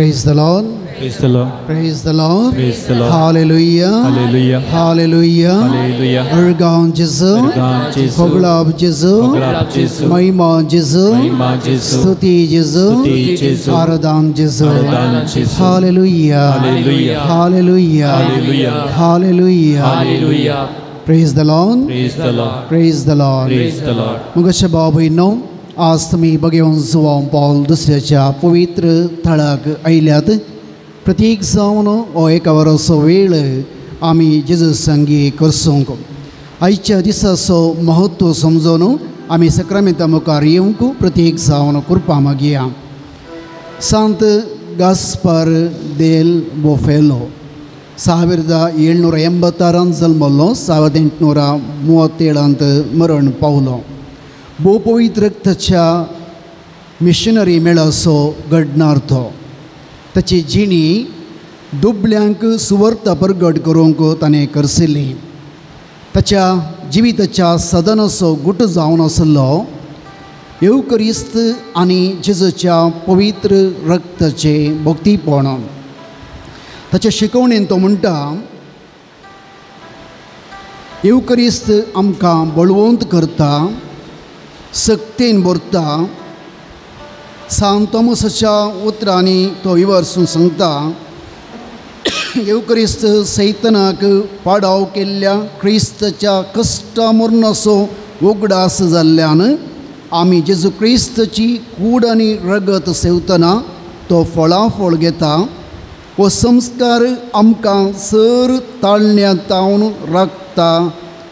Praise the Lord. Praise the Lord. Praise the Lord. Praise the Lord. Hallelujah. Hallelujah. Hallelujah. Hallelujah. Ergan Jesu. Ergan Jesu. Hoglab Jesu. Hoglab Jesu. Mahima Jesu. Mahima Jesu. Stuti Jesu. Stuti Jesu. Aradhan Jesu. Aradhan Jesu. Hallelujah. Hallelujah. Hallelujah. Hallelujah. Hallelujah. Hallelujah. Praise the Lord. Praise the Lord. Praise the Lord. Praise the Lord. मुगशे बाबूनो आज तुमी बगेवन जुवांव पावल दुसऱ्याच्या पवित्र थळाक आयल्यात. प्रतीक जावन हो एका वराचो वेळ आमी जेजू संगी करसूंक. आयच्या दिसाचो म्हत्व समजून आमी सक्रामेंता मुखार येवंक प्रतीक जावन कृपा मागया. सांत गास्पार देल बोफेलो 1786 जल्मलो, 1837 मरण पावलो. भोव पवित्र रक्ताच्या मिशनरी मेळाचो घडणार तो. ताची जिणी दुबल्यांक सुवर्ता परगट करूंक ताणें करसिल्ली. ताच्या जिविताच्या सदनाचो गुट जावन आसलो येवकरिस्त आनी जेजूच्या पवित्र रक्ताचें भक्तीपण. ताच्या शिकवणेन तो म्हणटा, येवकरिस्त आमकां बळवंत करता, सक्तेन भरता. सांत तोमसाच्या उतरांनी तो विवर्सून सांगता, येवक्रिस्त सैतनाक पाडाव केल्ल्या क्रिस्ताच्या कश्टा मरणाचो उगडास जाल्ल्यान आमी जेजू क्रिस्ताची कूड आनी रगत सेवतना तो फळाफळ घेता. हो संस्कार आमकां सर ताळण्या तावन राखता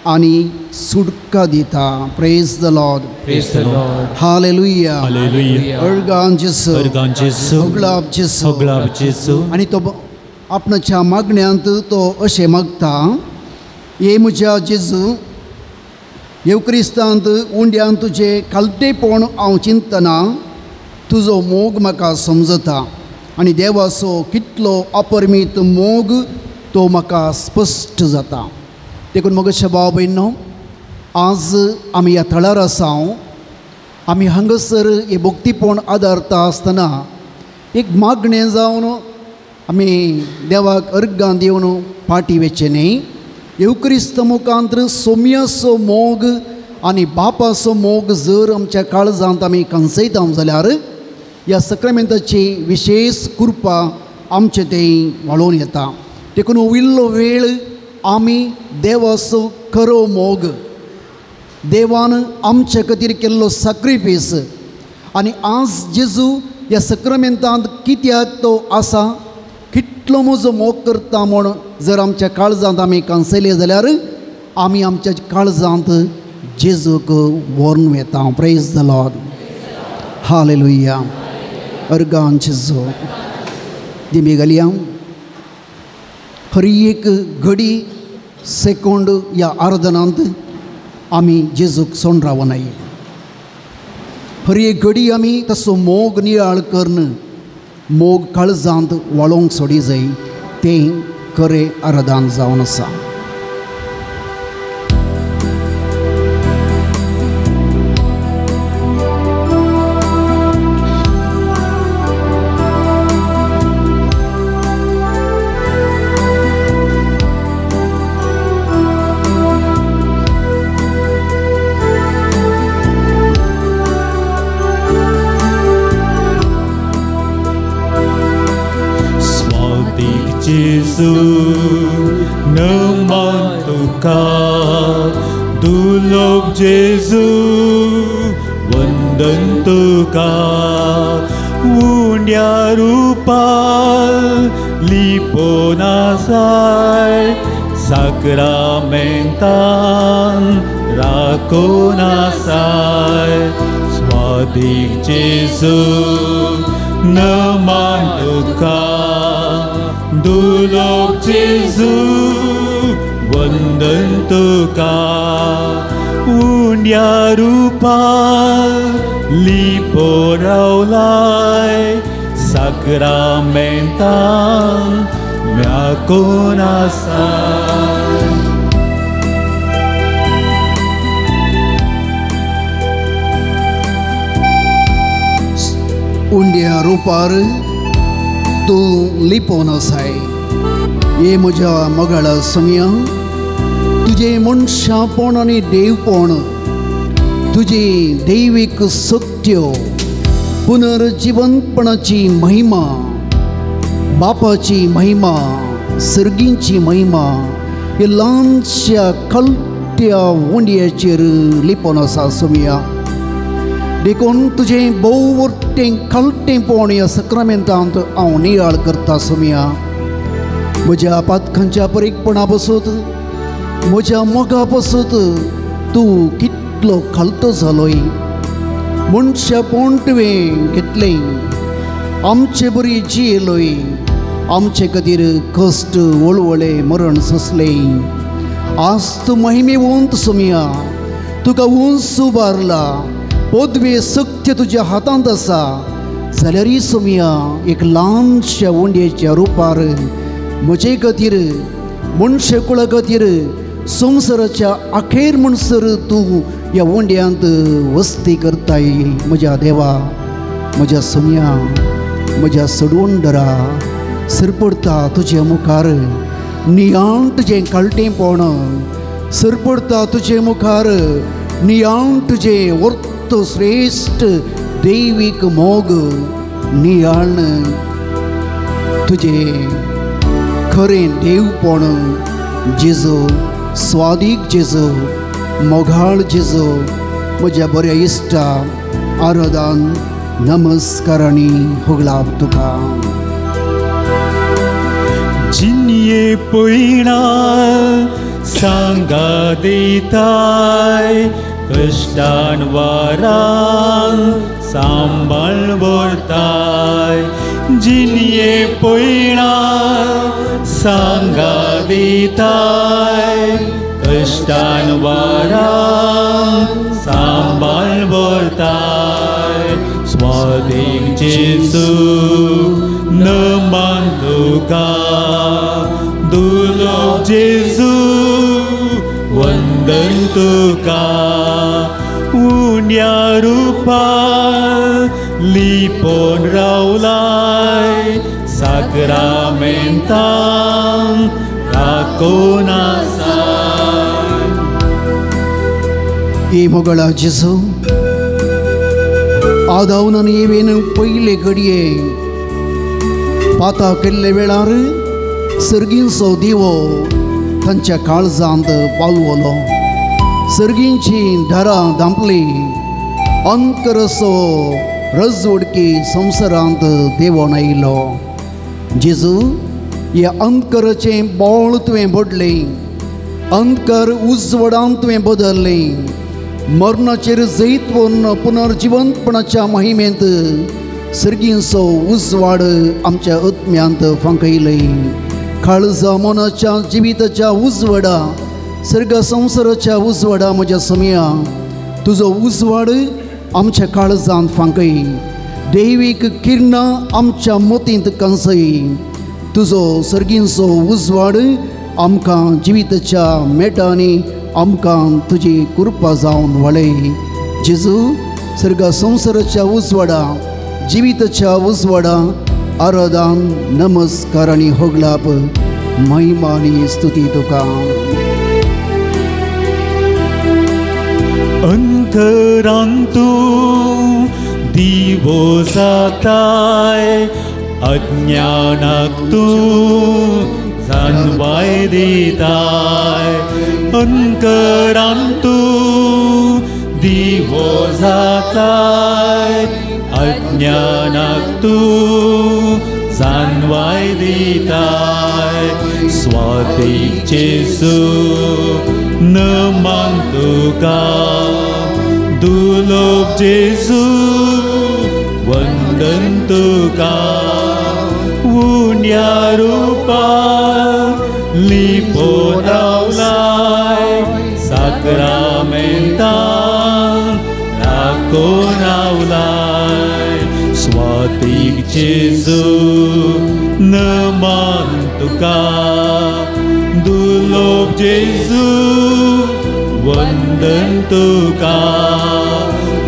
आनी सुटका दिता. Praise the Lord. Praise the Lord. Hallelujah. Hallelujah. अर्गान जेसू. अर्गान जेसू. होगलाब जेसू. होगलाब जेसू. आनी तो आपणाच्या मागण्यांत तो अशें मागता, ये म्हज्या जेजू, येवक्रिस्तांत उंड्यान तुजें खालतेपण हांव चिंतना तुजो मोग म्हाका समजता आनी देवाचो कितलो अपरमीत मोग तो म्हाका स्पश्ट जाता. देखून म्हगे भाव भयणो, आज आमी ह्या थळार आसा. आमी हांगासर हे भक्तीपण आदारता आसतना एक मागणें जावन आमी देवाक अर्गां दिवन फाटी वचचें न्ही. येवक्रिस्त मुखांत सोम्याचो मोग आनी बापाचो मोग जर आमच्या काळजांत आमी कंसयता जाल्यार ह्या सक्रामेंताची विशेष कृपा आमचे थंय वाळोवन येता. देखून उरिल्लो वेळ आमी देवाचो खरो मोग, देवान आमचे खातीर केल्लो साक्रिफीस आनी आज जेजू ह्या सक्रामेंतांत कित्याक तो आसा, कितलो म्हजो मोग करता म्हूण जर आमच्या काळजांत आमी कांसयले जाल्यार आमी आमच्या काळजांत जेजूक व्हरून येता. Praise the Lord. Hallelujah. Organ जेजू. दिमी घालया. हर एक घडी सेकोंड ह्या आराधनांत आमी जेजूक सोण रावनाय. हर एक घडी आमी तसो मोग नियाळ करून मोग काळजांत वाळोवंक सोडी जाय. तें खरें आराधन जावन आसा. Jesu naman tuka dulog Jesu वंदन तुका उंड्या रूपाल लिपोनासाय साक्रामेंतान राकोनासाय स्वादिक Jesu naman तुका दुलोक जेजू वंदन तुका उंड्या रूपाल लिपो रावलाय साक्रामेंतान म्याकोनासाय. उंड्या रूपार तूं लिपोवन आसाय. हे म्हज्या मोगाळा सोम्या, तुजें मनशापण आनी देवपण, तुजी दैवीक शक्त्यो, पुनर्जिवंतपणाची महिमा, बापाची महिमा, सर्गींची महिमा हे ल्हानश्या कलट्या उंडयाचेर लिपोवन आसा सोम्या. देखून तुजें भोव व्हडटें कलटेंपण ह्या सक्रामेंतांत हांव नियाळ करता सोम्या. म्हज्या पातकांच्या परीकपणा पसून, म्हज्या मोगा पसून तूं कितलो खालतो जालोय. मनशापण तुवें घेतलें, आमचे बरी जियेलोय, आमचे खातीर कश्ट वळवळे मरण सोंसलें. आज तूं महिमेवंत सोम्या, तुका उंच उबारला, पदवे सत्य तुज्या हातांत आसा. जाल्यारय सोम्या एक ल्हानश्या उंडयेच्या रुपार म्हजे खातीर, मनशाकुळा खातीर, संवसाराच्या अखेर म्हणसर तूं ह्या उंड्यांत वस्ती करताय. म्हज्या देवा, म्हज्या सोम्या, म्हज्या सडवंडरा, सरपडता तुजे मुखार नियाळ तुजें कळटेंपण, सरपडता तुजे मुखार नियाळ तुजें वर्त श्रेश्ठ दैवीक मोग, नियाळ तुजें खरें देवपण. जेजू, स्वादीक जेजू, मोगाळ जेजू, म्हज्या बऱ्या इश्टा, आराधन, नमस्कार आनी होगलाप तुका. जिनये पयणा सांगा दिताय, कश्टान वारान सांबाळ व्हरताय. जिनये पयणा सांगा दिताय, कश्टान वारान सांबाळ व्हरताय. स्वादीक जेजू नमान तुका, दुर्लभ जेजू वंदन तुका. उण्या रुपार लिपोवन रावलाय, साक्रामेंतान राखून आसाय. हे मोगळा जेजू, आदावन आनी एवेन पयले घडये पाता केल्ले वेळार सर्गींचो दिवो तांच्या काळजांत पालवलो. सर्गींची दारां धांपली, अंतरसो रजवडकी संवसारांत देवोन आयलो. जेजू, ह्या अंतकराचें बोळ तुवें बदलें, अंतकर उजवडान तुवें बदललें. मरणाचेर जैत व्हरून पुनर्जिवंतपणाच्या महिमेंत सर्गींचो उजवाड आमच्या आत्म्यांत फांकयलय. काळजा मनाच्या जिविताच्या उजवाडा, सर्ग संवसाराच्या उजवाडा, म्हज्या सोम्या तुजो उजवाड आमच्या काळजांत फांकय. दैवीक किरणां आमच्या मतींत कंसय. तुजो सर्गींचो उजवाड आमकां जिविताच्या मेटांनी आमकां तुजी कृपा जावन वळय. जेजू, सर्ग संवसाराच्या उजवाडा, जिविताच्या उजवाडा, आराधन, नमस्कार आनी होगलाप, महिमा आनी स्तुती तुका. अंतरांतू दिवो जाताय, अज्ञानाक तूं जाणवाय दिताय. अंतरांतू दिवो जाताय, अज्ञानाक तूं जाणवाय दिताय. स्वादीक जेजू नमान तुका, दुर्लभ जेजू वंदन तुका. उण्या रुपार लिपोवन रावलाय, साक्रामेंतान राखून रावलाय. स्वादीक जेजू नमान तुका, दुर्लभ जेजू वंदन तुका.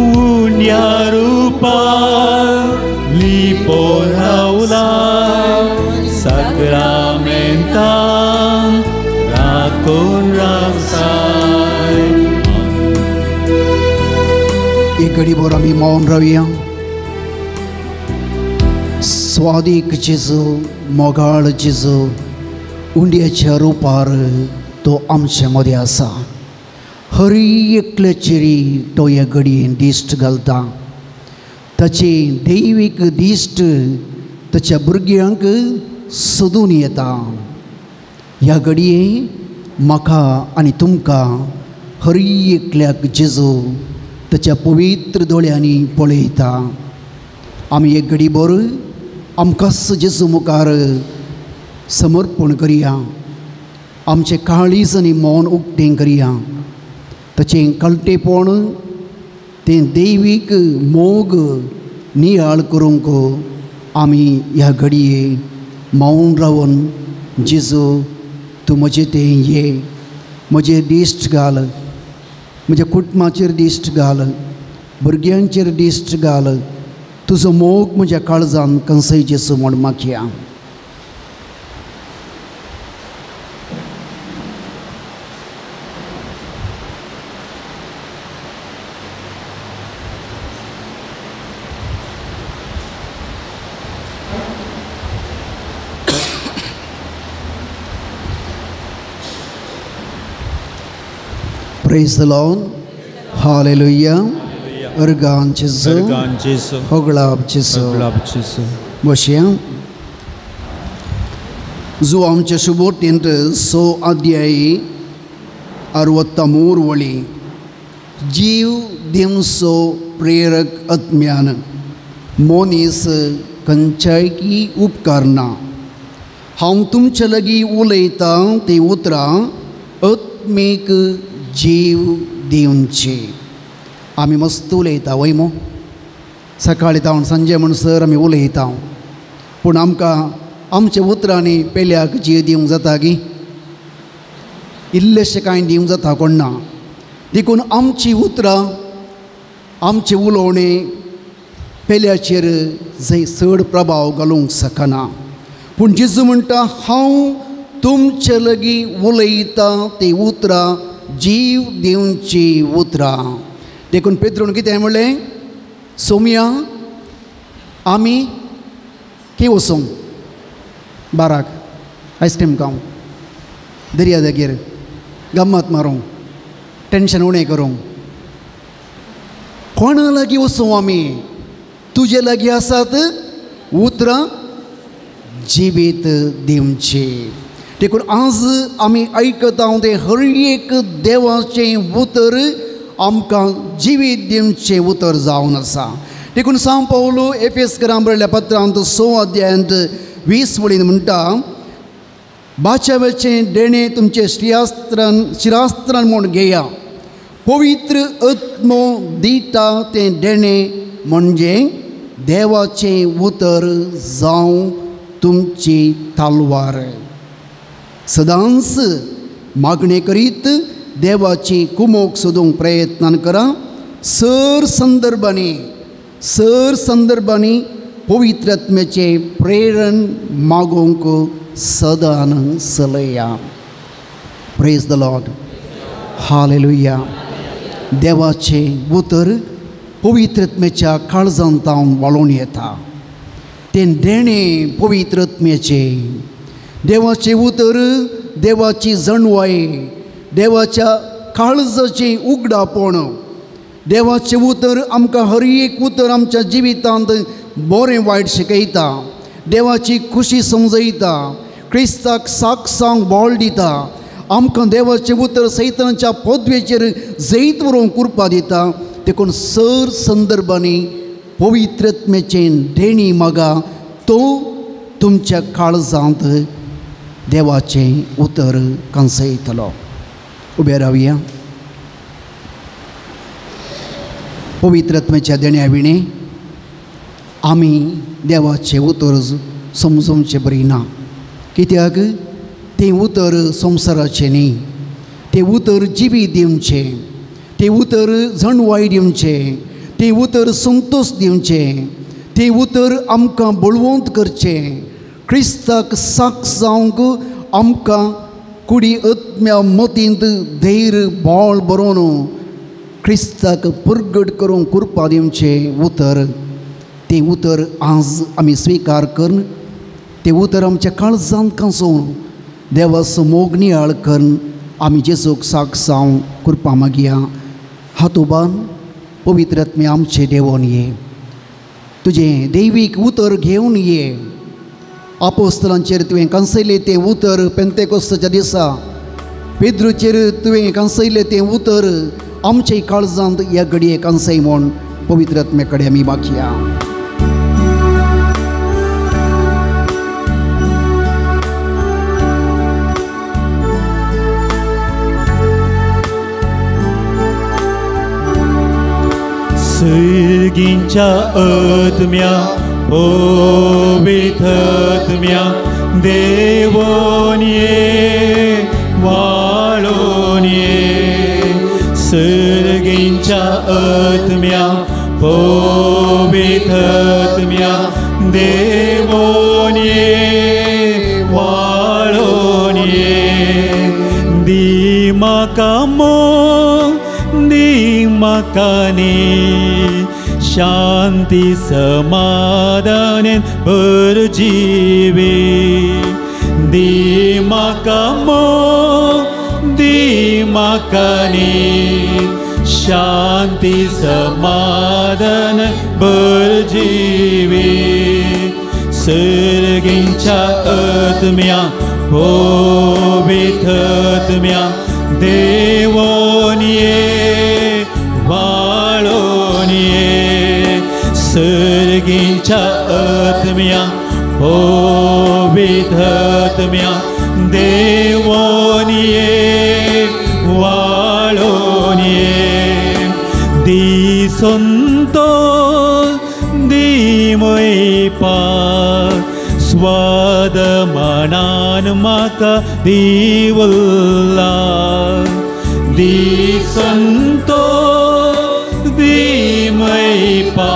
उण्या रुपार लिपोवन रावलाय, घडीभर आमी मौन रावया. स्वादीक जेजू, मोगाळ जेजू, उंड्याच्या रुपार तो आमचे मदें आसा. हरी एकल्याचेर तो ह्या घडयेन दिश्ट घालता. ताची दैवीक दिश्ट ताच्या भुरग्यांक सोदून येता. ह्या घडये म्हाका आनी तुमकां हरी एकल्याक जेजू ताच्या पवित्र दोळ्यांनी पळयता. आमी एक घडीभर आमकांच जेजू मुखार समर्पण करया. आमचें काळीज आनी मन उक्तें करया. ताचें कळटेपण, तें दैवीक मोग नियाळ करूंक आमी ह्या घडये मौन रावन जेजू तूं म्हजें तें ये, म्हजेर दिश्ट घाल, म्हज्या कुटुंबाचेर दिश्ट घाल, भुरग्यांचेर दिश्ट घाल, तुजो मोग म्हज्या काळजान कंसय जेजू म्हूण मागया. Praise the Lord. Hallelujah. Ergan Jesu. Ergan Jesu. Hoglab Jesu. Hoglab Jesu. बसया. जो आमच्या सुबोटेंत 6 अध्याय 63 वळी जीव दिवचो प्रेरक आत्म्यान मनीस खंयच्याय उपकारना. हांव तुमचे लागीं उलयतां तीं उतरां आत्मीक जीव दिवचे. आमी मस्त उलयता वय मो, सकाळी तावन सांजे म्हणसर आमी उलयता, पूण आमकां आमच्या उतरांनी पेल्याक जीव दिवंक जाता गी? इल्लेशें कांय दिवंक जाता कोण ना. देखून आमची उतरां, आमचें उलोवणें पेल्याचेर जंय चड प्रभाव घालूंक शकना. पूण जेजू म्हणटा, हांव तुमचे लागीं उलयतां तीं उतरां जीव दिवची उतरां. देखून पेत्रून कितें म्हणलें, सोमया आमी खंय वचूंक, बाराक आयस्क्रीम खावंक, दर्या देगेर गम्मत मारूंक, टेंशन उणें करूंक, कोणा लागीं वचूं आमी? तुजे लागीं आसात उतरां जिवीत दिवची. देखून आज आमी आयकता तें हर एक देवाचें उतर आमकां जिवीत दिवचें उतर जावन आसा. देखून सांव पावलो एफेसकरां बरयल्ल्या पत्रांत 6 अध्यायांत 20 वळीन म्हणटा, बाच्यावेचें देणें तुमचें शिरास्त्रान म्हूण घेया, पवित्र आत्मो दिता तें देणें म्हणजे देवाचें उतर जावं तुमची तलवार. सदांच मागणें करीत देवाची कुमोक सोदूंक प्रयत्न करा. सर संदर्भांनी पवित्र आत्म्याचें प्रेरण मागूंक सदान चलया. Praise the Lord. Hallelujah. देवाचें उतर पवित्र आत्म्याच्या काळजांत तावन वाळोवन येता. तें देणें पवित्र आत्म्याचें. देवाचें उतर देवाची जाणवाय, देवाच्या काळजाचें उगडापण. देवाचें उतर आमकां हर एक उतर आमच्या जिवितांत बरें वायट शिकयता, देवाची खुशी समजयता, क्रिस्ताक साक सांग बळ दिता. आमकां देवाचें उतर सैतानाच्या पदवेचेर जैत व्हरूंक कृपा दिता. देखून सर संदर्भांनी पवित्र आत्म्याचें देणी मागा, तो तुमच्या काळजांत देवाचें उतर कंसयतलो. उबे रावया. पवित्र आत्म्याच्या देण्या विणें आमी देवाचें उतर समजोवचें बरी ना. कित्याक तें उतर संवसाराचें न्ही, तें उतर जिवीत दिवचें, तें उतर जाणवाय दिवचें, तें उतर संतोश दिवचें, तें उतर आमकां बळवंत करचें. क्रिस्ताक साक जावंक आमकां कुडी आत्म्या मतींत धैर्य बळ बरोवन क्रिस्ताक परगट करूंक कृपा दिवचें उतर, तें उतर आज आमी स्विकार करून तें उतर आमच्या काळजांत कांचोवन देवाचो मोग नियाळ करून आमी जेजूक साक साव कृपा मागया. हात उबान पवित्र आत्मे आमचें देवोन ये, तुजें दैवीक उतर घेवन ये. आपोस्तलांचेर तुवें कांसयलें तें उतर पेंतेकोस्ताच्या दिसा, पेद्रूचेर तुवें कांसयलें तें उतर आमचे काळजांत ह्या घडये कांसय म्हूण पवित्र आत्मे कडेन आमी मागया. सर्गींच्या आत्म्या पवित्र आत्म्या देवोन ये वाळोन ये. सर्गींच्या आत्म्या पवित्र आत्म्या देवोन ये वाळोन ये. दी म्हाका मोग दी म्हाका न्ही शांती समाधानेन भर जिवी. दी म्हाका मोग दी म्हाका न्ही शांती समाधान भर जिवी. सर्गींच्या आत्म्या पवित्र आत्म्या देवोन ये वाळोन ये. सर्गींच्या आत्म्या पवित्र आत्म्या देवोन ये वाळोन ये. दी संतोष दी मैपा स्वाद मनान म्हाका दिवल्ला. दी संतोष दी मैपा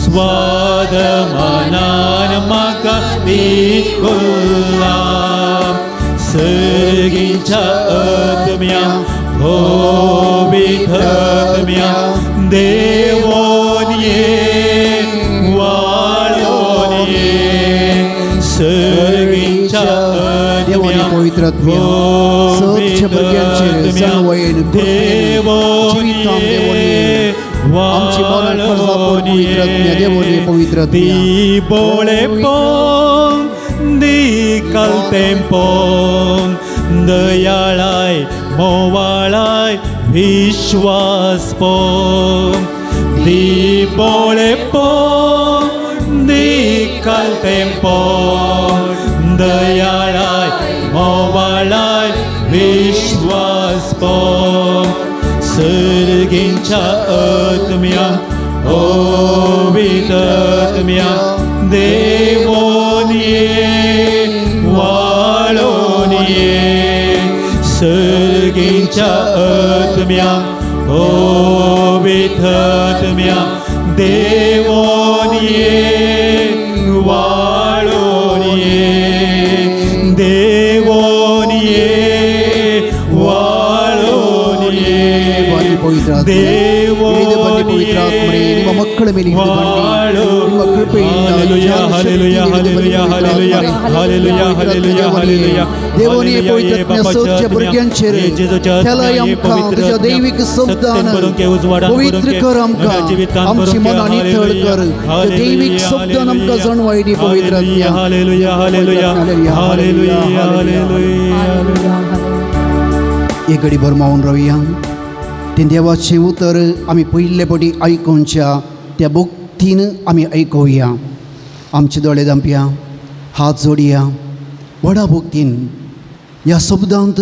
स्वाद मनान म्हाका दिवल्ला. सर्गींच्या आत्म्या पवित्र आत्म्या देवोन ये वाळोन ये. सर्गींच्या देवानी पवित्र आत्म्या सदच्या भुरग्यांचेर जाणवयेन कृपेन जिवितान देवोन ये. आमची मनां काळजां भर पवित्र आत्म्या देवोन पवित्र आत्म्या. दी बोळेपोन दी कलतेंपोन दयाळाय मोवाळाय विश्वासपोन. दी बोळेपोन दी कलतेंपोन दयाळाय मोवाळाय विश्वासपोन. सर्गींच्या आत्म्या पवित्र आत्म्या देवोन ये वाळोन ये. सर्गींच्या आत्म्या पवित्र आत्म्या देवोन ये वाळोन ये. देवोन ये वाळोन ये. ಪವಿತ್ರ ಆತ್ಮರೇ, ಪವಿತ್ರ ಆತ್ಮರೇ, ನಿಮ್ಮ ಮಕ್ಕಳ ಮೇಲೆ ಇಳಿದು ಬನ್ನಿ. ನಿಮ್ಮ ಕೃಪೆಯಿಂದ ದೇವನೇ ಪವಿತ್ರ ಸೌಖ್ಯ ಭುರಗ್यांचेर त्याला आमकां तुज्या दैवीक शब्दान पवित्र कर, आमकां आमची मनां नितळ कर. दैवीक शब्दान आमकां जाणवाय दी पवित्र आत्म्या. Hallelujah hallelujah hallelujah hallelujah. एक घडी भर मावन रावया. तें देवाचें उतर आमी पयले पटी आयकुच्या त्या भक्तीन आमी आयकुया. आमचे दोळे धांपया, हात जोडया व्हडा भक्तीन. ह्या शब्दांत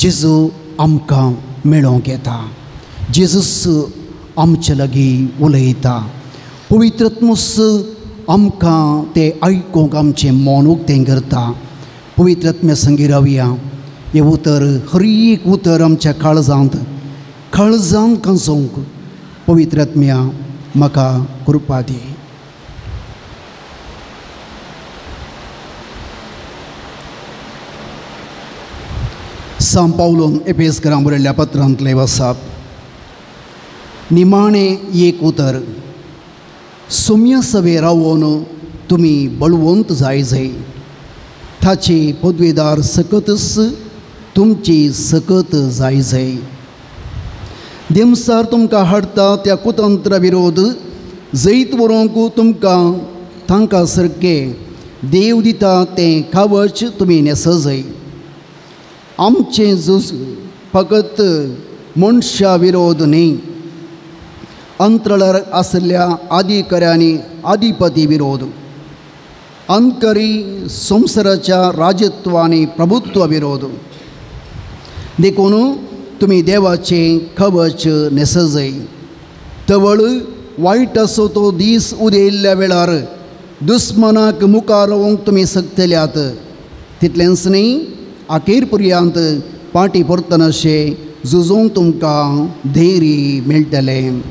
जेजू आमकां मेळोवंक येता, जेजूस आमचे लागीं उलयता. पवित्र आत्मोस आमकां तें आयकूंक आमचें मन उक्तें करता. पवित्र आत्म्या संगी रावया. हें उतर, हर एक उतर आमच्या काळजांत काळजांत कंसोवंक पवित्र आत्म्या म्हाका कृपा दी. सांव पावलोन एपेसकरां बरयल्ल्या पत्रांतलें वसाप. निमाणें एक उतर, सोम्या सवे रावोन तुमी बळवंत जाय जाय, ताची पदवेदार सकतच तुमची सकत जाय जाय। देमसार तुमकां हाडटा त्या कुतंत्र विरोध जैत व्हरूंक तुमकां तांकां सारकें देव दिता तें कवच तुमी न्हेसजय। आमचें झूज फकत मनशा विरोध न्ही, अंतराळार आशिल्ल्या अधिकाऱ्यांनी अधिपती विरोध, अंतकरी संवसाराच्या राजत्व आनी प्रभुत्व विरोध। देखून तुमी देवाचें कवच न्हेसजय। तवळ वायट आसो तो दीस उदयल्ल्या वेळार दुस्मनाक मुखार रावंक तुमी शकतल्यात। तितलेंच न्ही, अखेर पर्यंत पाटी परतनाशें झुजूंक तुमकां धैर्य मेळटलें।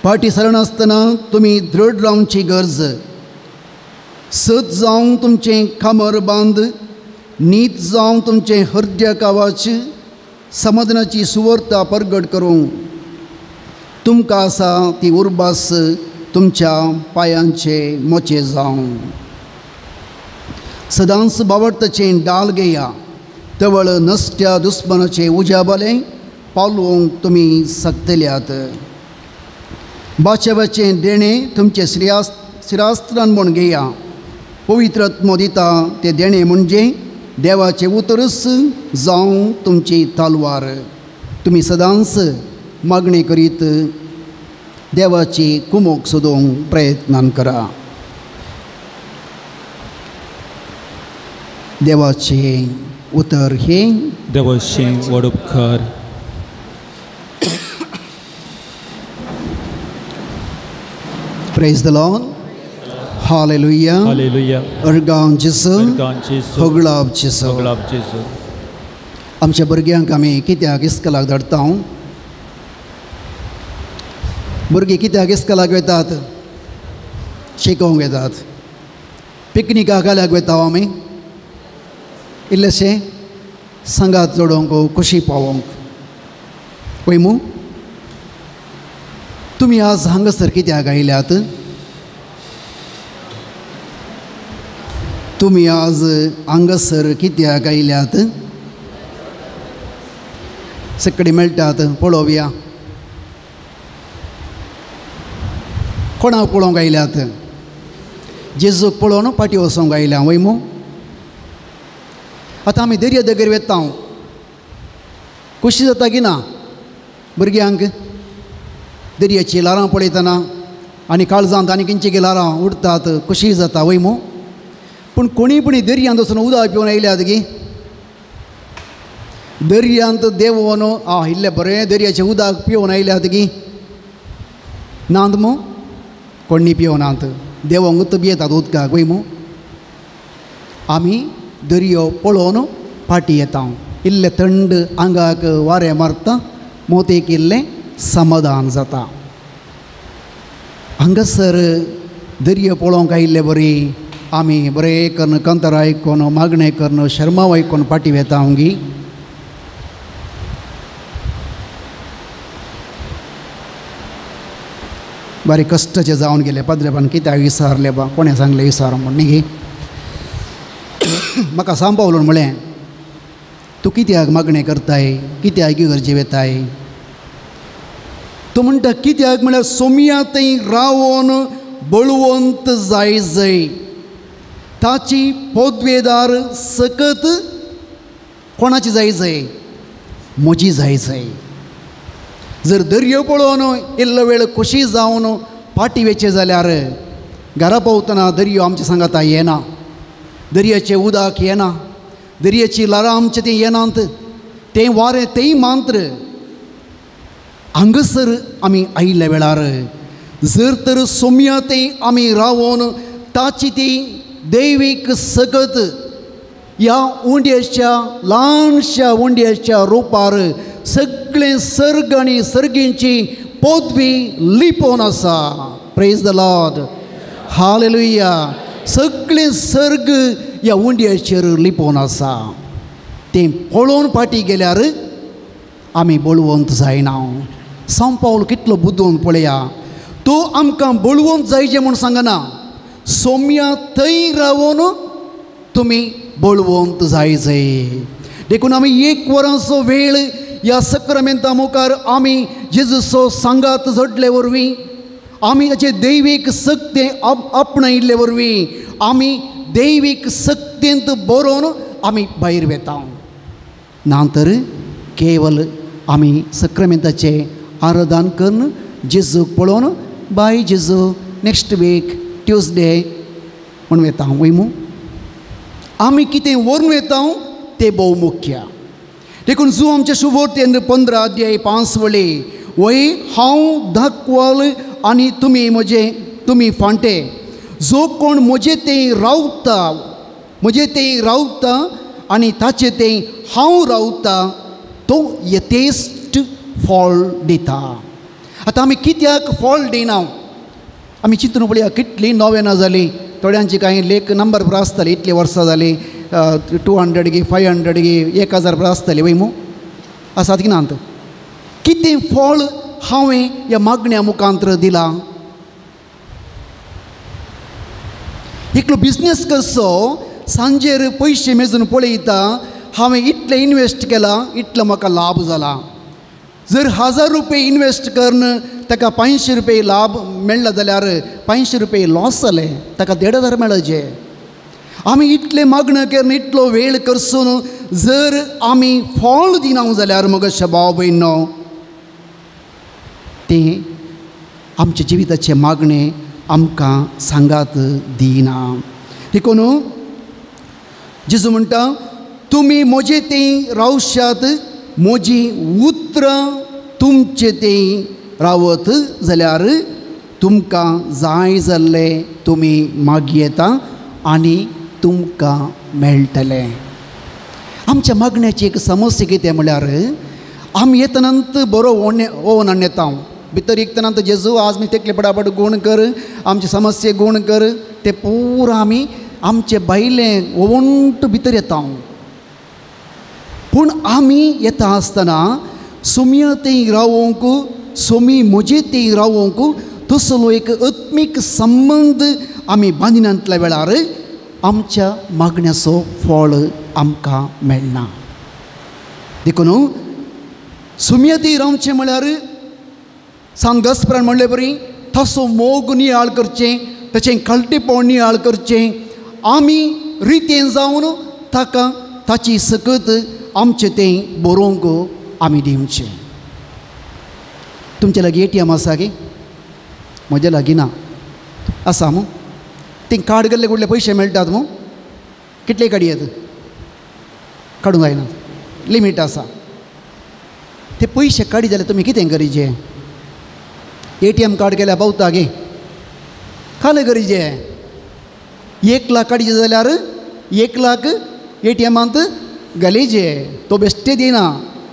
पाटी सरनासतना तुमी दृढ रावची गरज। सत जावं तुमचें कमर बांद, नीत जावं तुमचें हृदय कवच, समाधानाची सुवर्ता परगट करूंक तुमकां आसा ती उर्बास तुमच्या पांयांचे मोचे जावं। सदांच बावडताचें डाल घेया, तवळ नसत्या दुस्मनाचें उजाबलें पालोवंक तुमी शकतल्यात। बाचेवाचें देणें तुमचें शिरास्त्रान म्हूण घेया। पवित्र आत्मो दिता तें देणें म्हणजे देवाचें उतरच जावं तुमची तलवार। तुमी सदांच मागणी करीत देवाची कुमोक सोदूंक प्रयत्न करा। देवाचें उतर हें देवाचें व्हड उपकार। Praise the Lord. Hallelujah. Hallelujah. अर्गां जेजू, होगळाप जेजू। होगळाप जेजू। आमच्या भुरग्यांक आमी कित्याक इस्कलाक धाडटा? भुरगीं कित्याक इस्कलाक वतात? शिकोवंक वतात। पिकनिकाक घाल्याक वता आमी, इल्लेशें सांगात जोडोवंक, खोशी पावोवंक। पळय मू, तुमी आज हांगासर कित्याक आयल्यात? तुमी आज हांगासर कित्याक आयल्यात? सगळीं मेळटात पळोवया। कोणाक पळोवंक आयल्यात? जेजूक पळोवन फाटीं वचोंक आयल्या वय मू? आतां आमी दर्या देगेर वता, खोशी जाता की ना भुरग्यांक? दर्याची ल्हारां पळयतना आनी काळजांत आनी किंचे ल्हारां उडटात, खोशी जाता वय मू? पूण कोणीय पुणी दर्यांत वचून उदक पिवन आयल्यात की? दर्यांत देंवोन आ इल्लें बरें दर्याचें उदक पिवन आयल्यात की? नात मू? कोण्णी पिवनात, देवोंक भियेतात उदकाक वय मू? आमी दर्यो पळोवन फाटीं येता, इल्लें थंड आंगाक वारें मारता, मोतेक इल्लें समाधान जाता। हांगासर दर्यो पळोवंक आयिल्ले बरी आमी बरें करून कंतर आयकून, मागणें करून, शर्माव आयकून फाटीं वेता गी? बारीक कश्टाचें जावन गेलें पाद्रेबान कित्याक विसारलें बा, कोणें सांगलें विसार म्हूण न्ही गी? म्हाका सांबावलोन म्हळें, तूं कित्याक मागणें करताय, कित्याक इगर्जे वेताय? तूं म्हणटा कित्याक म्हळ्यार सोम्या थंय रावोन बळवंत जाय जाय, ताची पदवेदार सकत कोणाची जाय जाय? म्हजी जाय जाय। जर दर्यो पळोवन इल्लो वेळ खोशी जावन फाटीं वचचें जाल्यार घरा पावतना दर्यो आमच्या सांगाता येना, दर्याचें उदक येना, दर्याची ल्हारां आमचें तें येनात, तें वारें तेंय मांत्र। हांगासर आमी आयिल्ल्या वेळार जर तर सोम्या तें आमी रावोन ताची ती दैवीक सकत ह्या उंड्याच्या ल्हानश्या उंड्याच्या रुपार सगळें सर्ग आनी सर्गींची पदवी लिपोवन आसा। Praise the Lord. Hallelujah. सगळें सर्ग ह्या उंड्याचेर लिपोवन आसा। तें पळोवन फाटीं गेल्यार आमी बळवंत जायना। सांव पावल कितलो बुदोवन पळया, तो आमकां बळवंत जायचे म्हूण सांगना, सोम्या थंय रावून तुमी बळवंत जायचे. देखून आमी एक वरांचो वेळ ह्या सक्रामेंता मुखार आमी जेजूचो सांगात जोडले वरवीं, आमी ताचे दैवीक सक्ते आपणायिल्ले वरवीं, आमी दैवीक सक्तेंत बरोवन आमी भायर वेता. ना तर केवल आमी सक्रामेंताचें आराधन करून जेजूक पळोवन बाय जेजू नेक्स्ट वीक ट्युजडे म्हूण वेता वय मू. आमी कितें व्हरून वेता तें भोव मुख्य. देखून जू आमच्या सुवार्तेन 15 अध्याय 5 वळी, वय हांव दाखवाल आनी तुमी म्हजे तुमी फांटे, जो कोण म्हजे ते रावता, म्हजे ते रावता आनी ताचे ते हांव रावता, तो यथेश्ट फळ दिता. आतां आमी कित्याक फळ दिना? आमी चिंतून पळया कितलीं नोवेनां जालीं, थोड्यांची कांय लेख नंबर पुरो आसताली, इतलीं वर्सां जालीं 200 गी 500 गी 1000 पुरो आसताली वय मू, आसात की ना? कितें फळ हांवें ह्या मागण्या मुखांत्र दिलां? एकलो बिजनेस करचो सांजेर पयशे मेजून पळयता, हांवें इतलें इनवेस्ट केलां, इतलो म्हाका लाभ जाला. जर 1000 रुपये इनवेस्ट करून ताका 500 रुपये लाभ मेळ्ळा जाल्यार 500 रुपये लॉस जाले, ताका 1500 मेळचे. आमी इतलें मागणं करून इतलो वेळ करसून जर आमी फळ दिना जाल्यार मग भाव भयणो, तें आमच्या जिविताचें मागणें आमकां सांगात दिना. देखून जेजू म्हणटा, तुमी म्हजे तें रावशात, म्हजी उतरां तुमचे तें रावत जाल्यार तुमकां जाय जाल्लें तुमी मागयेता आनी तुमकां मेळटलें. आमच्या मागण्याची एक समस्या कितें म्हळ्यार, आमी येतनांत बरो ओवन हाडून येता, भितर एकतनांत जेजू आज मी तेकले पटापट गूण कर, आमची समस्या गूण कर, ते पुरा आमी आमचे बायलें ओवंट भितर येता. पूण आमी येता आसतना सोम्या थंय रावोंक, सोमी म्हजे थंय रावोंक तसलो एक आत्मीक संबंद आमी बांदिनांतल्या वेळार आमच्या मागण्याचो फळ आमकां मेळना. देखून सोम्या थंय रावचें म्हळ्यार सांत गस्परान म्हणले बरी तसो मोग नियाळ करचें, ताचें कळटेपण नियाळ करचें, आमी रितेन जावन ताका ताची सकत आमचें तें बरोवंक आमी दिवचें. तुमचे लागीं ATM आसा की? म्हज्या लागीं ना. आसा मू? तें कार्ड गेल्ले कुडले पयशे मेळटात मू? कितले काडयेत? काडूंक जायना, लिमीट आसा. ते पयशे काडी जाल्यार तुमी कितें करीचे? ATM card केल्यार पावता गे, खालें करीचे. 1 लाख काडचे जाल्यार 1 लाख ATMांत घालीचे, तो बेश्टे दिना,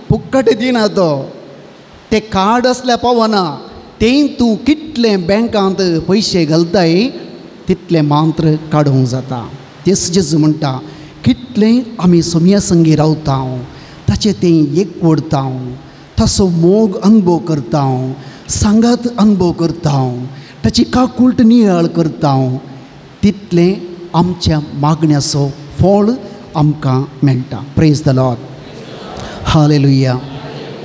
फुक्कट दिना तो. ते कार्ड आसल्यार पावना, तें तूं कितलें बँकांत पयशे घालताय तितलें मात्र काडूंक जाता. तेच जेजू म्हणटा, कितलें आमी सोम्या संगी रावता, ताचें तें एकवडता, ताचो मोग अनुभव करता, सांगात अनुभव करता, ताची काकुळट नियाळ करता, तितलें आमच्या मागण्याचो फळ आमकां मेळटा. Praise the Lord, hallelujah.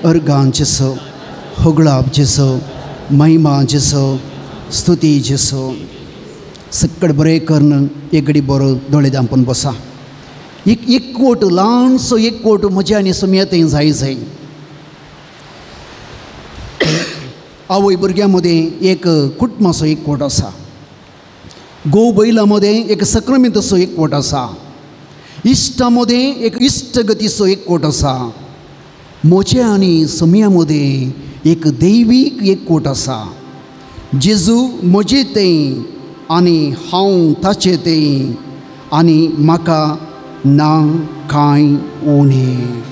अर्गां जेसो, होगळाप जेसो, महिमा जेसो, स्तुती जेसो. सक्कड बरें करून एक घडी बरो दोळे धांपून बसा. एक एकवट, ल्हानसो एकवट म्हज्या आनी सोम्या थंय जाय जाय. आवय भुरग्यां मदें एक कुटुंबाचो एकवट आसा, घोव बैलां मदें एक सक्रामेंताचो एकवट आसा, इश्टा मदें एक इश्टगतीचो एकवट आसा, म्हज्या आनी सोम्या मदें एक दैवीक एकवट आसा. जेजू म्हजे थंय आनी हांव ताचे थंय आनी म्हाका ना कांय उणें.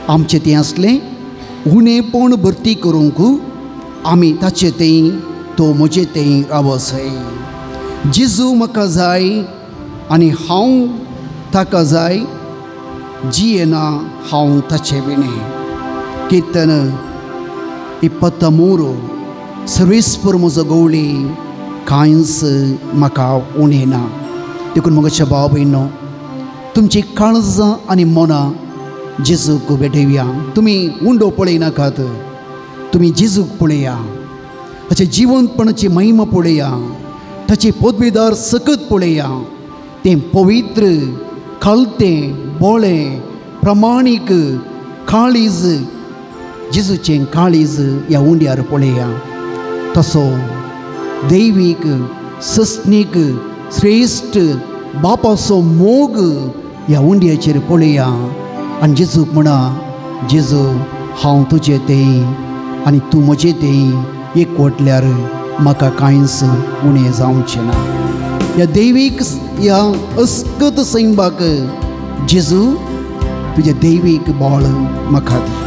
आमचें तें आसलें उणेपण भरती करूंक आमी ताचे थंय, तो म्हजे थंय रावसय. जेजू म्हाका जाय आनी हांव ताका जाय, जियेना हांव ताचे विणें. किर्तन 23 सर्वेस्पर म्हजो गवळी कांयच म्हाका उणें ना. देखून म्हज्या भाव भयणो तुमची काळजां आनी मनां जेजूक भेटोवया. तुमी उंडो पळयनाकात, तुमी जेजूक पळया, ताचे जिवंतपणाची महिमा पळया, ताचे पदवीदार सकत पळया. तें पवित्र खलतें बोळें प्रमाणीक काळीज जेजूचें काळीज ह्या उंड्यार पळया. तसो दैवीक सस्नीक श्रेश्ठ बापाचो मोग ह्या उंड्याचेर पळया आनी जेजूक म्हणा, जेजू हांव तुजें तें आनी तूं म्हजें तें एकवटल्यार म्हाका कांयच उणें जावचें ना. ह्या दैवीक ह्या अस्कत सैंबाक जेजू तुजें दैवीक बळ म्हाका दी.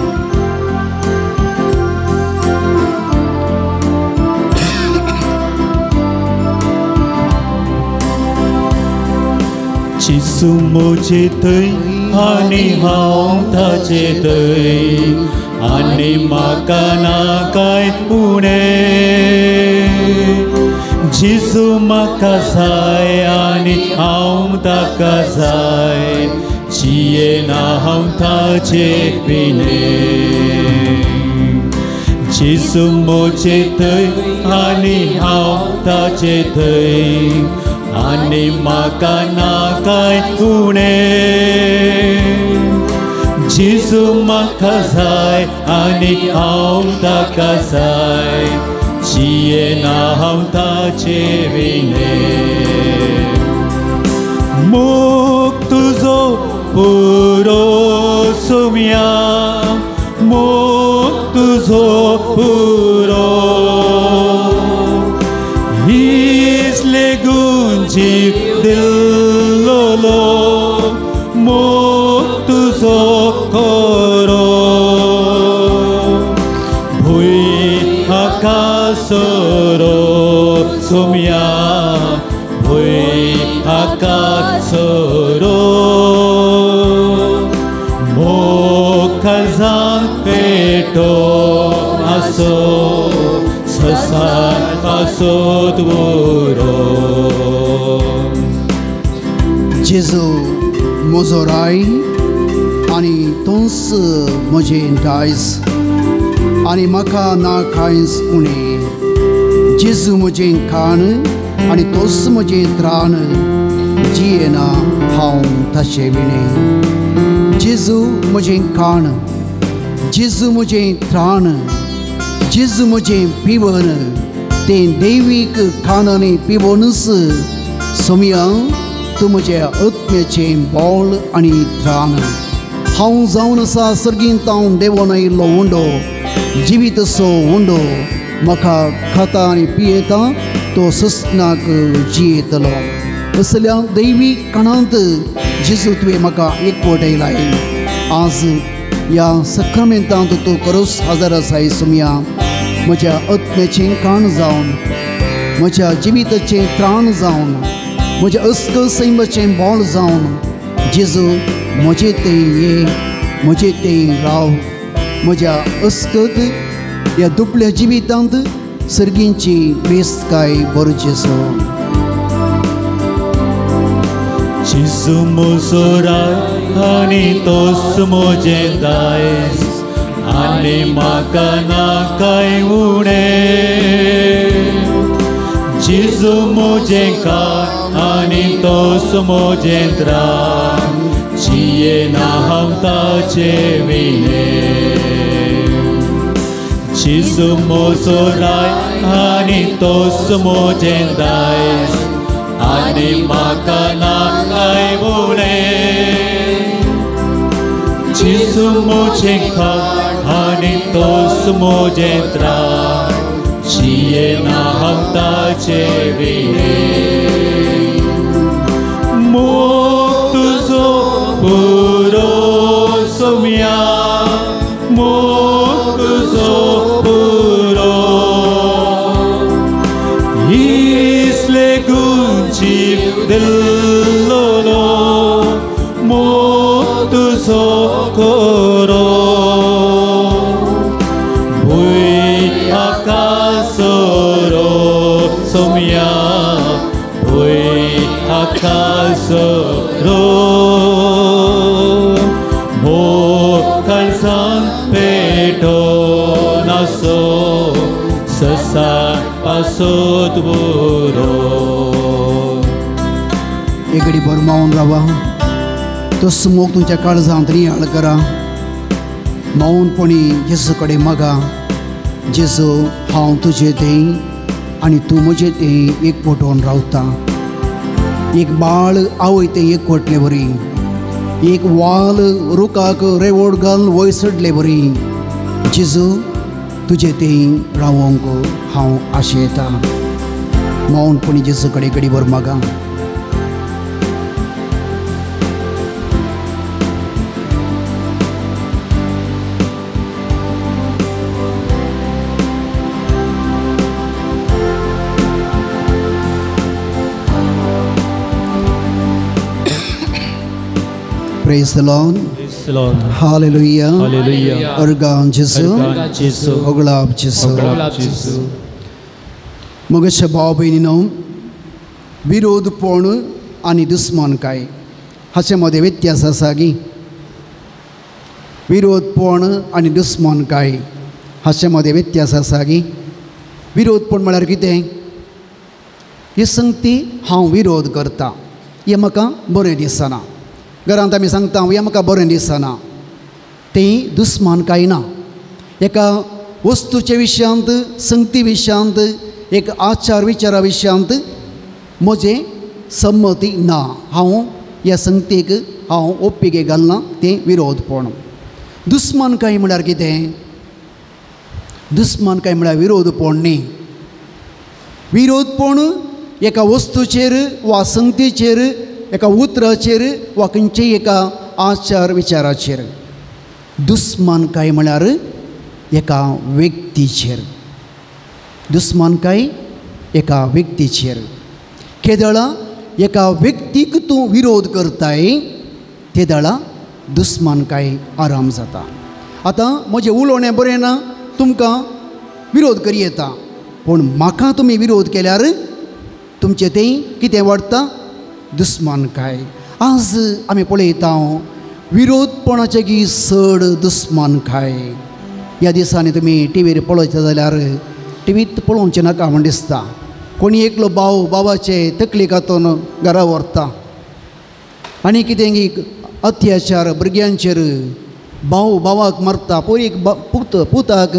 जेजू म्हजे थंय आनी हांव ताजे थंय आनी म्हाका ना कांय उणें. जेजू म्हाका जाय आनी हांव ताका जाय, जियेना हांव ताजे विणें. जेजू म्हजे थंय आनी हांव ताजे थंय आनी म्हाका ना कांय उणें. जेजू म्हाका जाय आनी हांव ताका जाय, जियेना हांव ताजे विणें. मोग तुजो पुरो सोम्या, मोग तुजो पुरो, इसले गुण जीव दिल्लो मोग तुजो खरो. भूंय आकासरो सोम्या, भूंय आकासरो, मोग काळजांत पेटो आसो ससार पासोत उरो. जेजू म्हजो राय आनी तूंच म्हजें दायज आनी म्हाका ना कांयच उणें. जेजू म्हजें खाण आनी तोच म्हजें त्राण, जियेना हांव ताचे विणें. जेजू म्हजें खाण, जेजू म्हजें त्राण, जेजू म्हजें पिवन, तें दैवीक खाण आनी पिवनूच सोम्या तूं म्हज्या आत्म्याचें बळ आनी त्राण. हांव जावन आसा सर्गींत हांव देंवोन आयिल्लो उंडो, जिवीतसो उंडो, म्हाका खाता आनी पियेता तो सस्नाक जियेतलो. असल्या दैवीक खाणांत जेजू तुवें म्हाका एकवटयलाय. आज ह्या सक्रामेंतांत तूं खरोच हजर आसाय सोम्या. म्हज्या आत्म्याचें खाण जावन, म्हज्या जिविताचें त्राण जावन, म्हज्या अस्क सैमाचें बळ जावन जेजू म्हजें तें ये, म्हजें तें राव. म्हज्या अस्कत ह्या दुबळ्या जिवितांत सर्गींची बेसकाय बरो जेजू. जेजू म्हजो राय आनी तोच म्हजें दायज आनी म्हाका ना कांय उणें. जेजू म्हजें खाण आनी तोच म्हजें त्राण, जियेना हांव ताजे विणें. जेजू म्हजो राय आनी तोच म्हजें दायज आनी म्हाका ना कांय उणें. जेजू म्हजें खाण आनी तोच म्हजें त्राण, जियेना हांव ताजे विणें. मोग तुजो पुरो सोम्या, मोग तुजो पुरो, इसले गुण जीव दिल्लो मोग तुजो खरो. भूंय सोम्या भुंय आकाश रो मोग काळजांत पेटोवन आसो ससा पासत बरो. एक घडी भर मावन रावा. तो मोग तुमच्या काळजांत रियाळ करा. मौनपणी जेजू कडेन मागा, जेजू हांव तुजे थंय आनी तूं म्हजे थंय एकवटोवन रावता. एक बाळ आवय थंय एकवटले बरी, एक वाल रुखाक रेवोड घालून वयर चडले बरी, जेजू तुजे थंय रावोंक हांव आशेता. मौनपणी जेजू कडेन घडी भर मागा. Praise the Lord. Praise the Lord. Hallelujah. Hallelujah. Organ Jesu. Organ Jesu. Oglab Jesu. Oglab Jesu. मगशा भाव भयणीनो, विरोधपण आनी दुस्मानकाय हाचे मदें व्यत्यास आसा गी? विरोधपण आनी दुस्मानकाय हाचे मदें व्यत्यास आसा गी? विरोधपण म्हळ्यार कितें? ही संगती हांव विरोध करता, हें म्हाका बरें दिसना. घरांत आमी सांगता हें म्हाका बरें दिसना, तें दुस्मानकाय ना. एका वस्तूच्या विशयांत, संगती विशयांत, एक आचार विचारा विशयांत म्हजें संमती ना, हांव ह्या संगतीक हांव ओपिके घालना, तें विरोधपण. दुस्मानकाय म्हळ्यार कितें? दुस्मानकाय म्हळ्यार विरोधपण न्ही. विरोधपण एका वस्तूचेर वा संगतीचेर, एका उतराचेर वा खंयचेय एका आचार विचाराचेर. दुस्मानकाय म्हळ्यार एका व्यक्तीचेर. दुस्मानकाय एका व्यक्तीचेर. केदळा एका व्यक्तीक तूं विरोध करताय तेदळा दुस्मानकाय आराम जाता. आतां म्हजें उलोवणें बरें ना, तुमकां विरोध करी येता, पूण म्हाका तुमी विरोध केल्यार तुमचें तें कितें वाडटा? दुस्मानकाय. आज आमी पळयता विरोधपणाचे गी चड दुस्मानकाय. ह्या दिसांनी तुमी टिवीर पळयता जाल्यार टिवीत पळोवचें नाका म्हण दिसता. कोणी एकलो भाव बाबाचे तकली कातून घरा व्हरता आनी कितें गी अत्याचार भुरग्यांचेर, भाव भावाक मारता, पोरीक पूत पुताक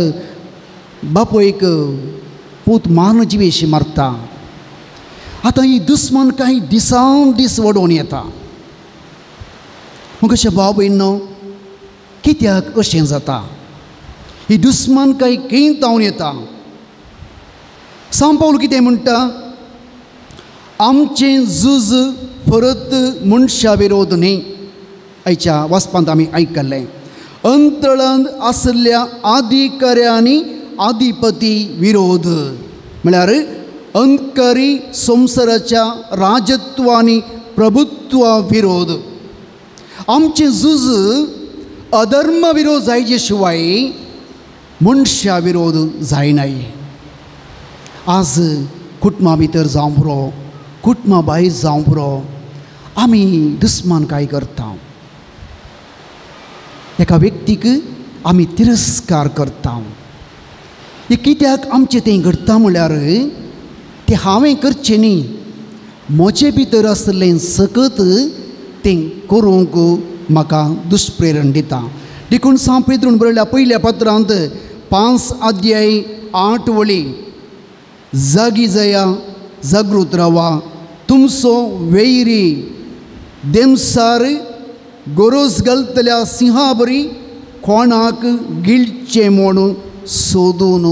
बापूयक पूत मारून जिवेशी मारता. आतां ही दुस्मानकाय दिसान दीस वाडोवन येता. मग अशें भाव भयणो कित्याक अशें जाता? ही दुस्मानकाय खंय तावन येता? सांव पावल कितें म्हणटा? आमचें झूज परत मनशा विरोध न्ही. आयच्या वाचपांत आमी आयकल्लें, अंतळांत आशिल्ल्या अधिकाऱ्यांनी अधिपती विरोध म्हळ्यार अंतकरी संवसाराच्या राजत्व आनी प्रभुत्वा विरोध. आमचें झूज अधर्म विरोध जायचे शिवाय मनशा विरोध जायनाय. आज कुटुंबा भितर जावं पुरो, कुटुंबा भायर जावं पुरो, आमी दुस्मानकाय करता. एका व्यक्तीक आमी तिरस्कार करता. हें कित्याक आमचें तें घडटा म्हळ्यार तें हांवें करचें न्ही, म्हजे भितर आशिल्लें सकत तें करूंक म्हाका दुश्प्रेरण दिता. देखून सांव पेद्रून बरयल्या पयल्या पत्रांत 5 अध्याय 8 वळी, जागी जया जागृत रावा, तुमचो वैरी देमसार गोरोज घालतल्या सिंहा बरी कोणाक गिळचें म्हूण सोदून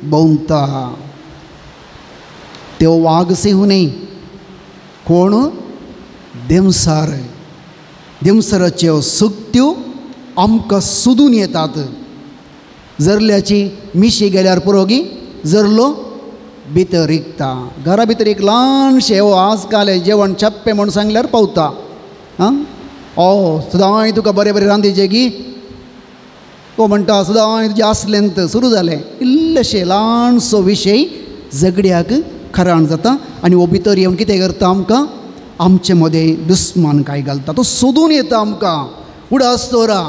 भोंवता. त्यो वाग सिंह न्ही, कोण? देमसार. देमसाराच्यो सक्त्यो आमकां सोदून येतात. जरल्याची मिशी गेल्यार पुरो गी जरलो भितर रिगता. घरा भितर एक ल्हानशें हो आजकाल जेवण छप्पें म्हूण सांगल्यार पावता. आं ओ सदांय तुका बरें बरें रांदीचें गी, तो म्हणटा सदांय तुजें आसलें सुरू जालें. इल्लेशें ल्हानसो विशय झगड्याक कारण जाता आनी हो भितर येवन कितें करता आमकां आमचे मदें दुस्मान काय घालता. तो सोदून येता आमकां उडास दवरा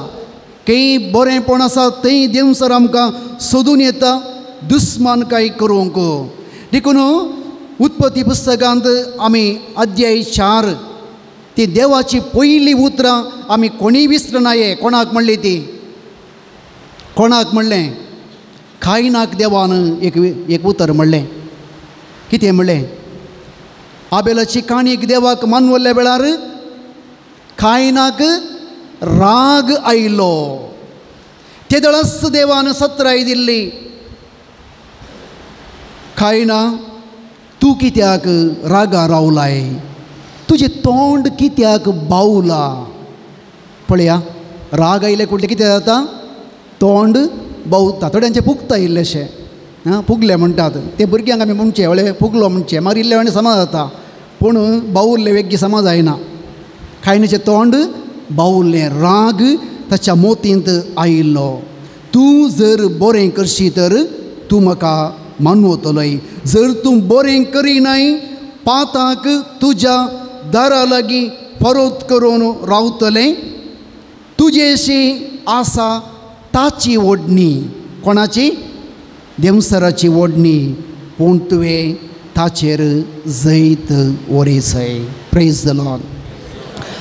खंय बरेंपण आसा थंय देंवसर आमकां सोदून येता दुस्मान काय करूंक. देखून उत्पत्ती पुस्तकांत आमी अध्याय 4 ती देवाची पयलीं उतरां आमी कोणीय विसरनाये. कोणाक म्हणली ती? कोणाक म्हणलें? कायनाक देवान एक उतर म्हणलें. कितें म्हणलें? आबेलाची काणयेक देवाक मानवल्ल्या वेळार कायनाक राग आयलो. तेदळच देवान सत्राय दिल्ली, कायना तूं कित्याक रागा रावलाय, तुजें तोंड कित्याक बावला. पळया राग आयले कुठले कितें जाता, तोंड बावता. थोड्यांचें पुगता इल्लेशें, आं पुगले म्हणटात ते भुरग्यांक आमी म्हणचें व्हडलें पुगलो म्हणचें, मागीर इल्लें व्हडलें समज जाता, पूण बावुल्लें वेगळी समज जायना. कायनाचें तोंड बावुल्लें, राग ताच्या मोतींत आयिल्लो. तूं जर बरें करशी तर तूं म्हाका मानवतलोय, जर तूं बरें करिनाय पाताक तुज्या दारा लागीं परत करून रावतलें. तुजेशी आसा ताची ओडणी, कोणाची? देंवसराची ओडणी, पूण तुवें ताचेर जैत वरयचय. Praise the Lord,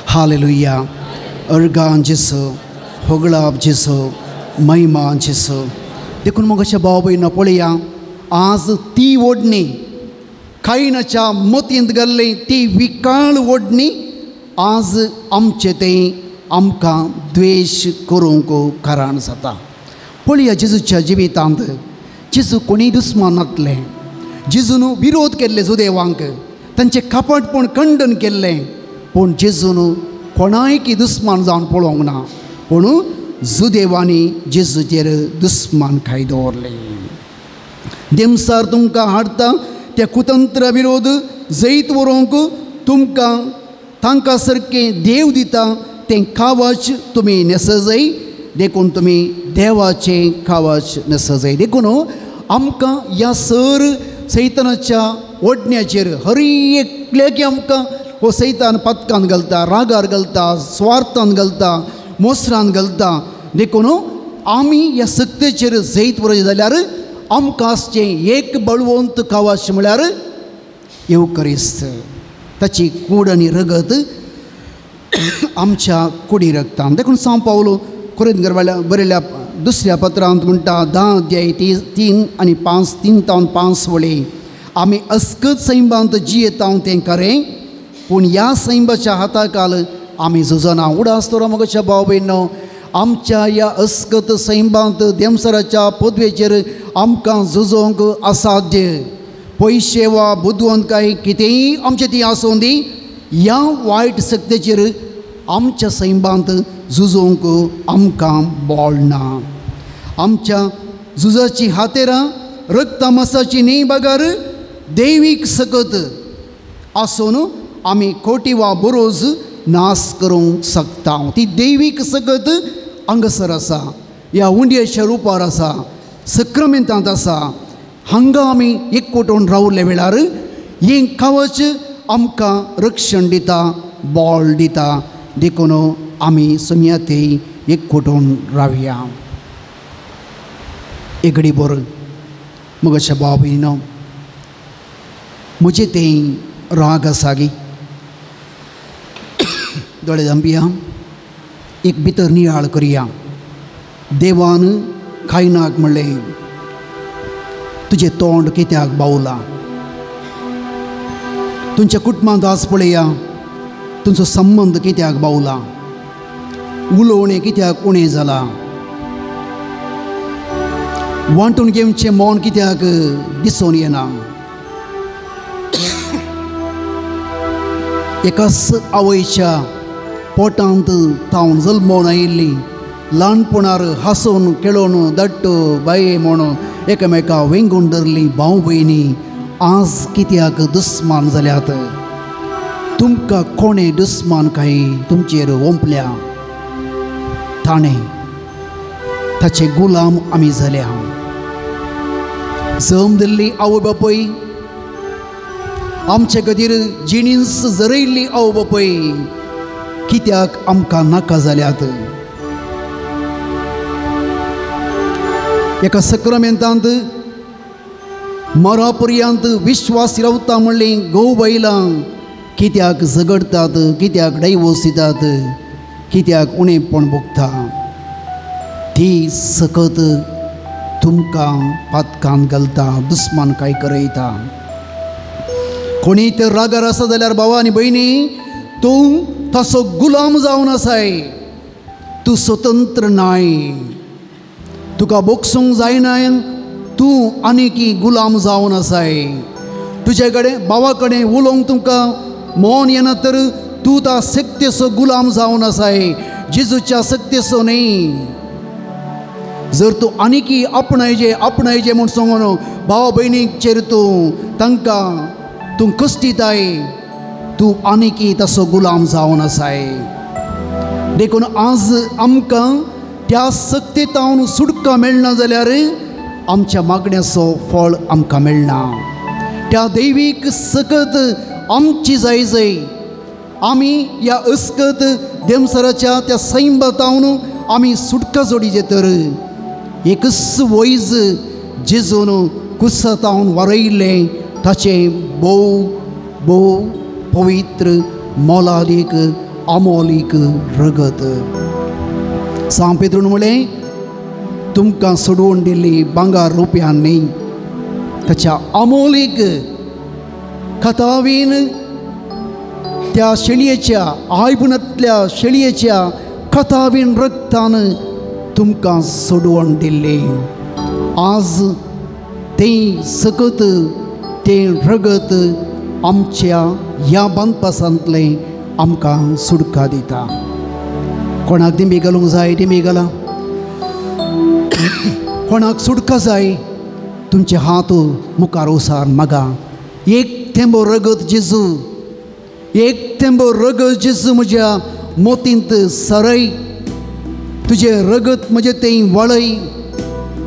hallelujah. अर्गां जेसो, होगळाप जेसो, महिमा जेसो. देखून मग अशें भाव भयण पळया, आज ती ओडणी कायनाच्या मतींत घाल्ली ती विकाळ ओडणी आज आमचे तें आमकां द्वेश करूंक कारण जाता. पळया जेजूच्या जिवितांत जेजू कोणीय दुस्मान नासलें, जेजून विरोध केल्ले जुदेवांक, तांचें कपटपण खंडन केल्लें, पूण जेजून कोणायकी दुस्मान जावन पळोवंक ना, पूण जुदेवांनी जेजूचेर दुस्मान खाय दवरलें. देमसार तुमकां हाडटा त्या कुतंत्र विरोध जैत व्हरूंक तुमकां तांकां सारकें देव दिता तें कावच तुमी न्हेसजय, देखून तुमी देवाचें कावच न्हेसजय. देखून आमकां ह्या सर सैतानाच्या ओडण्याचेर हर एकल्याक आमकां हो सैतान पातकान घालता, रागार घालता, स्वार्थान घालता, मोसरान घालता. देखून आमी ह्या सक्तेचेर जैत व्हरचें जाल्यार आमकां आसचें एक बळवंत कवच म्हळ्यार येवकरिस्त, ताची कूड आनी रगत आमच्या कुडी रगतान. देखून सांव पावलो कोरिंथकर बरयल्ल्या दुसऱ्या पत्रांत म्हणटा 10 अध्याय 3 आनी 5, 3 तावन 5 वळी, आमी अस्कत सैंबांत जियेता तें खरें, पूण ह्या सैंबाच्या हाताकाल आमी झुजना. उडास दवरा म्हज्या भाव भयणो, आमच्या ह्या अस्कत सैंबांत देमसराच्या पदवेचेर आमकां झुजोवंक असाध्य. पयशे वा बुदवंतकाय कितेंय आमचें ती आसूं दी, ह्या वायट शक्तेचेर आमच्या सैंबांत झुजोवंक आमकां बोळ ना. आमच्या झुजाची हातेरां रक्तमासाची न्ही बगर दैवीक सकत आसून आमी खोटी वा बरोज नाश करूंक शकता. ती दैवीक सकत हांगासर आसा, ह्या उंडयेच्या रुपार आसा, सक्रमेंतांत आसा. हांगा आमी एकवटून रावले वेळार हें कवच आमकां रक्षण दिता, बळ दिता. देखून आमी सम्याते एकवटून रावया. एगडी बर मगच्या भाव भयणो, म्हजें तें राग आसा गी, दोळे धांपया, एक भितर नियाळ करया. देवान कायनाक म्हणलें, तुजें तोंड कित्याक बावलां? तुमच्या कुटुंबांत आज पळया, तुमचो संबंद कित्याक बावला? उलोवणें कित्याक उणें जालां? वांटून घेवचें मौन कित्याक दिसून येना? एकाच आवयच्या पोटांत तावन जल्मोन आयिल्ली, ल्हानपणार हांसून खेळोन दट्ट बाये म्हणून एकामेका वेंगून धरली भाव भयणी आज कित्याक दुस्मान जाल्यात? तुमकां कोणें दुस्मान काय तुमचेर ओंपल्या? ताणें ताचे गुलाम आमी जाल्या. जम दिल्ली आवय बापूय आमचे खातीर जिणींस जरयल्ली आवय बापूय कित्याक आमकां नाका जाल्यात? एका सक्रामेंतांत मरा पर्यंत विश्वास रावता म्हणली घोव बायलां कित्याक झगडटात, कित्याक डायवोर्स दितात, कित्याक उणेपण भोगता? ती सकत तुमकां पातकान घालता, दुस्मान काय करयता. कोणी तर रागार आसा जाल्यार भावा आनी भयणी, तूं तसो गुलाम जावन आसाय, तूं स्वतंत्र नाय, तुका बोगसूंक जायना, तूं आनीकी गुलाम जावन आसाय. तुजे कडेन भावा कडेन उलोवंक तुमकां मौन येना तर तूं त्या सक्तेचो गुलाम जावन आसाय, जेजूच्या सक्तेचो न्ही. जर तूं आनीकी आपणायजे आपणायजे म्हूण सांगून भावा भयणीचेर तूं तांकां तूं कश्टिताय, तूं आनीकी तसो गुलाम जावन आसाय. देखून आज आमकां त्या सक्तेतावन सुटका मेळना जाल्यार आमच्या मागण्याचो फळ आमकां मेळना. त्या दैवीक सकत आमची जाय जाय. आमी ह्या अस्कत देमसराच्या त्या सैंबातावन आमी सुटका जोडीचे तर एकच वैज जेजून कुसातावन वारयिल्लें ताचें भोव भोव पवित्र मोलादीक अमोलीक रगत. सांव पेद्रून म्हणलें, तुमकां सोडोवन दिल्ली भांगर रुपयान न्ही, ताच्या अमोलीक खतावीन त्या शेळयेच्या आयबुनांतल्या शेळयेच्या खतावीन रक्तान तुमकां सोडवण दिल्ली. आज तें सकत तें रगत आमच्या ह्या बांदपासांतलें आमकां सुटका दिता. कोणाक दिंबी घालूंक जाय दिंबी घाला, कोणाक सुटका जाय तुमचे हात मुखार वसार मागा. एक थेंबो रगत जेजू, एक थेंबो रगत जेजू म्हज्या मोतींत सरय, तुजें रगत म्हजें तें वळय.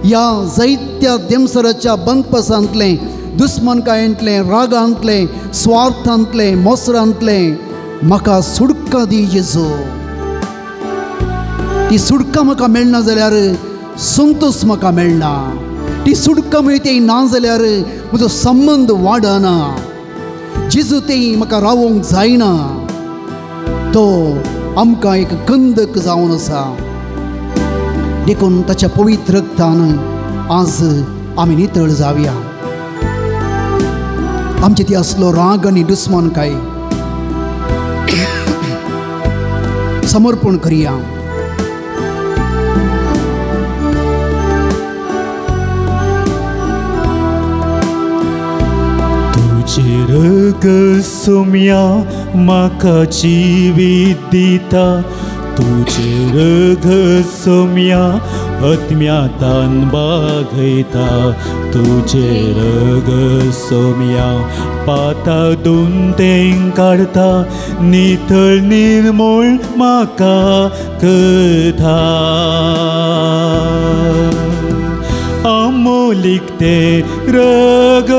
ह्या जायत्या देमसराच्या बंदपासांतलें, दुस्मनकायेंतलें, रागांतलें, स्वार्थांतलें, मोसरांतलें म्हाका सुटका दी जेजू. ती सुटका म्हाका मेळना जाल्यार संतोष म्हाका मेळना, ती सुटका मेळटी ना जाल्यार म्हजो संबंद वाडना, जेजू तें म्हाका रावोंक जायना. तो आमकां एक कंदक जावन आसा. देखून ताच्या पवित्र रक्तान आज आमी नितळ जावया. आमचे ती आसलो राग आनी दुस्मनकाय समर्पण करया. तुजें रगत सोम्या म्हाका जिवीत दिता, तुजें रगत सोम्या आत्म्यातान बागयता, तुजें रगत सोम्या पाता दोन तेंग काडता, नितळ निर्मूळ म्हाका करता. अमोलीक तें रगत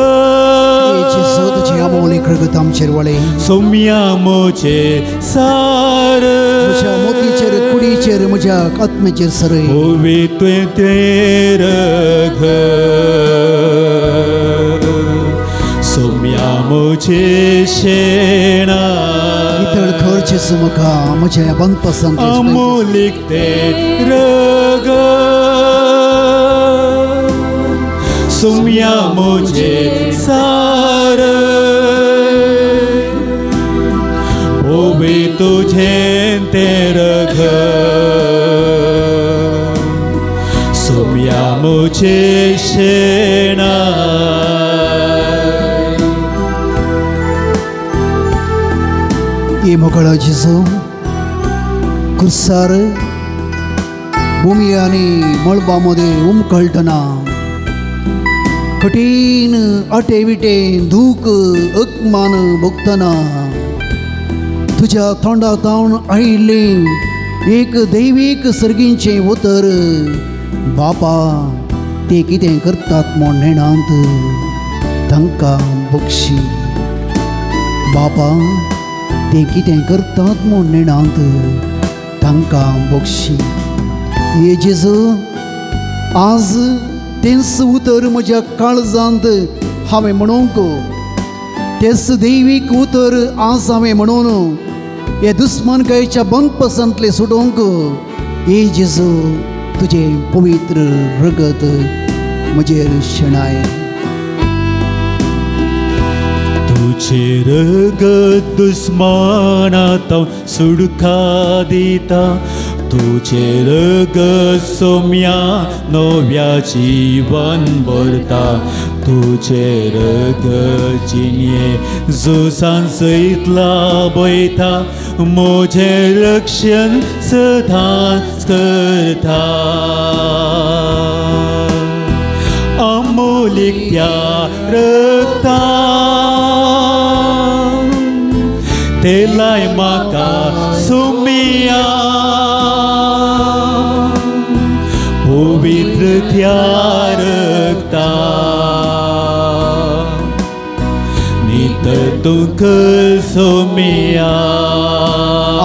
तुजें अमोलीक रगत आमचेर वळय, सोम्या म्हजें सार, म्हज्या मोतीचेर कुडीचेर म्हज्या आत्म्याचेर सरय. ओवी तुवें तें रगत सोम्या म्हजें शेणा, नितळ कर जेजू म्हाका म्हज्या बंदपासांत. अमोलीक तें रगत सोम्या म्हजें सार, ओवी तुजें तें रगत सोम्या म्हजें शेणा. ही मोकळो जेजू कुर्सार भुमी आनी मळबा मदें उमकळटना कठीण आटे विटे दूख अपमान भोगतना तुज्या तोंडा तावन आयिल्लें एक दैवीक सर्गींचें उतर, बापा ते कितें करतात म्हूण नेणांत तांकां बक्षी. बापा ते कितें करतात म्हूण नेणांत तांकां बक्षी. हे जेजू आज तेंच उतर म्हज्या काळजांत हांवें म्हणूंक, तेच दैवीक उतर आज हांवें म्हणून हे दुस्मनकायेच्या बंदपसांतले सुटोवंक. हे जेजू तुजें पवित्र रगत म्हजेर शेणाय. तुझे रगत दुस्मानात सुडका दिता, तुझे रगत सोम्या नव्या जीवन भरता, तुझे रगत जिणये जुसान सयत लाभयता, म्हजें रक्षण सदांच करता. अमोलीक त्या रगतान तेलाय म्हाका सुमिया, पवित्र त्या रगतान नितर तुका सोमिया.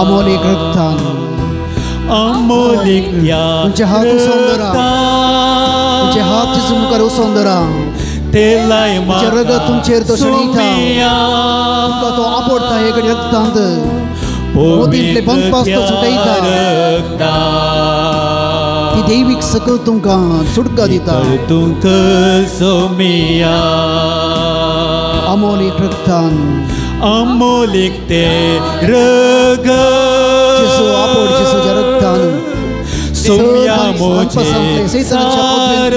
अमोलीक रगतान, अमोलीक त्या तुमचे हात उसोवन, तुमचे हात जेजू मुखार उसोवन धरा. तेलाय तुमचें रगत तुमचेर तो शेणयता, तुमकां तो आपडता हे घडी रगतांत मोतींतले बंदपास तो सुटयता. ती दैवीक सकल तुमकां सुटका दिता. तुमकां सोमिया. अमोलीक रगतान, अमोलीक ते रगत जेजू आपड जेजूच्या रगतान सोम्या मोजे सार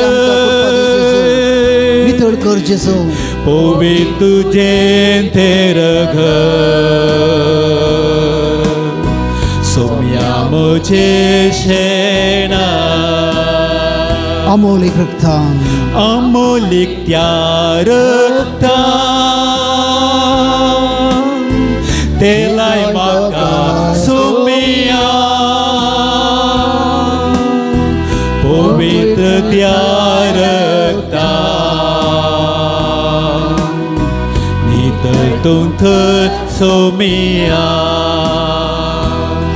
नितळ कर जेजू. पवित्र तुजें तें रगत सोम्या मोजे शेणा. अमोलीक रगतान, अमोलीक त्या रगतान तेलाय म्हाका सोमिया, पवित्र त्या रगतान नितर तुमकां सोमिया.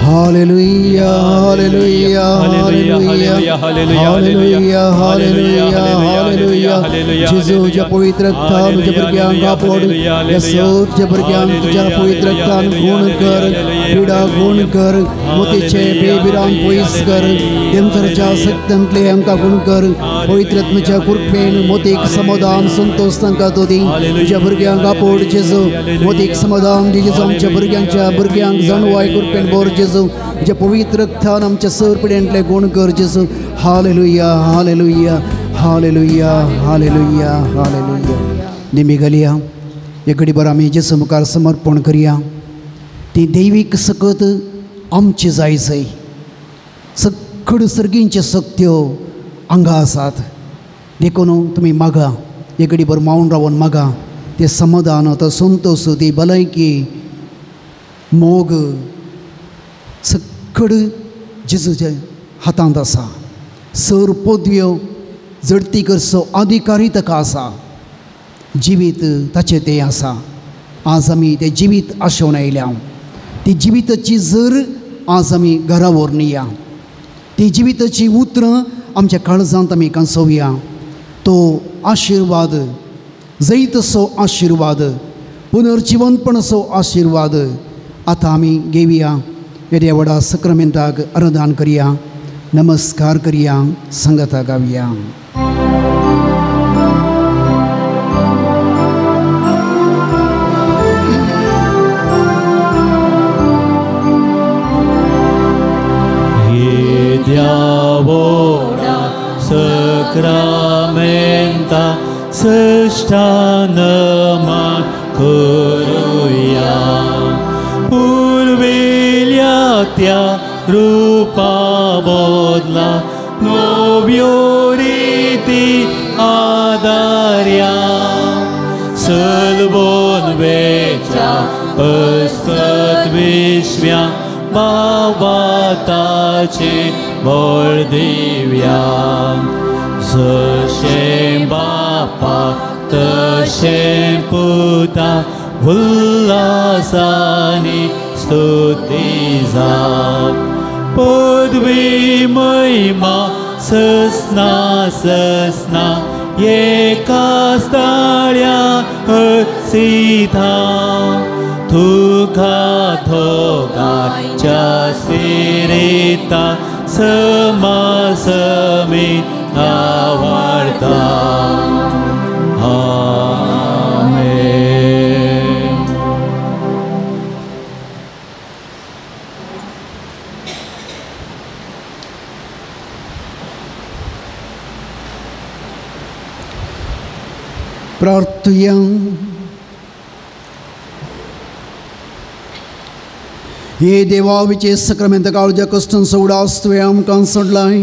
Hallelujah, hallelujah, hallelujah, hallelujah, hallelujah, hallelujah. जेजू तुज्या पवित्र रगतान तुज्या भुरग्यांक आपड, तुज्या भुरग्यांक तुज्या पवित्र रगतान गुण कर, पिडा गुण कर, मोतीचे बेबिरान पयस कर, देमसरच्या सत्यांतले आमकां गुण कर. पवित्र आत्म्याच्या कृपेन मोतीक समाधान संतोष तांकां तो दी. तुज्या भुरग्यांक आपड जेजू, मोतीक समाधान दी जेजू. आमच्या भुरग्यांच्या भुरग्यांक जाणवाय कृपेन भर जेजू. तुज्या पवित्र रगतान आमच्या सर पिड्यांतले गुण कर जेजू. Hallelujah, hallelujah, hallelujah, hallelujah, hallelujah. Nemi घालया हे घडीभर आमी जेजू मुखार समर्पण करया. ती दैवीक सकत आमची जाय जाय. सगळ्यो सर्गींच्यो शक्त्यो हांगा आसात, देखून तुमी मागा, हे घडीभर मावन रावन मागा. तें समाधान, तो संतोष, ती भलायकी, मोग सगळं जेजूच्या हातांत आसा. सर पदव्यो जडती करचो अधिकारी ताका आसा. जिवीत ताचें तें आसा. आज आमी तें जिवीत आशोवन आयल्या. ती जिविताची जर आज आमी घरा व्हरून या. ती जिविताची उतरां आमच्या काळजांत आमी कांसोवया. तो आशिर्वाद, जैतसो आशिर्वाद, पुनर्जिवनपणाचो आशिर्वाद आतां आमी घेवया. येद्या व्हडा सक्रामेंताक अर्दान करया, नमस्कार करया, संगता गावया. येद्या व्हडा सक्रामेंता सश्टान मान करुया, पुर्विल्ल्या त्या रूपा बदला नव्यो रिती आदार्या, सलबोन वेच्या असत विश्व्या बाबाताचे बळ दिव्या, जशें बापा तशें पुता उल्हासानी स्तुती जावं पदवी महिमा ससना ससना एका स्थाळ्या हसिता तुका थोगाच्या स्पिरिता समासमी आवडता. आमेन. प्रार्थुया. हे देवा विचे सक्रमेंत काळजा कश्टान उडास तुवें आमकां सोडलाय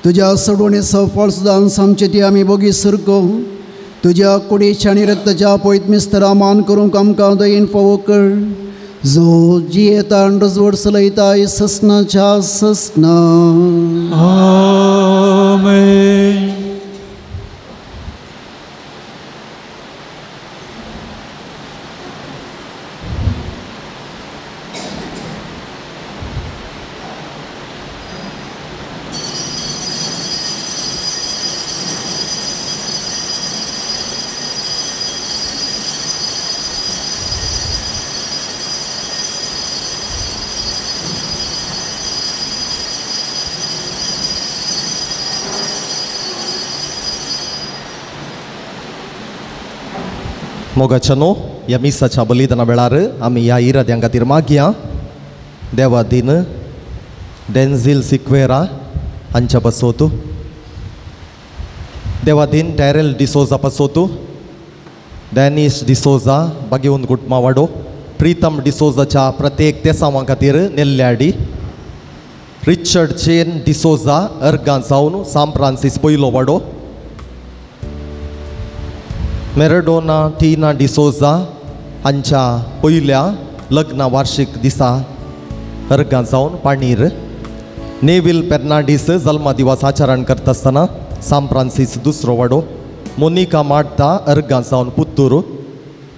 तुज्या सोडवणे सफळ सुदान आमचे ती आमी बोगी सुरको तुज्या कुडीच्या आनी रक्ताच्या पयत मिस्तरा मान करूंक आमकां दयेन फावो कर जो जियेता आनी रजवड चलयता ससनाच्या ससना. आमेन. मोगाच्या न्हू ह्या मिसाच्या बलिदाना वेळार आमी ह्या इराद्यां खातीर मागया. देवा दीन डेन्झील सिक्वेरा हांच्या पासत, देवा दीन डॅरल डिसोजा पासत, डॅनीश डिसोजा बागेवन कुटुंबा वाडो, प्रितम डिसोजाच्या प्रत्येक तेसांवां खातीर नेल्ल्याडी, रिचर्ड चेन डिसोजा अर्गां जावन सांत फ्रांसीस पयलो वाडो, मेरडोना टिना डिसोजा हांच्या पयल्या लग्न वार्षिक दिसा अर्गां जावन पाणीर, नेवील फेर्नांडीस जल्मा दिवस आचरण करता आसतना सांत फ्रांसीस दुसरो वाडो, मोनिका मार्ता अर्गां जावन पुत्तूर,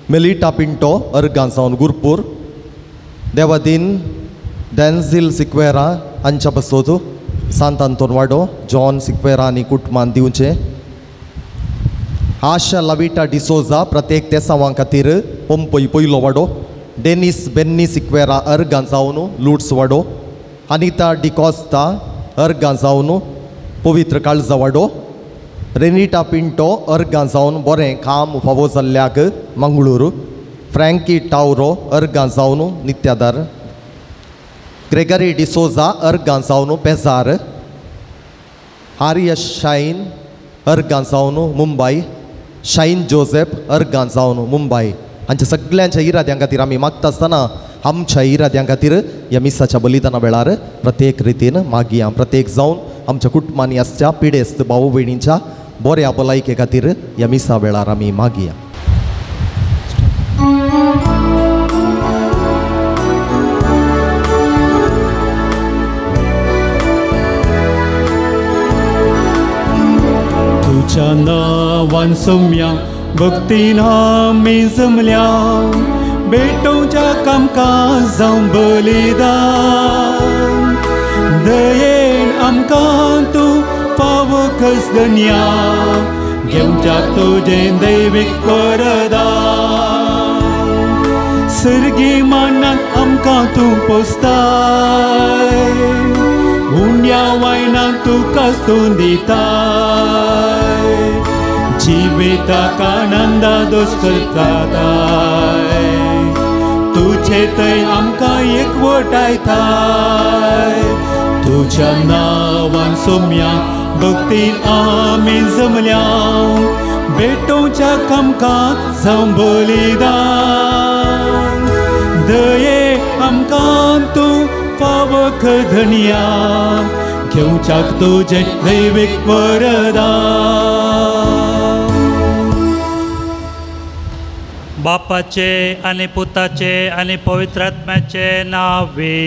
मेलिटा पिंटो अर्गां जावन गुरपूर, देवादीन डॅन्झील सिक्वेरा हांच्या पासत सांत आंतोन वाडो, जॉन सिक्वेरा आनी कुटुंबान दिवचें, आशा लविटा डिसोजा प्रत्येक तेसांवां खातीर पंपय पयलो वाडो, डेनीस बेन्नी सिक्वेरा अर्गां जावन लुट्स वाडो, अनिता डिकॉस्ता अर्गां जावन पवित्र काळजा वाडो, रेनिटा पिंटो अर्गां जावन बरें काम फावो जाल्ल्याक मंगळूर, फ्रँकी टावरो अर्गां जावन नित्यादार, ग्रेगरी डिसोजा अर्गां जावन पेजार, आर्य शायन अर्गां जावन मुंबय, शाईन जोसेफ अर्गां जावन मुंबय. हांच्या सगळ्यांच्या इराद्यां खातीर आमी मागता आसतना आमच्या इराद्यां खातीर ह्या मिसाच्या बलिदाना वेळार प्रत्येक रितीन मागया. प्रत्येक जावन आमच्या कुटुंबांनी आसच्या पिडेस्त भाव भयणींच्या बऱ्या भलायके खातीर ह्या मिसा वेळार आमी मागया. तुझ्या नावान सोम्या भक्तीन आमी जमल्या भेटोवच्या कामकाज जावं बलिदान दयेन आमकां तूं फावो कसदन्या घेवच्याक तुजें दैवीक वरदान सर्गी मानाक आमकां तूं पोसताय उण्या वायनाक तुका स्तून दिताय जिविताक आनंदा दोश करताय तुजे थंय आमकां एकवटायताय तुज्या नांवान सोम्या भक्तीन आमी जमल्या भेटोवच्या कामकाज जावं बलिदान दये आमकां तूं फावो धन्या घेवच्याक तुजें दैवीक वरदान. बापाचे आनी पुताचे आनी पवित्र आत्म्याचे नावे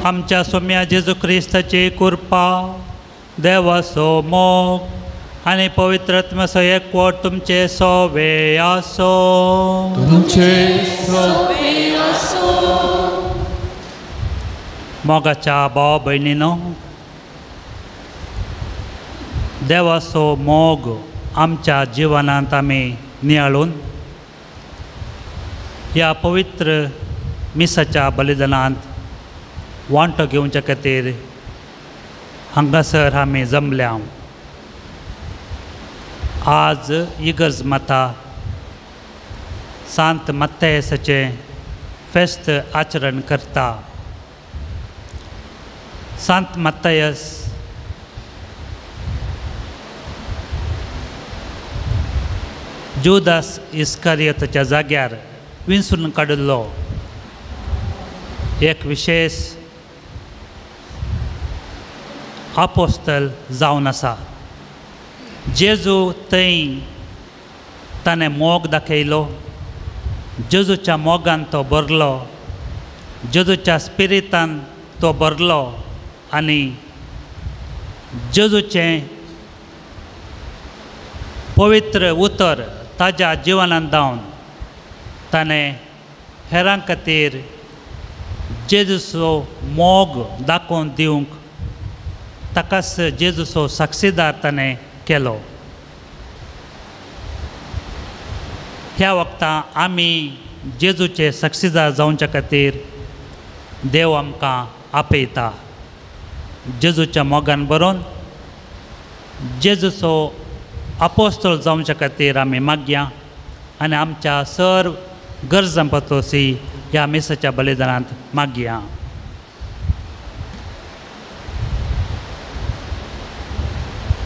आमच्या सोम्या जेजू क्रिस्ताची कृपा, देवाचो मोग आनी पवित्र आत्म्याचो एकवट तुमचे सोवे आसो. तुमचे सोवे आसो. मोगाच्या भाव भयणीनो, देवाचो मोग आमच्या जिवनांत आमी नियाळून ह्या पवित्र मिसाच्या बलिदानांत वांटो घेवच्या खातीर हांगासर आमी जमल्या. आज इगर्ज माता सांत मत्तेसाचें फेस्त आचरण करता. सांत मत्तायस जुदास इस्कारियताच्या जाग्यार विंचून काडिल्लो एक विशेष आपोस्तल जावन आसा. जेजू थंय ताणें मोग दाखयलो, जेजूच्या मोगान तो भरलो, जेजूच्या स्पिरितान तो भरलो आनी जेजूचें पवित्र उतर ताज्या जिवनांत धांवन ताणें हेरां खातीर जेजूचो मोग दाखोवन दिवंक ताकाच जेजूचो साक्षीदार ताणें केलो. ह्या वखता आमी जेजूचे साक्षीदार जावच्या खातीर देव आमकां आपयता. जेजूच्या मोगान बरोवन जेजूचो आपोस्तोल जावच्या खातीर आमी मागया आनी आमच्या सर्व गरजां पतोसी ह्या मिसाच्या बलिदानांत मागया.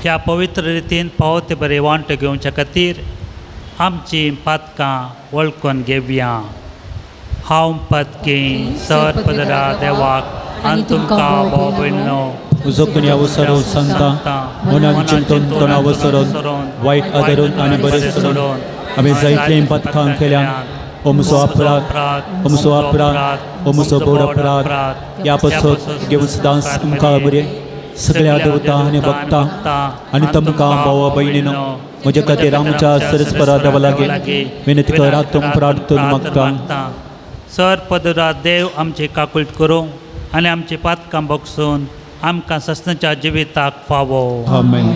ह्या पवित्र रितीन फावो ते बरे वांटो घेवच्या खातीर आमची पातकां वळखून घेवया. हांव पातकी सर पदरा देवाक आनी तुमकां भाव भयणो उजोकून ह्या वसरो सांगता मनान चिंतून तोंडा वसरून वायट आदरून आनी बरें सोडून आमी जायतलीं पातकां केल्यान. अमसो अपराध, अमसो अपराध, अमसो बोड अपराध ह्या पासत घेवन सदांच तुमकां बरें सगळ्या देवता आनी भक्ता आनी तुमकां भावा भयणीनो म्हज्या खातीर आमच्या सरस्परा देवा लागीं विनंती करात तुम प्रार्थन मागता. सर पदरा देव आमची काकूट करूं आनी आमची पातकां बगसून आमकां ससनाच्या जिविताक फावो. आमेन.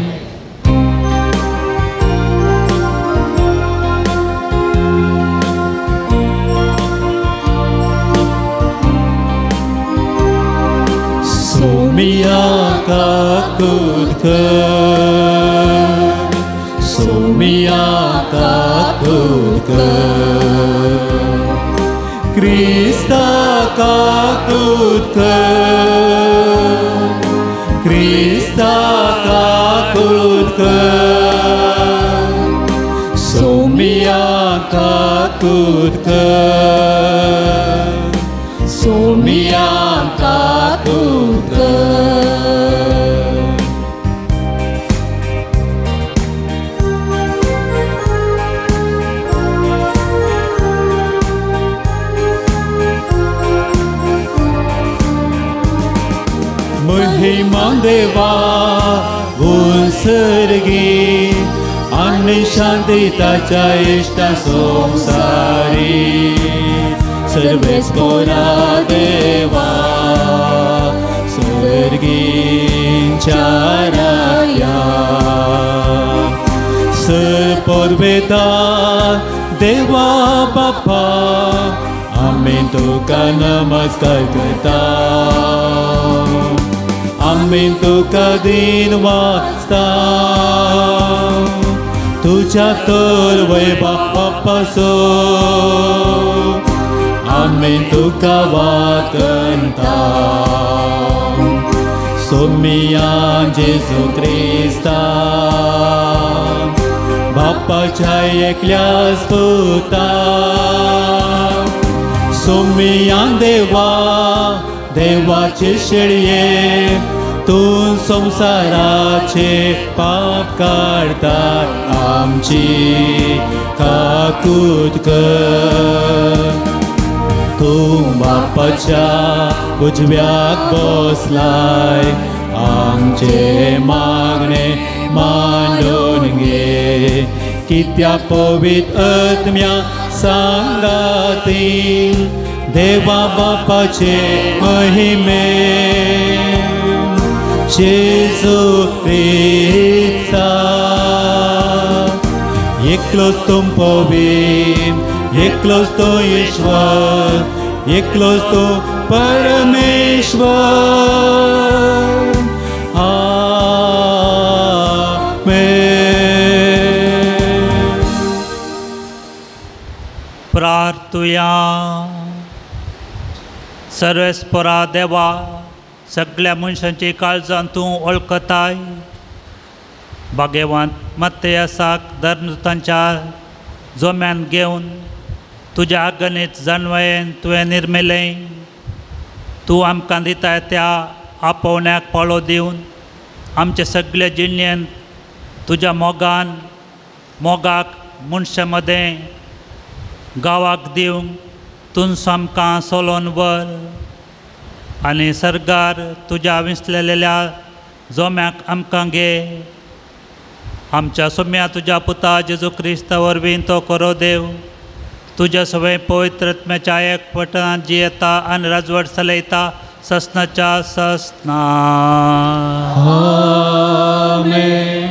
सोमिया काकूत कर, सोमिया काकूत कर, क्रिस्ता काकूत कर, क्रिस्ता काकूत कर, सोमिया काकूत कर, सोमिया काकूत कर. महिमा देवा उत्सर्गी आनी शांती ताच्या इश्टा संवसारी सर्वेस पोरा देवा सर्गींच्या राया सरपोरवेता देवा बाप्पा आमी तुका नमस्कार करता, आमी तुका दिन वाचता, तुज्या तर वैभवापासो आमी तुका वाकणता. सोमिया जेजू क्रिस्ता बापाच्या एकल्याच पुता, सोमिया देवा देवाचे शेळये तूं संवसाराचे पाप काडता आमची काकूत कर. तूं बापाच्या उजव्याक बसलाय आमचे मागणे मानून घे कित्या पवित्र आत्म्या सांगाती देवा बापाचे महिमे जेजू क्रिस्ता एकलोच तूं पवित्र एकलोच तूं ईश्वर एकलोच तूं परमेश्वर आमेन। प्रार्थुया। सर्वेस्परा देवा सगळ्या मनशांची काळजां तूं वळखताय भाग्यवंत मत्तयासाक धर्मदूतांच्या जोम्यान घेवन तुज्या अगणीत जाणवयेन तुवें निर्मिलें तूं आमकां दिताय त्या आपोवण्याक पाळो दिवन आमचे सगळे जिणेन तुज्या मोगान मोगाक मनशां मदें गांवाक दिवंक तूं आमकां सोलोन व्हर आनी सर्गार तुज्या विसलेल्या जोम्याक आमकां घे आमच्या सोम्या तुज्या पुता जेजू क्रिस्ता वरवीं तो करो देव तुज्या सवय पवित्र आत्म्याच्या एकपटान जियेता आनी राजवट चलयता ससनाच्या ससना। आमेन।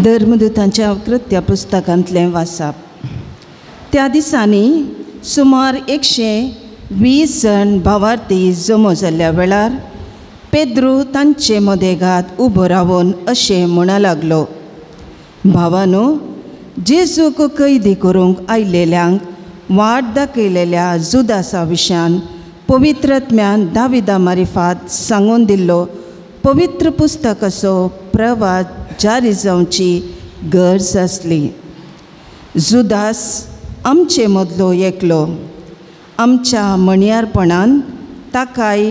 धर्मदूतांच्या कृत्य पुस्तकांतलें वाचप। त्या दिसांनी सुमार 120 जण भावार्थी जमो जाल्ल्या वेळार पेद्रू तांचे मदेगात उबो रावन अशें म्हणा लागलो, भावानो, जेजूक कैदी करूंक आयलेल्यांक वाट दाखयलेल्या जुदासा विशयान पवित्र आत्म्यान दाविदा मारिफात सांगून दिल्लो पवित्र पुस्तकाचो प्रवास जारी जावची गरज आसली। जुदास आमचे मदलो एकलो, आमच्या म्हणयारपणान ताकाय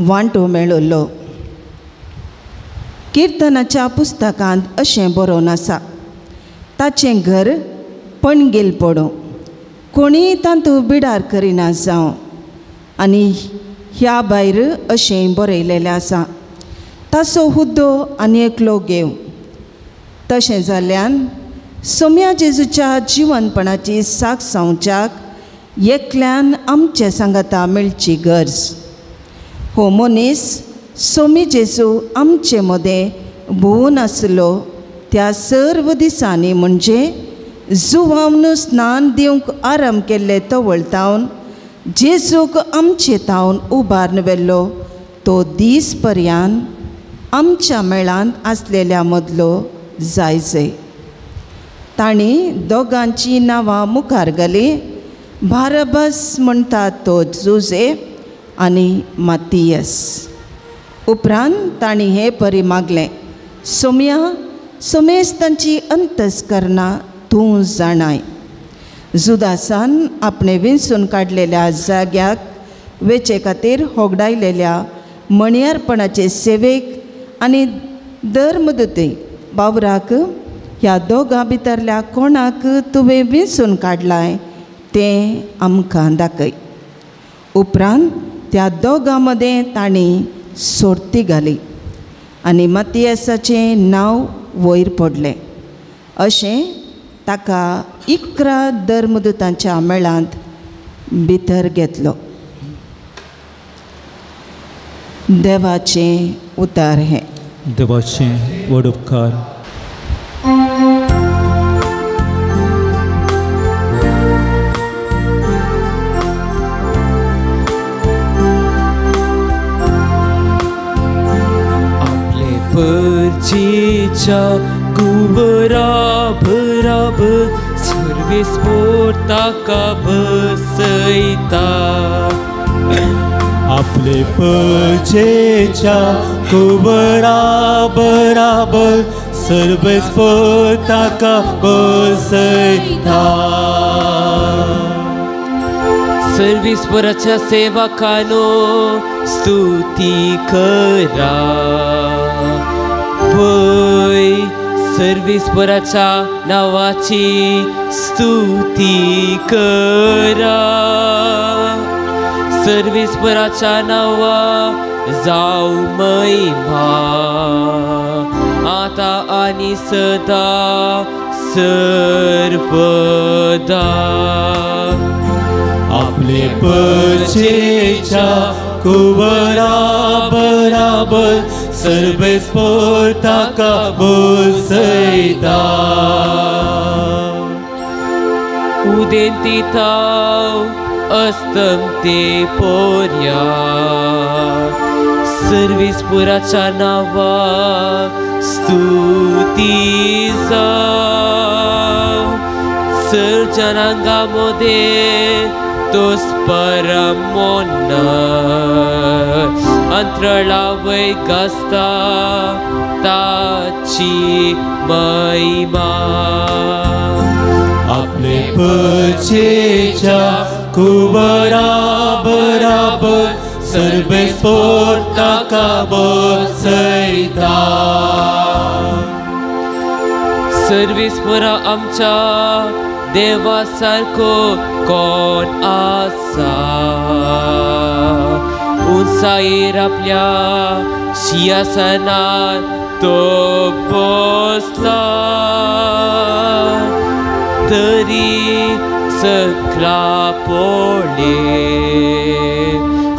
वांटो मेळिल्लो। किर्तनाच्या पुस्तकांत अशें बरोवन आसा, ताचें घर पणगेल पडूं, कोणीय तातूंत बिडार करिना जावं। आनी ह्या भायर अशें बरयलेलें आसा, ताचो हुद्दो आनी एकलो घेवं। तशें जाल्ल्यान सोम्या जेजूच्या जिवनपणाची साक्ष सांगच्याक एकल्यान आमचे सांगाता मेळची गरज। हो मनीस सोमी जेजू आमचे मदें भोंवून आसलो त्या सर्व दिसांनी, म्हणजे जुवावन स्नान दिवंक आराम केल्ले तवळतावन जेजूक आमचे तावन उबारून व्हेल्लो तो दीस पर्यान आमच्या मेळांत आसलेल्या मदलो जायजय। तांणी दोगांची नांवां मुखार घालीं, बारबस म्हणटा तो जुजे आनी मातियस। उपरांत तांणी हे परी मागलें, सोम्या सोमेस तांची अंतस्करणां तूं जाणाय। जुदासान आपणें विंचून काडलेल्या जाग्याक वेचे खातीर होगडायलेल्या म्हणयारपणाचे सेवेक आनी धर्मदूती बावराक ह्या दोगां भितरल्या कोणाक तुवें विंचून काडलाय तें आमकां दाखय। उपरांत त्या दोगां मदें तांणी सोर्ती घाली आनी मातियसाचें नांव वयर पडलें। अशें ताका 11 धर्मदूतांच्या मेळांत भितर घेतलो। देवाचें उतार हें। देवाचें व्हड उपकार। आपले परचीच्या कुवरा बराबर सर्वीस पोर्ताका बसयता। आपले परचेच्या कुवरा बराबर सर्वीस पोर्ताका बसयता। सर्वीसपराच्या सेवकानो स्तुती करा, पय सर्वीसपराच्या नावाची स्तुती करा। सर्वीसपराच्या नावा जावं महिमा। आता आनी सदा सर्वदा. आपले परचेच्या कुंवरा बराबर सर्वेस्पोर ताका बसयता. उदेंती थाव अस्तमते पोर्या सर्वेस्पोराच्या नांवा स्तुती जावं. सर्जनांगा मदें तोस परमोन अंतराळावय गाजता ताची महिमा. आपले परचेच्या कुंवरा बराबर सर्वेस्पोर ताका बसयता. सर्वेस्पोरा आमच्या देवा सारको कोण आसा? उंचायेर आपल्या शिंयासनार तो बसला, तरी सकला पळय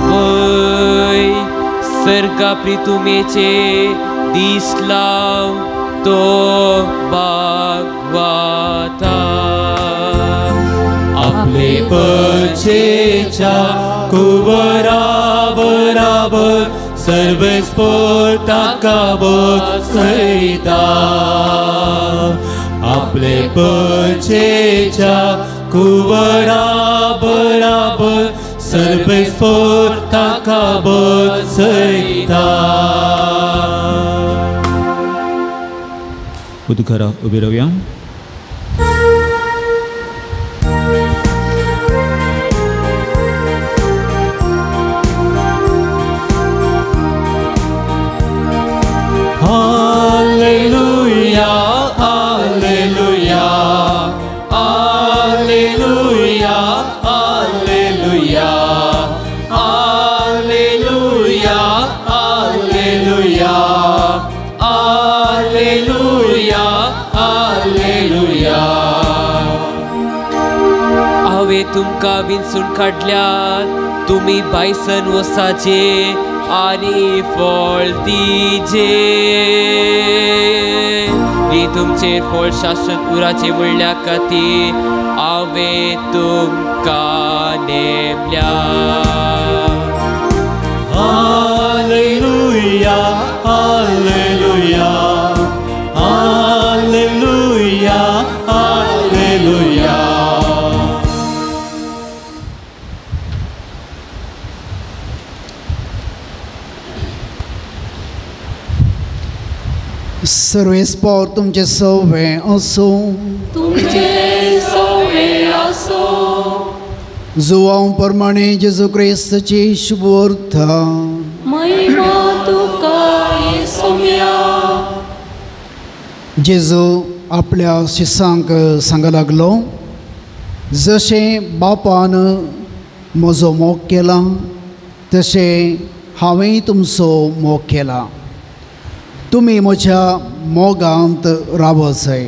वय सर्गा प्रितुमेचे दिसला तो बागवाता. आपले परचेच्या कुंवरा बराबर सर्वेस्पोर ताका बसयता. आपले परचेच्या कुंवरा बराबर सर्वेस्पोर ताका बसयता. उद्घरा उबी रावया. Hallelujah, hallelujah, hallelujah, hallelujah, hallelujah, hallelujah, hallelujah, hallelujah. हांवें तुमकां विंचून काडल्यात, तुमी बायसन वसाचे आनी फळ दिजे. तुमचेर फळ शाश्वत उराचें म्हणल्या खातीर हांवें तुमकां नेमल्या. Hallelujah, hallelujah, hallelujah, hallelujah. सर्वेस्पोर तुमचे सवे असो, तुमचे सवे असो. जुवांव प्रमाणे जेजू क्रिस्ताची शुभवार्ता. महिमा तुका येसुम्या. जेजू आपल्या शिसांक सांगा लागलो, जशें बापान म्हजो मोग केला तशें हांवेंय तुमचो मोग केला. तुमी म्हज्या मोगांत रावत जाय.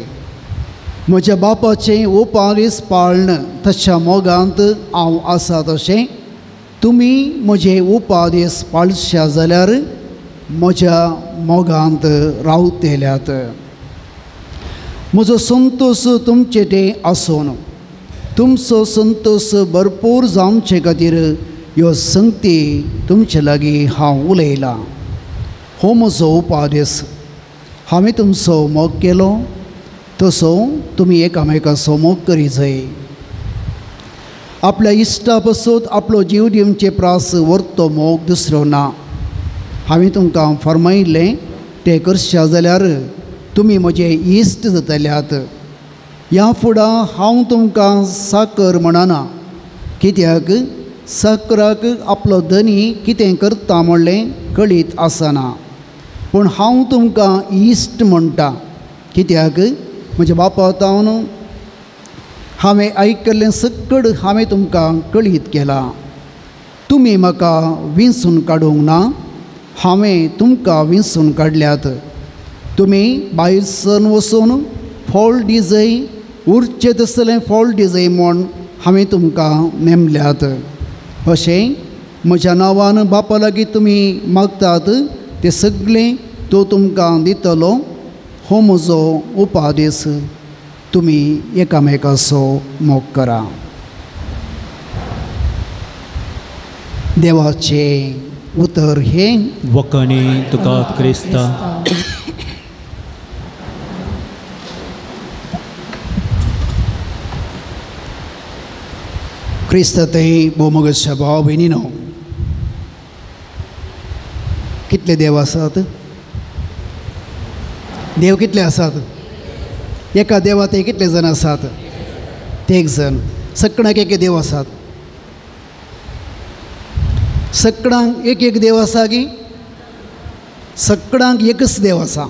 म्हज्या बापाचें उपारीस पाळण तशा मोगांत हांव आसा तशें तुमी म्हजे उपादेस पाळशा जाल्यार म्हज्या मोगांत रावतल्यात. म्हजो संतोश तुमचे ते आसून तुमचो संतोश भरपूर जावचे खातीर ह्यो संगती तुमचे लागीं हांव उलयलां. हो म्हजो उपादेस. हांवें तुमचो मोग केलो तसो तुमी एकामेकाचो मोग करी जाय. आपल्या इश्टा पासून आपलो जीव दिवचे प्रास व्हरतो मोग दुसरो ना. हांवें तुमकां फर्मायिल्लें तें करशा जाल्यार तुमी म्हजे इश्ट जातल्यात. ह्या फुडां हांव तुमकां साकर म्हणना, कित्याक साकराक आपलो धनी कितें करता म्हणलें कळीत आसना. पूण हांव तुमकां इश्ट म्हणटा, कित्याक म्हज्या बापा तावन हांवें आयकल्लें सकड हांवें तुमकां कळीत केलां. तुमी म्हाका विंचून काडूंक ना, हांवें तुमकां विंचून काडल्यात. तुमी भायर सरून वचून फळ दिजय, उरचें तसलें फळ दिजय म्हूण हांवें तुमकां नेमल्यात. अशें म्हज्या नांवान बापा लागीं तुमी मागतात तें सगळें तो तुमकां दितलो. हो म्हजो उपादेस, तुमी एकामेकाचो मोग करा. देवाचें उतर हें. वखणी तुका क्रिस्ता. क्रिस्त थंय भोवमोगाच्या भाव भयणीनो, कितले देव आसात? देव कितले आसात? एका देवा ते कितले जण आसात? ते एक जण. सगळ्यांक एक देव आसात? सगळ्यांक एक एक देव आसा की सगळ्यांक एकच देव आसा?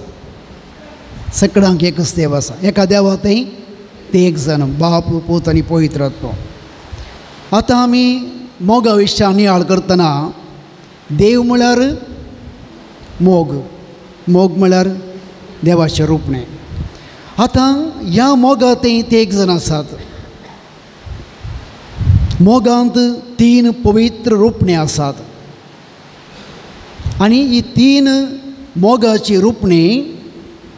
सगळ्यांक एकच देव आसा. एका देवा थंय ते एक जण, बाप, पूत आनी पवित्र आत्मो. आतां आमी मोगा विशया नियाळ करतना देव म्हळ्यार मोग, मोग म्हळ्यार देवाचें रूपणें. आतां ह्या मोगा थंय ते एक जण आसात. मोगांत तीन पवित्र रुपणें आसात आनी ही तीन मोगाची रुपणीं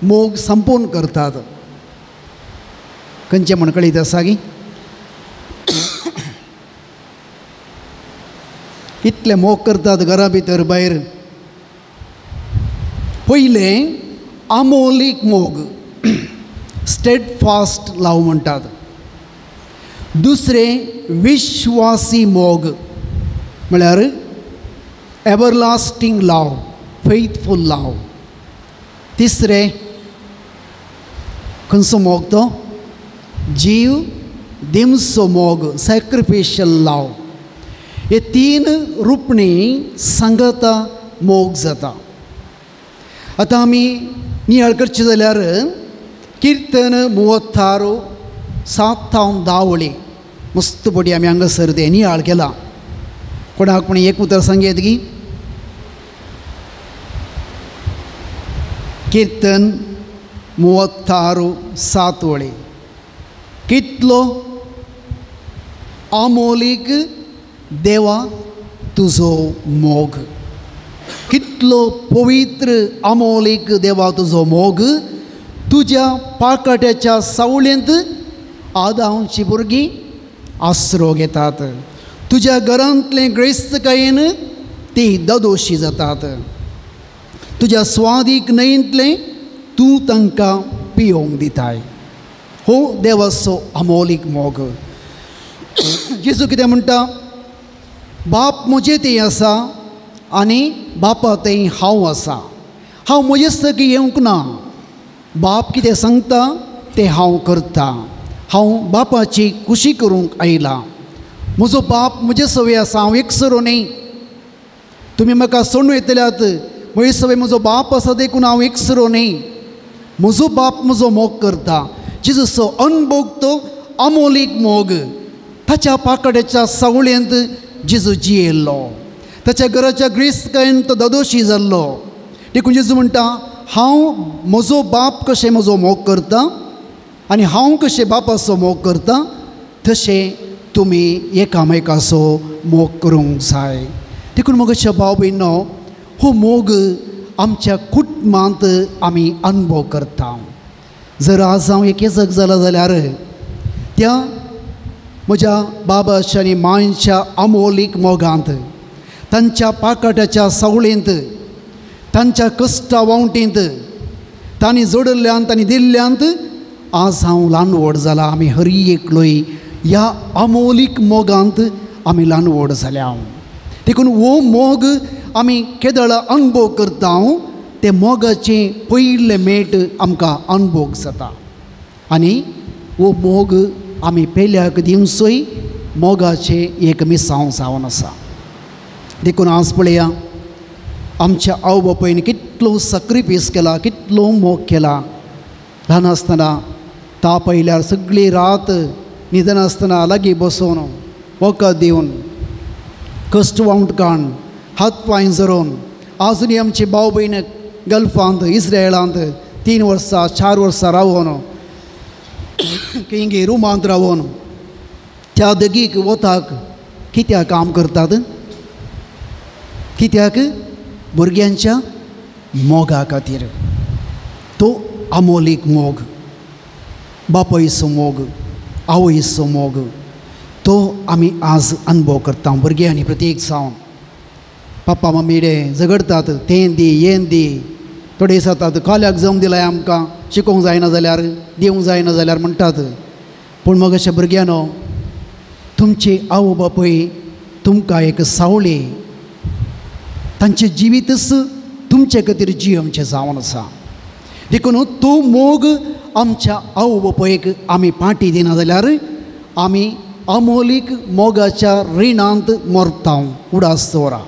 मोग संपूर्ण करतात. खंयचें म्हण कळीत आसा की इतले मोग करतात घरा भितर भायर. पयलें आमोलीक मोग, स्टेडफास्ट लाव म्हणटात. दुसरें विश्वासी मोग म्हळ्यार एवरलास्टींग लाव, फेथफूल लाव. तिसरें खंयचो मोग तो? जीव दिमचो मोग, सॅक्रिफिशियल लाव. हे तीन रुपणी सांगता मोग जाता. आतां आमी नियाळ करचें जाल्यार किर्तन 36 7 10 वळी मस्त पडी आमी हांगासर तें नियाळ केला. कोणाक कोणी एक उतर सांगयत की? किर्तन 36 7 वळी. कितलो आमोलीक देवा तुजो मोग, कितलो पवित्र आमोलीक देवा तुजो मोग, तुज्या पाकाट्याच्या सावळेंत आदांची भुरगीं आसरो घेतात, तुज्या घरांतले ग्रेस्तकायेन ती ददोशी जातात, तुज्या स्वादीक न्हंयतलें तूं तांकां पियोवंक दिताय. हो देवाचो अमोलीक मोग. जेजू कितें म्हणटा? बाप म्हजे थंय आसा आनी बापा थंय हांव आसा. हांव म्हजे सगळीं येवंक ना, बाप कितें सांगता तें हांव करता. हांव बापाची खुशी करूंक आयलां. म्हजो बाप म्हजे सवय आसा, हांव एकसरो न्ही. तुमी म्हाका सोडून वयतल्यात, म्हजे सवय म्हजो बाप आसा देखून हांव एकसरो न्ही. म्हजो बाप म्हजो मोग करता. जेजूचो अनभोग तो अमोलीक मोग. ताच्या पाकड्याच्या सावळेंत जेजू जियेल्लो, ताच्या घराच्या ग्रेस्तकायेन तो ददोशी जाल्लो. देखून जेजू म्हणटा, हांव म्हजो बाप कशें म्हजो मोग करता आनी हांव कशें बापाचो मोग करता तशें तुमी एकामेकाचो मोग करूंक जाय. देखून म्हज्या भाव भयणो, हो मोग आमच्या कुटुंबांत आमी अनुभव करता. जर आज हांव एक जग जाला जाल्यार त्या म्हज्या बाबाच्या आनी मांयच्या अमोलीक मोगांत, तांच्या पाकाट्याच्या सावळेंत, तांच्या कश्टा वावटींत, तांणी जोडिल्ल्यान तांणी दिल्ल्यांत आज हांव ल्हान व्हड जाला. आमी हरी एकलोय ह्या अमोलीक मोगांत आमी ल्हान व्हड जाल्या. देखून हो मोग आमी केदळा अनुभव करता, ते मोगाचें पयलें मेट आमकां अनुभव जाता. आनी हो मोग आमी पेल्याक दिवचोय मोगाचें एक मिसांव जावन आसा. देखून आज पळया आमच्या आवय बापायन कितलो सॅक्रिफायस केला, कितलो मोग केला. ल्हान आसतना ताप आयल्यार सगळी रात न्हिदनासतना लागीं बसोवन वखद दिवन कश्ट वावट काण हात पांय झरोवन आजुनूय आमची भाव भयण गल्फांत, इस्रायलांत, 3 वर्सां 4 वर्सां रावोन खंय रुमांत रावोन त्या दगीक वताक कित्याक काम करतात? कित्याक? भुरग्यांच्या मोगा खातीर. तो अमोलीक मोग, बापायचो मोग, आवयचो मोग, तो आमी आज अनुभव करता भुरग्यांनी. प्रत्येक जावन पापा मम्मी डे झगडतात, तें दी हें दी, थोडे जातात कोल्याक जम दिलाय आमकां, शिकोवंक जायना जाल्यार, दिवंक जायना जाल्यार म्हणटात. पूण मग अशें भुरग्यांनो, तुमची आवय बापूय तुमकां एक सावळी, तांचें जिवीतच तुमचे खातीर जियेवचें जावन आसा. देखून तो मोग आमच्या आवय बापायक आमी पाटी दिना जाल्यार आमी अमोलीक मोगाच्या रिणांत मरता. उडास दवरा,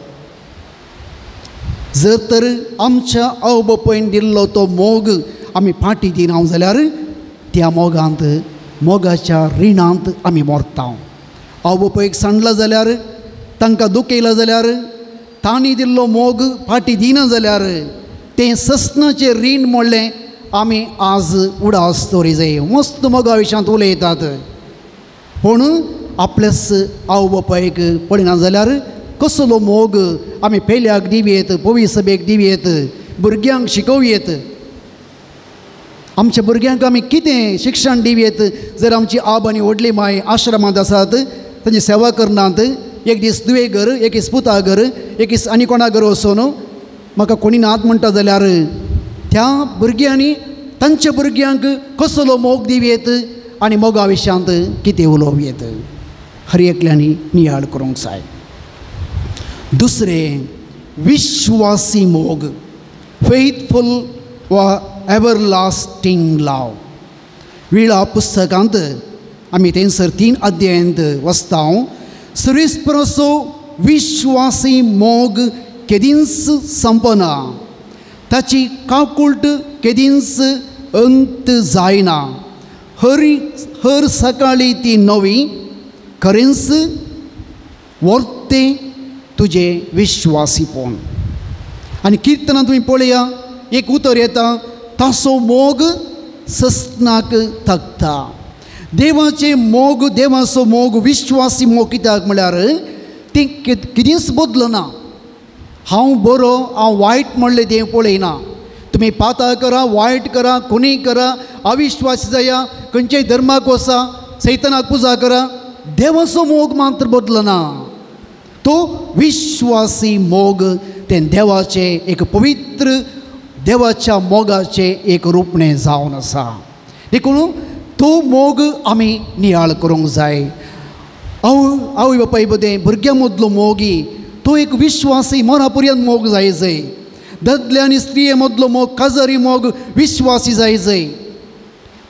जर तर आमच्या आवय बापायन दिल्लो तो मोग आमी पाटी दिना जाल्यार त्या मोगांत, मोगाच्या रिणांत आमी मरता. आवय बापायक सांडला जाल्यार, तांकां दुखयला जाल्यार, तांणी दिल्लो मोग फाटी दिना जाल्यार तें ससनाचें रीण म्हणलें आमी आज उडास दवरी जाय. मस्त मोगा विशयांत उलयतात, पूण आपल्याच आवय बापायक पळयना जाल्यार कसलो मोग आमी पेल्याक दिवयेत, पवी सभेक दिवयेत, भुरग्यांक शिकोवयेत. आमच्या भुरग्यांक आमी कितें शिक्षण दिवयेत जर आमची आब आनी व्हडली माय आश्रमांत आसात, तांची सेवा करनात, एक दीस दुवे घर, एक दीस पुता घर, एक दीस आनी कोणा घर वचून म्हाका कोणी नात म्हणटा जाल्यार त्या भुरग्यांनी तांच्या भुरग्यांक कसलो मोग दिवयेत आनी मोगा विशयांत कितें उलोवयेत? हर एकल्यांनी नियाळ करूंक जाय. दुसरें, विश्वासी मोग, फेथफूल वा एवरलास्टींग लव. विळा पुस्तकांत आमी थंयसर 3 अध्यायांत वचता. सुरेसपरसो विश्वासी मोग केदींच संपना, ताची काकुल्ट केदींच अंत जायना. हर सकाळी ती नवी, खरेंच वर्ते तुजें विश्वासीपण. आनी किर्तनां तुमी पळया, एक उतर येता, ताचो मोग ससनाक थकता. देवाचें मोग, देवाचो मोग, विश्वासी मोग कित्याक म्हळ्यार तें कितेंच बदलना. हांव बरो, हांव वायट म्हणलें तें पळयना. तुमी पाताळ करा, वायट करा, कोणीय करा, अविश्वासी जाया, खंयच्याय धर्माक वचा, सैतानाक पुजा करा, देवाचो मोग मात्र बदलना. तो विश्वासी मोग तें देवाचें एक पवित्र, देवाच्या मोगाचें एक रूपणें जावन आसा. देखून तो मोग आमी नियाळ करूंक जाय. आवय बापाय मदें भुरग्यां मदलो मोगी तो एक विश्वासी मरा पर्यंत मोग जाय जाय. दादले आनी स्त्रिये मदलो मोग, काजारी मोग विश्वासी जाय जाय.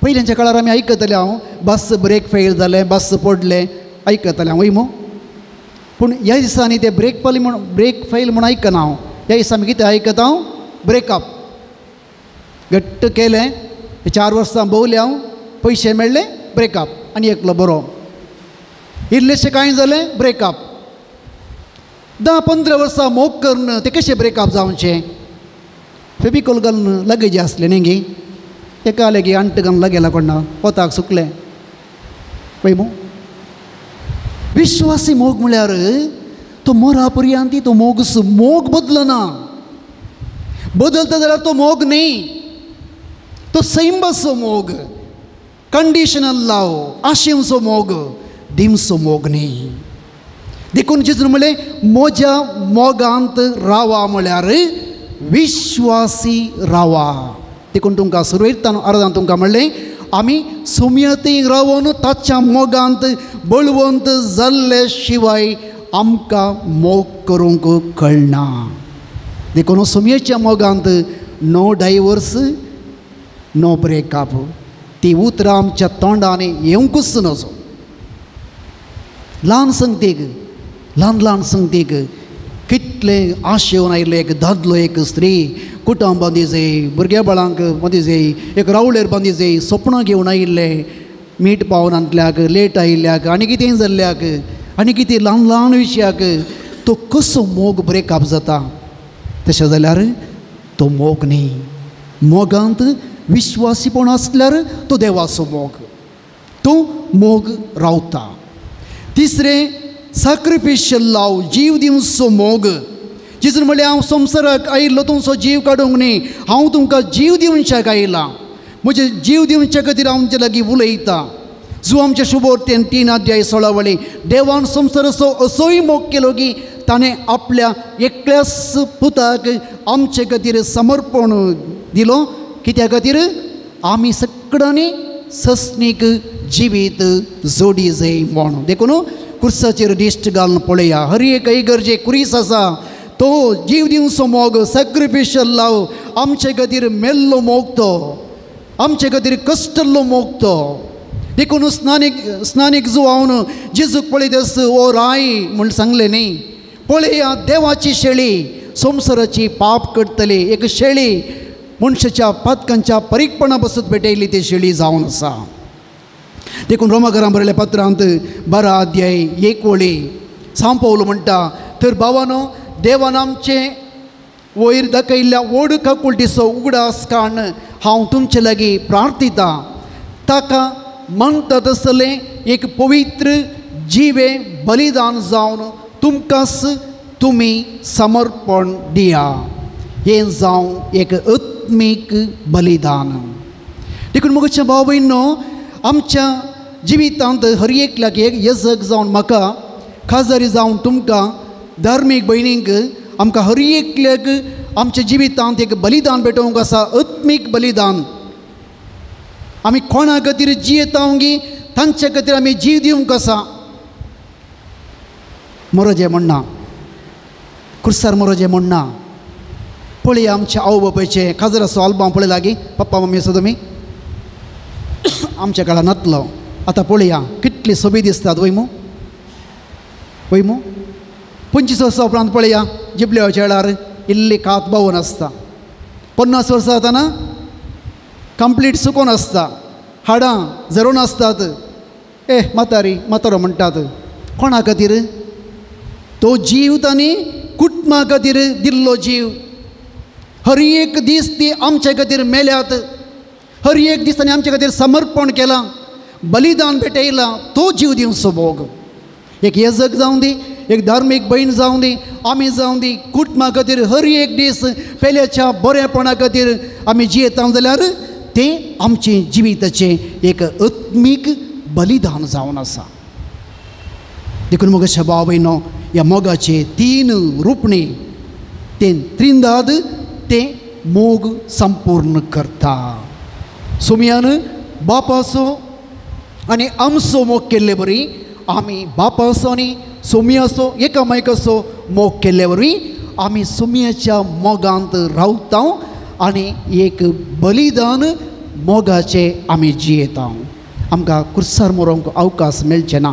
पयल्यांच्या काळार आमी आयकताले, हांव बस ब्रेक फेल जालें, बस पडलें, आयकतालें हांव मो. पूण ह्या दिसांनी ते ब्रेक फेल म्हूण, ब्रेक फेल म्हूण आयकना हांव. ह्या दिसा आमी कितें आयकता हांव? ब्रेकअप घट्ट केलें, 4 वर्सां भोंवलें हांव, पयशे मेळ्ळे, ब्रेकअप, आनी एकलो बरो. इल्लेशें कांय जालें, ब्रेकअप. 10-15 वर्सां मोग करून तें कशें ब्रेकअप जावचें? फेबिकोल घालून लगेज आसलें न्ही गे, एका लेगी अंट घालून लगेला कोणा पोताक सुकलें पळय मू. विश्वासी मोग म्हळ्यार तो मरा पर्यंत तो मोग, मोग बदलना. बदलता जाल्यार तो मोग न्ही, तो सैंबाचो मोग, कंडिशनल लाव, आशेवचो मोग, दिमचो मोग न्ही. देखून जेजून म्हणलें, म्हज्या मोगांत रावा म्हळ्यार विश्वासी रावा. देखून तुमकां सुरवेक अर्दान तुमकां म्हणलें, आमी सुमयती रावन ताच्या मोगांत बळवंत जाल्ले शिवाय आमकां मोग करूंक कळना. देखून सुमयेच्या मोगांत नो डायवर्स, नो ब्रेकअप, ती उतरां आमच्या तोंडांनी येवंकूच नजो. ल्हान संगतीक, ल्हान ल्हान संगतीक कितले आशेवन आयिल्ले एक दादलो एक स्त्री कुटुंब बांदी जाय, भुरग्या बाळांक बांदी जाय, एक रावळेर बांदी जाय, सपनां घेवन आयिल्ले, मीठ पावनांतल्याक, लेट आयिल्ल्याक, आनी कितें जाल्ल्याक, आनी कितें ल्हान ल्हान विशयाक तो कसो मोग ब्रेकअप जाता. तशें जाल्यार तो मोग न्ही. मोगांत विश्वासीपण आसल्यार तो देवाचो मोग, तो मोग रावता. तिसरें सॅक्रिफिशियल लाव, जीव दिवचो मोग. जेजून म्हणलें हांव संवसाराक आयिल्लो तुमचो जीव काडूंक न्ही, हांव तुमकां जीव दिवच्याक आयलां. म्हजे जीव दिवच्या खातीर हांव तुमचे लागीं उलयतां. जो आमच्या शुभोर्तेन 3 अध्याय 16 वळी देवान संवसाराचो असोय मोग केलो की ताणें आपल्या एकल्याच पुताक आमचे खातीर समर्पण दिलो. कित्या खातीर? आमी सगळ्यांनी सस्नीक जिवीत जोडी जाय म्हूण. देखून कुर्साचेर दिश्ट घालून पळया, हर एक इगर्जे कुरीस आसा तो जीव दिवचो मोग, सॅक्रिफिशियल लाव, आमचे खातीर मेल्लो मोग तो, आमचे खातीर कश्टल्लो मोग तो. देखून स्नानीक जुवावन जेजूक पळयत आस ओ राय म्हूण सांगलें न्ही. पळया देवाची शेळी संवसाराची पाप करतली एक शेळी, मनशाच्या पातकांच्या परीकपणा बसत भेटयली ती शेळी जावन आसा. देखून रोमाकरां बरयल्या पत्रांत 12 अध्याय 1 वळी सांपवलो म्हणटा, तर भावानो देवान आमचे वयर दाखयल्ल्या व्हड काकुळटीचो उगडास काडून हांव तुमचे लागीं प्रार्थितां, ताका मानता तसलें एक पवित्र जिवें बलिदान जावन तुमकांच तुमी समर्पण दिया. हें जावं एक आत्मीक बलिदान. देखून म्हज्या भाव भयणो, आमच्या जिवितांत हर एकल्याक एक यजक जावन म्हाका, खाजरी जावन तुमकां, धार्मीक भयणींक, आमकां हर एकल्याक आमच्या जिवितांत एक बलिदान भेटोवंक आसा, आत्मीक बलिदान. आमी कोणा खातीर जियेता गी तांचे खातीर आमी जीव दिवंक आसा. मोरोजें म्हणना, कुर्सार मोरोजें म्हणना. पळय आमच्या आवय बापायचें काजराचो आल्बम पळय लागीं, पप्पा मम्मी आसा तुमी आमच्या काळार नातलो. आतां पळया कितली सोबी दिसतात वय मू, वय मू. 25 वर्सां उपरांत पळया जिबल्या वेळार इल्ली कात बावून आसता. 50 वर्सां जाताना कंप्लीट सुकोन आसता, हाडां झरोन आसतात. ए म्हातारी म्हातारो म्हणटात. कोणा खातीर? तो जीव तांणी कुटुंबा खातीर दिल्लो जीव. हर एक दीस ती आमचे खातीर मेल्यात, हर एक दीस तांणी आमचे खातीर समर्पण केलां, बलिदान भेटयलां. तो जीव दिवचो भोग. एक येजक जावं दी, एक धार्मीक भयण जावं दी, आमी जावं दी, कुटुंबा खातीर हर एक दीस पेल्याच्या बरेपणा खातीर आमी जियेता जाल्यार तें आमचें जिविताचें एक आत्मीक बलिदान जावन आसा. देखून म्हज्या भाव भयणो, ह्या मोगाचे 3 रुपणी ते त्रिंदाद ते मोग संपूर्ण करता. सोमयान बापाचो आनी आमचो मोग केल्ले बरी आमी बापाचो आनी सोमयाचो एकामेकाचो मोग केल्ले वरवीं आमी सोमयाच्या मोगांत रावता आनी एक बलिदान मोगाचें आमी जियेता. आमकां कुर्सार मरोंक अवकाश मेळचे ना,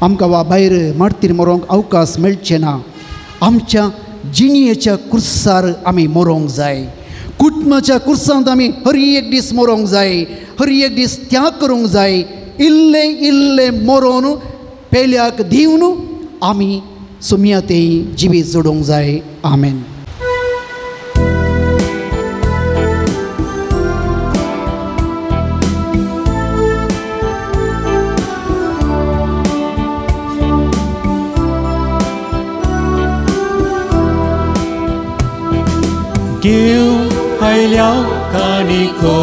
आमकां वा भायर मार्तीर मरोंक अवकाश मेळचे ना. आमच्या जिणयेच्या कुर्सार आमी मरोंक जाय, कुटुंबाच्या कुर्सांत आमी हर एक दीस मरोंक जाय, हर एक दीस त्याग करूंक जाय. इल्ले इल्ले मरोन पेल्याक दिवन आमी सोमया तें जिवीत जोडूंक जाय. आमेन. घेव आयल्या काणिको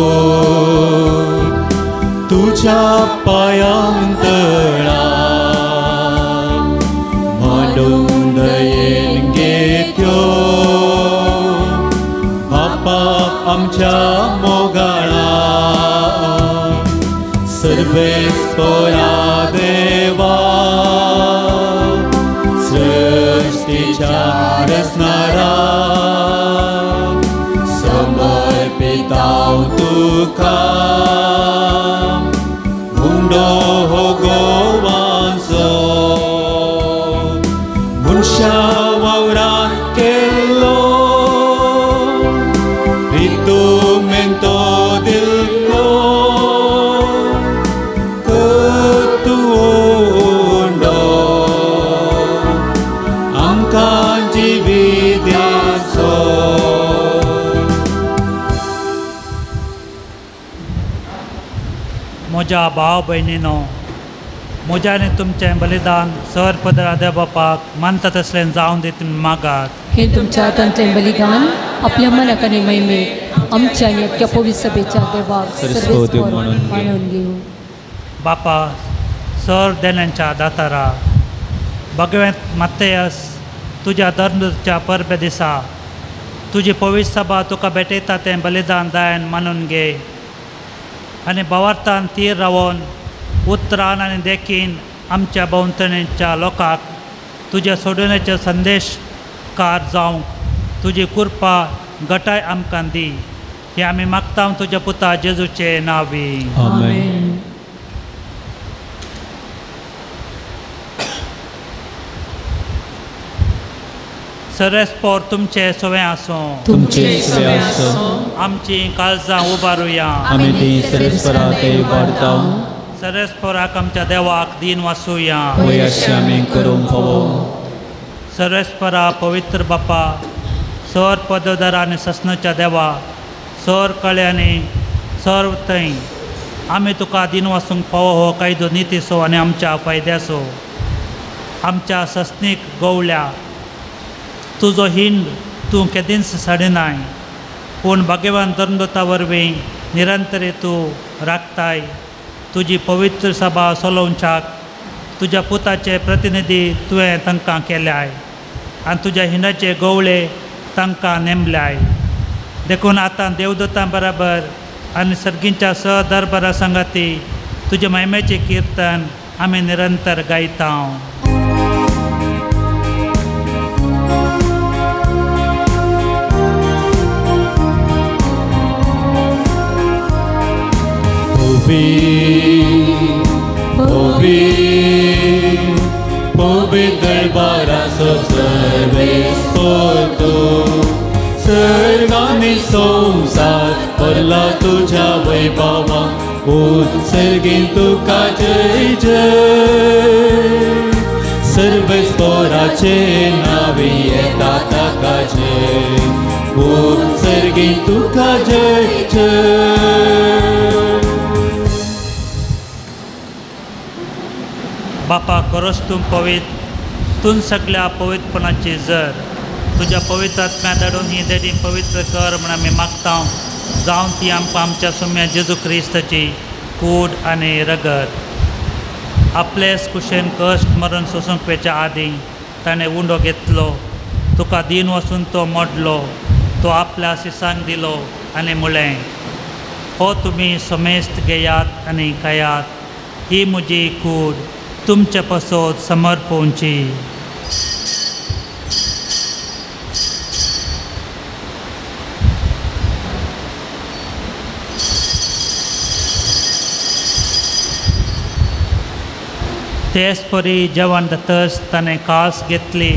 तुझ्या पायां तळा, मांडून दयेन घेत्यो बापा आमच्या मोगाळा. सर्वेस्परा देवा सृष्टीच्या रचणारा, समर्पिताव तुका मुंडो हो गोवांचो. मनशा वावरान केल्लो रितुमेंतो दिल्लो, तूं उंडो आमकां जिवीत. म्हज्या भाव भयणीनो, म्हज्या आनी तुमचें बलिदान सर पदरा देव बापाक मानता तसलें जावन दी तुमी मागात. हे तुमच्या हातांतलें बलिदान आपल्या मनाक आनी महिमेक आमच्या आनी अख्ख्या पवित्र सभेच्या देवाक सर्वेस्पर मानून घेवं. बापा सर देण्यांच्या दातारा, भगवंत मात्तेयस तुज्या धर्मच्या परबे दिसा तुजी पवित्र सभा तुका भेटयता तें बलिदान दायन मानून घे आनी भावार्थान तीर रावन उतरान आनी देखीन आमच्या भोंवतणीच्या लोकांक तुज्या सोडवणेचे संदेशकार जावंक तुजी कृपा गटाय आमकां दी. हे आमी मागता तुज्या पुता जेजूचे नांवी. आमेन. सरस्पोर तुमचे सवें आसूं. तुमचे सवें आसूं. आमची काळजां उबारुया. आमी ती सरस्परा ते उबारता. सरस्पोराक आमच्या देवाक दीन वासुया. होय अशें आमी करूंक फावो. सरस्परा पवित्र बापा, सर पदोदर आनी ससनाच्या देवा, सर कळ्यांनी सर्व थंय आमी तुका दीन वासूंक फावो हो कायदो नितीचो आनी आमच्या फायद्याचो. आमच्या ससनीक गोवल्या तुजो हिंड तूं केदींच साडिनाय, पूण भाग्यवान धर्मदूता वरवीं निरंतर तूं राखताय. तुजी पवित्र सभा चलोवच्याक तुज्या पुताचे प्रतिनिधी तुवें तांकां केल्याय आनी तुज्या हिंडाचे गोवळे तांकां नेमल्याय. देखून आतां देवदूतां बराबर आनी सर्गींच्या स दरबारा सांगाती तुज्या महिमेचें किर्तन आमी निरंतर गायता. पवित्र सर्वेस्पर तूं, सर्गांनी संवसार भरला तुज्या वैभवा, उत्सर्गीन तुका जय जय. सर्वेस्पराचे नांवी येता ताका जय, उत्सर्गीन तुका जय जय. बापा खरोच तूं पवित्र, तूं सगल्या पवित्रपणाची जर तुज्या पवित्र आत्म्या धाडून ही देणी पवित्र कर म्हण आमी मागता. जावन ती आमकां आमच्या सुम्या जेजू क्रिस्ताची कूड आनी रगत. आपलेच कुशेन कश्ट मरण सोसूंक वेच्या आदीं ताणें उंडो घेतलो, तुका दीन वचून तो मोडलो, तो आपल्या शिसांक दिलो आनी म्हळें, हो तुमी समेस्त घेयात आनी खायात, ही म्हजी कूड तुमचे पसत समर्पोवची. तेच परी जेवण जातच ताणें कास घेतली,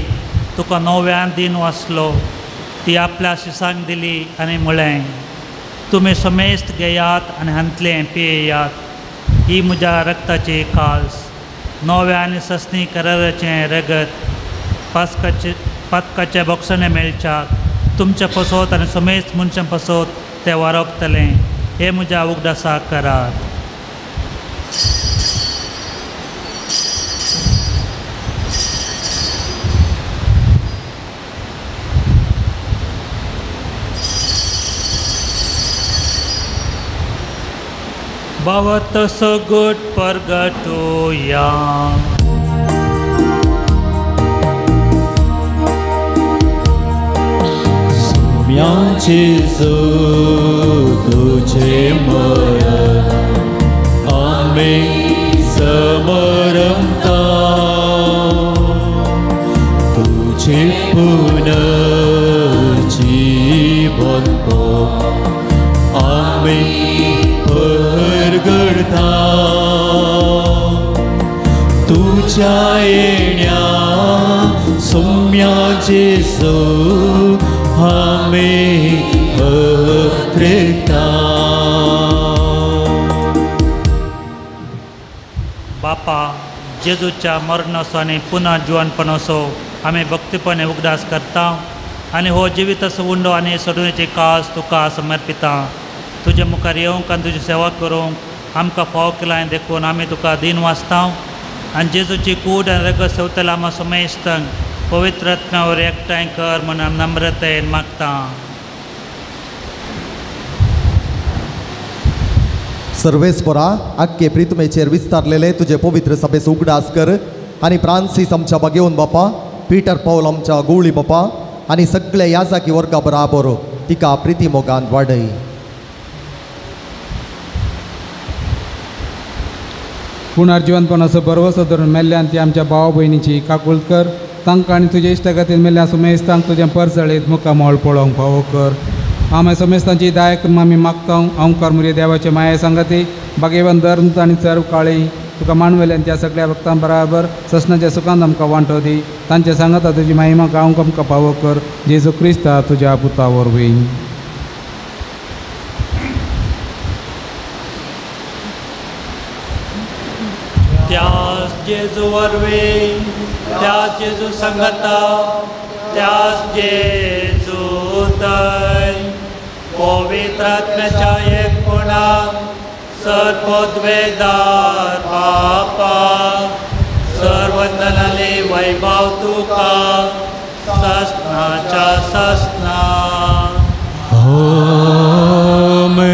तुका नव्यान दीन वाचलो, ती आपल्या शिसांक दिली आनी म्हळें, तुमी समेस्त घेयात आनी हांतलें पियेयात, ही म्हज्या रक्ताची कास, नव्या आनी ससनी कराराचें रगत, पातकाचे बोगसणें मेळच्याक तुमचे पसत आनी समेस्त मनशां पसत तें वारोगतलें. हें म्हज्या उगडासाक करात. भवत सगुट परगटुया. सोम्या जेजू तुझे मरण आमी समरमता, तुझे पुनर्जीवन आमी परगडता. तुझ्या येण्या सोम्या जेजू आमी हत्रेता. बापा जेजूच्या मरणाचो आनी पुनः जिवनपणाचो आमी भक्तीपणे उगडास करता आनी हो जिवीत असो उंडो आनी सोडवणेची कास तुका समर्पिता. तुजे मुखार येवंक आनी तुजी सेवा करूंक आमकां फावो केलां देखून आमी तुका दीन वाचता आनी जेजूची कूड आनी रगत सवतला आमा समेस्तांक पवित्र आत्म्यावर एकठांय कर म्हूण आमी नम्रतायेन मागता. सर्वेस्परा आख्खे प्रितमेचेर विस्तारलेले तुजे पवित्र सभेचो उगडास कर आनी फ्रांसीस आमच्या बागेवन बापा, पीटर पावल आमच्या गवळी बापा आनी सगळे याजाकी वर्गा बराबर तिका प्रिती मोगान वाडय. पुनर्जिवनपणाचो भरवसो धरून मेल्ल्यान ती आमच्या भावा भयणीची काकूळत कर. तांकां आनी तुज्या इश्टागतीन मेल्ल्या सुमेस्तांक तुजें परजळीत मुखामळ पळोवंक फावो कर. आमी समेस्तांची दया करून आमी मागता. ओंकार मुरे देवाचे माये सांगाती बागेवन धर्म आनी सर्व काळी तुका मानवेल्यान त्या सगळ्या भक्तां बराबर ससनाच्या सुखान आमकां वांटो दी. तांचे सांगाता तुजी महिमा गावंक आमकां फावो कर. जेजू क्रिस्ता तुज्या पुता वरवीं. त्यास जेजू वरवीं, त्यास जेजू सांगाता, त्यास जेजू तय पवित्र आत्म्याच्या एकपणान सर्वोद्वेदार बापा सर्वतनाले वैभव तुका ससनाच्या ससना. आमेन.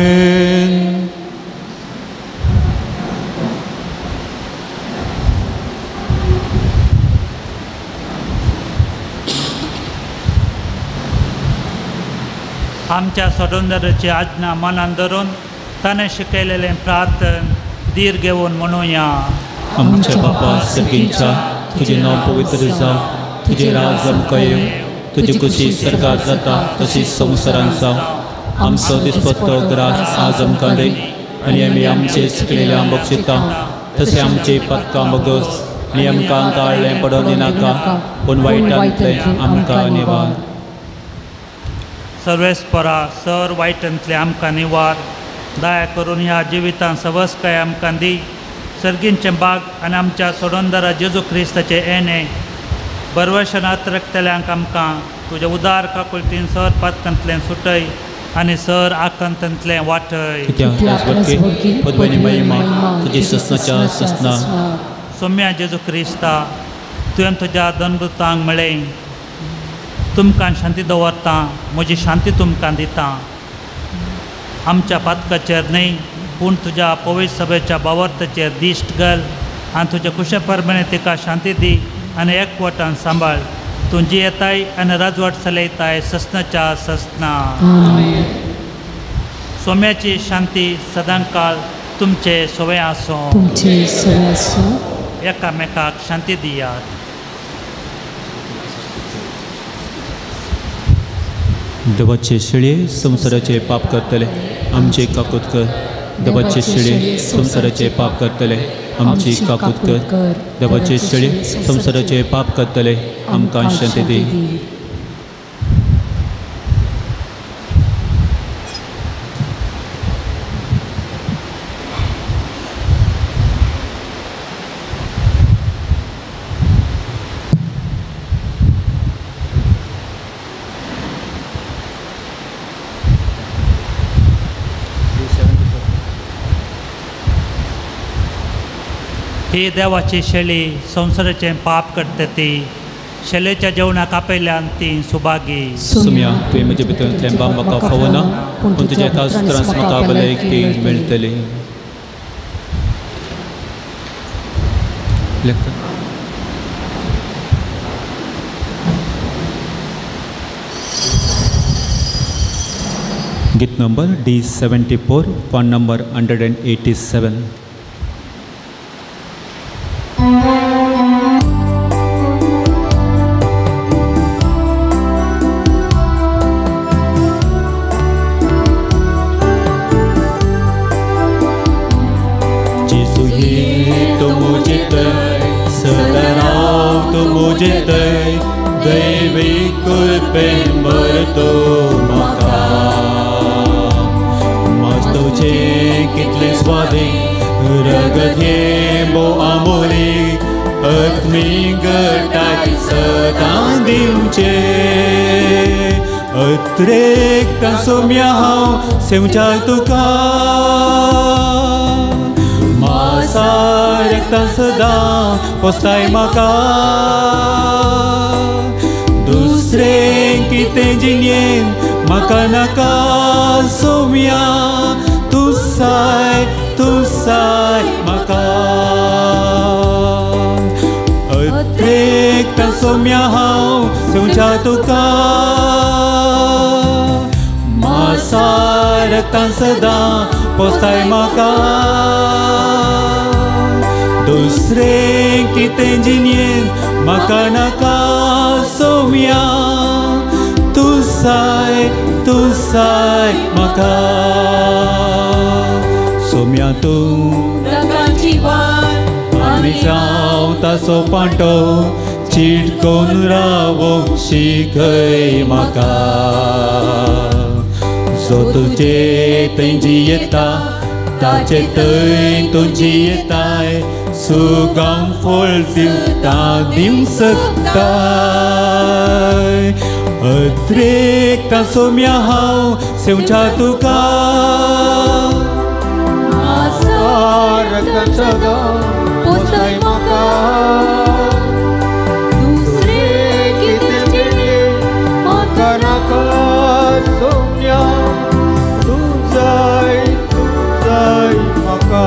आमच्या सोडोंदराची आज्ञा मनान धरून ताणें शिकयलेलें प्रार्थन धीर घेवन म्हणुया. आमच्या बापा सर्गींच्या तुजें नांव पवित्र जावं, तुजें राज आमकां येवं, तुजी खुशी सरकार जाता तशी संवसारांत जावं. आमचो दिसपट्टो ग्रास आज आमकां दी आनी आमी आमचे शिकलेल्या बक्षिता तशें आमचे पक्का बगस आनी आमकां ताळ्ळें पडोवन दिनाका पूण वायटांतलें आमकां निवार. सर्वेस्परा सर वायटांतलें आमकां निवार. दया करून ह्या जिवितांत सवसकाय आमकां दी. सर्गींचें बाग आनी आमच्या सोडोंदरा जेजू क्रिस्ताचें येणें बरवशनात रखतल्यांक आमकां तुज्या उदार काकुळटीन सर पातकांतलें सुटय आनी सर आकांतांतलें वाटय. सोम्या जेजू क्रिस्ता तुवें तुज्या दनदुतांक म्हळें तुमकां शांती दवरता, म्हजी शांती तुमकां दिता. आमच्या पातकाचेर न्हय पूण तुज्या पवित्र सभेच्या बावर्ताचेर दिश्ट घाल आनी तुज्या कुशे प्रमाणे तिका शांती दी आनी एकवटान सांबाळ. तूं जियेताय आनी राजवट चलयताय ससनाच्या ससना. सोम्याची शांती सदांकाळ तुमचे सवय आसूं. एकामेकाक शांती दियात. देवाचे शेळये संवसाराचे पाप करतले आमचे काकूत कर. देवाचे शेळये संवसाराचे पाप करतले आमची काकूत कर. देवाचे शेळये संवसाराचे पाप करतले आमकां शांती दी. ही देवाची शेळी संवसाराचें पाप करता ती शेळेच्या जेवणाक आपयल्यान ती सुभागी. सुम्या तुवें म्हजे भितरतलें बाम म्हाका फावना पूण तुज्या त्रास म्हाका भलायकी मेळटली. गीत नंबर D74, fund number 187. अत्रेकता सोम्या हांव सेवच्या तुका मासार सदां पोसताय म्हाका दुसरें कितें जिणेन म्हाका नाका सोम्या तूं साय म्हाका अत्रेकता सोम्या हांव सेवच्या तुका मासार सदां पोसताय म्हाका दुसरें कितें जिणेन म्हाका नाका सोम्या तूं साय म्हाका सोम्या तूं आनी जावं ताचो पांटो चिटकोन रावोंक शिकय म्हाका जो तुजे थंय जियेता ताचे थंय तूं जियेताय सुगाम फळ दिवता दिवंक शकताय अत्रेकता सोम्या हांव सेवच्या तुका सदां पोसताय म्हाका दुसरें कितें जिणेन म्हाका नाका सोम्या तूं जाय म्हाका.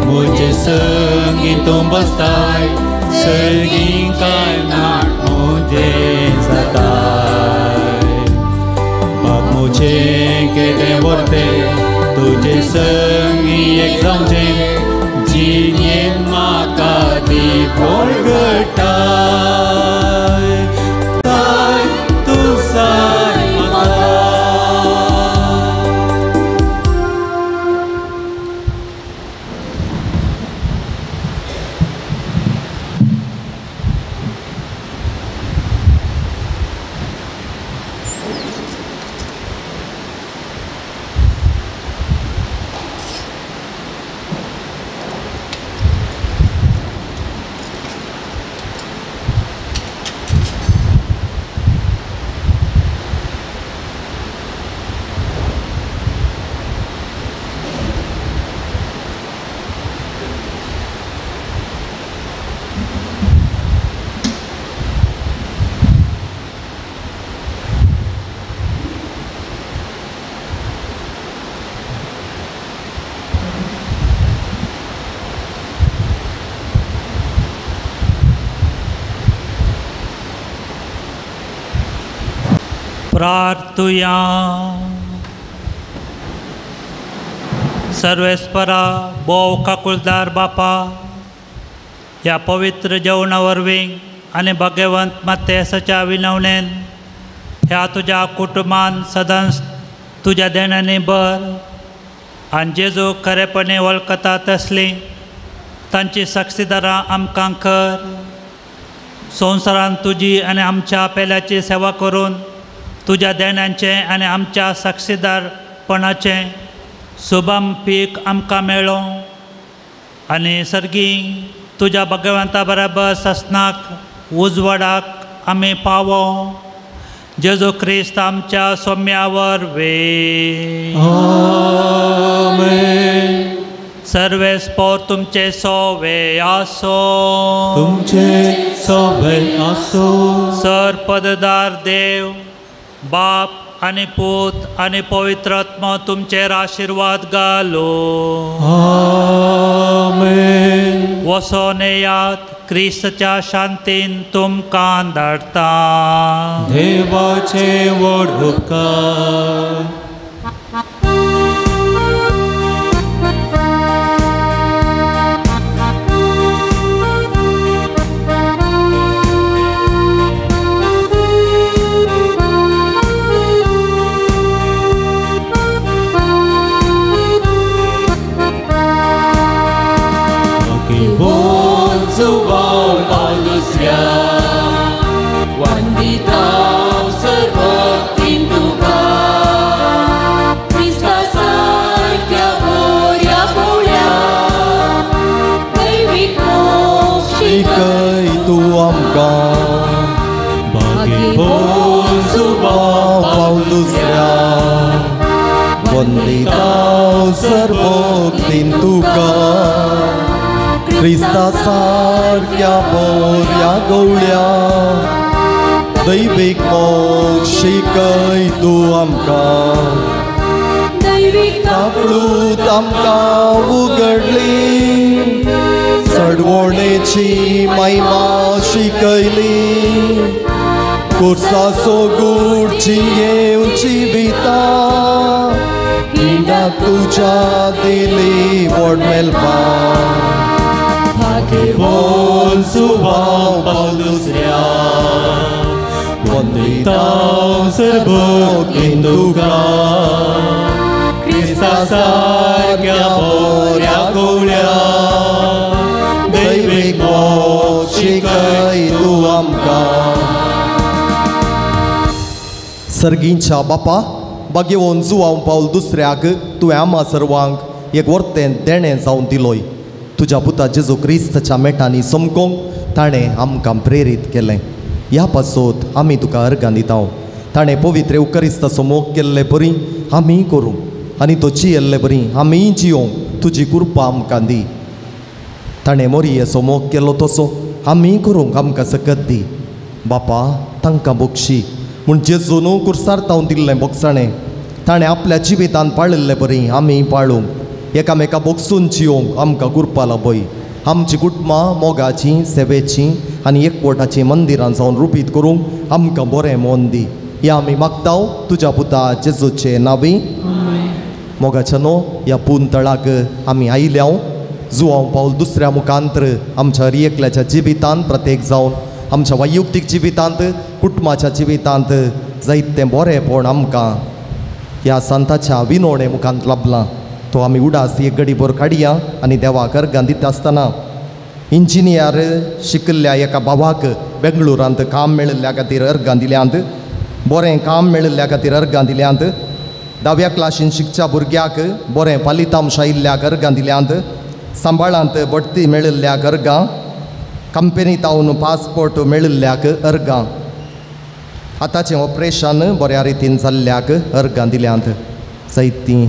म्हजे संगी तूं बसताय सगळीं कांय ना म्हजें जाताय बाप म्हजें केदें व्हरतें तुजे संगी एक जावचें जिणेन म्हाका दी बळगटाय तूं साय म्हाका. प्रार्थुया. सर्वेस्परा भोव काकुळदार बापा ह्या पवित्र जेवणा वरवीं आनी भगवंत मातेसाच्या विनवणेन ह्या तुज्या कुटुंबान सदांच तुज्या देण्यांनी भर आनी जेजू खरेपणी वळखता तसली तांची साक्षीदारां आमकां कर. संवसारान तुजी आनी आमच्या पेल्याची सेवा करून तुज्या देण्यांचें आनी आमच्या साक्षीदारपणाचें सुबम पीक आमकां मेळों आनी सर्गी तुज्या भगवंता बराबर ससनाक उजवाडाक आमी पावो. जेजू क्रिस्त आमच्या सोम्या वरवीं. आमेन. सर्वेस्पोर तुमचे सोवे आसो. तुमचे सोवे आसो. सर पददार देव बाप आनी पूत आनी पवित्र आत्मा तुमचेर आशिर्वाद घालो. आमेन. वसोन येयात क्रिस्तच्या शांतीन तुमकां धाडटा. देवाचे व्हड उपकार. क्रिस्ता सारक्या बऱ्या गवळ्या दैवीक मोग शिकय तूं आमकां काकळूत आमकां उगडली चडवणेची महिमा शिकयली कुर्साचो गूढ जियेवची विता हिंडाक तुज्या दिली व्हड मेलपा भाग्यवान जुवांव पावल दुसऱ्या वंदितांव सर्वोकीन तुका क्रिस्ता सारक्या बऱ्या गवळ्या दैवीक मोग शिकय तूं आमकां. सर्गींच्या बापा भाग्यवान जुवांव पावल दुसऱ्याक तुवें आमा सर्वांक एक वर्तें देणें जावन दिलोय. तुज्या पुता जेजू क्रिस्ताच्या मेटांनी समकोंक ताणें आमकां प्रेरीत केलें. ह्या पासत आमी तुका अर्गां दिता. ताणें पवित्र उकरिस्ताचो मोग केल्ले परी आमी करूं आनी तो जियेल्ले परी आमी जियोंक तुजी कृपा आमकां दी. ताणें मोरयेचो मोग केलो तसो आमी करूंक आमकां सकत दी. बापा तांकां बक्षी म्हूण जेजू न्हू कुर्सार तावन दिल्लें बोगसाणें ताणें आपल्या जिवितान पाळिल्ले परी आमी पाळूंक एकामेका बोगसून जियोंक आमकां कृपा लाभय. आमची कुटुंबां मोगाचीं सेवेचीं आनी एकवटाचीं मंदिरां जावन रुपीत करूंक आमकां बरें मन दी. ह्या आमी मागताव तुज्या पुता जेजूचे नांवी. मोगाच्या न्हू ह्या पुनतळाक आमी आयल्या. जुवांव पावल दुसऱ्या मुखांत्र आमच्या हर एकल्याच्या जिवितांत प्रत्येक जावन आमच्या वैयक्तीक जिवितांत कुटुंबाच्या जिवितांत जायतें बरेंपण आमकां ह्या संताच्या विनोणे मुखांत लाभलां. तो आमी उडास एक गडीभर काडया आनी देवाक अर्गां दिता आसतना इंजिनियर शिकिल्ल्या एका भावाक बेंगळुरांत काम मेळिल्ल्या खातीर अर्गां दिल्यांत. बरें काम मेळिल्ल्या खातीर अर्गां दिल्यांत. धाव्या क्लासीन शिकच्या भुरग्याक बरें फलितांश आयिल्ल्याक अर्गां दिल्यांत. सांबाळांत बडती मेळिल्ल्याक अर्गां. कंपनी तावन पासपोर्ट मेळिल्ल्याक अर्गां. आतांचें ऑपरेशन बऱ्या रितीन जाल्ल्याक अर्गां दिल्यांत. जायतीं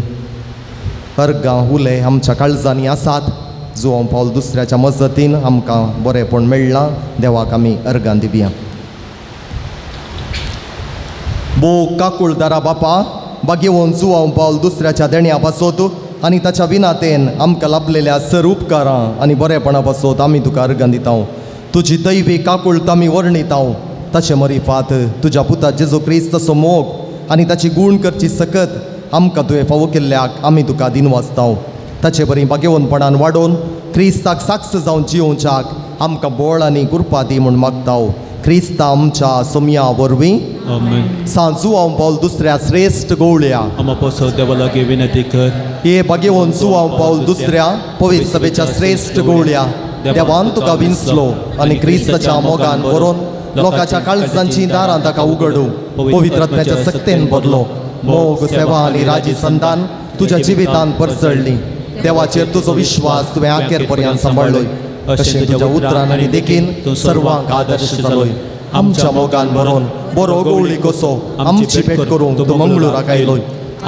अर्गां उले आमच्या काळजांनी आसात. जुवांव पावल दुसऱ्याच्या मजतीन आमकां बरेंपण मेळ्ळां. देवाक आमी अर्गां दिवया. भो काकुळदारा बापा भाग्यवान जुवांव पावल दुसऱ्याच्या देण्या पासत आनी ताच्या विनातेन आमकां लाभलेल्या सर उपकारां आनी बरेपणा पासत आमी तुका अर्गां दिता. तुजी दैवी काकुळत आमी वर्णिता. ताचे मरिफात तुज्या पुता जेजू क्रिस्ताचो मोग आनी ताची गूण करची सकत आमकां तुवें फावो केल्ल्याक आमी तुका दिनवासता. ताचे बरी भाग्यवंतपणान वाडोवन क्रिस्ताक साक्ष जावन जियोवच्याक आमकां बळ आनी कृपा दी म्हूण मागता. क्रिस्ता आमच्या सोमया वरवीं. सांत जुवांव पावल दुसऱ्या श्रेश्ठ गवळ्या आमा पासत देवा लागीं विनंती कर. हे भाग्यवान जुवांव पावल दुसऱ्या पवित्र सभेच्या श्रेश्ठ गवळ्या देवान तुका विंचलो आनी क्रिस्ताच्या मोगान भरोन लोकांच्या काळजांचीं दारां ताका उगडूं पवित्र आत्म्याच्या सक्तेन भरलो. मोग सेवा आनी राजी संतान तुज्या जिवितान परसळ्ळी. देवाचेर तुजो विश्वास तुवें आखेर पर्यंत सांबाळ्ळोय. अशें तुज्या उतरान आनी देखीन सर्वांक आदर्श जालोय. आमच्या मोगान भरोन बरो गवळी कसो आमची भेट करूंक तूं मंगळुराक आयलोय.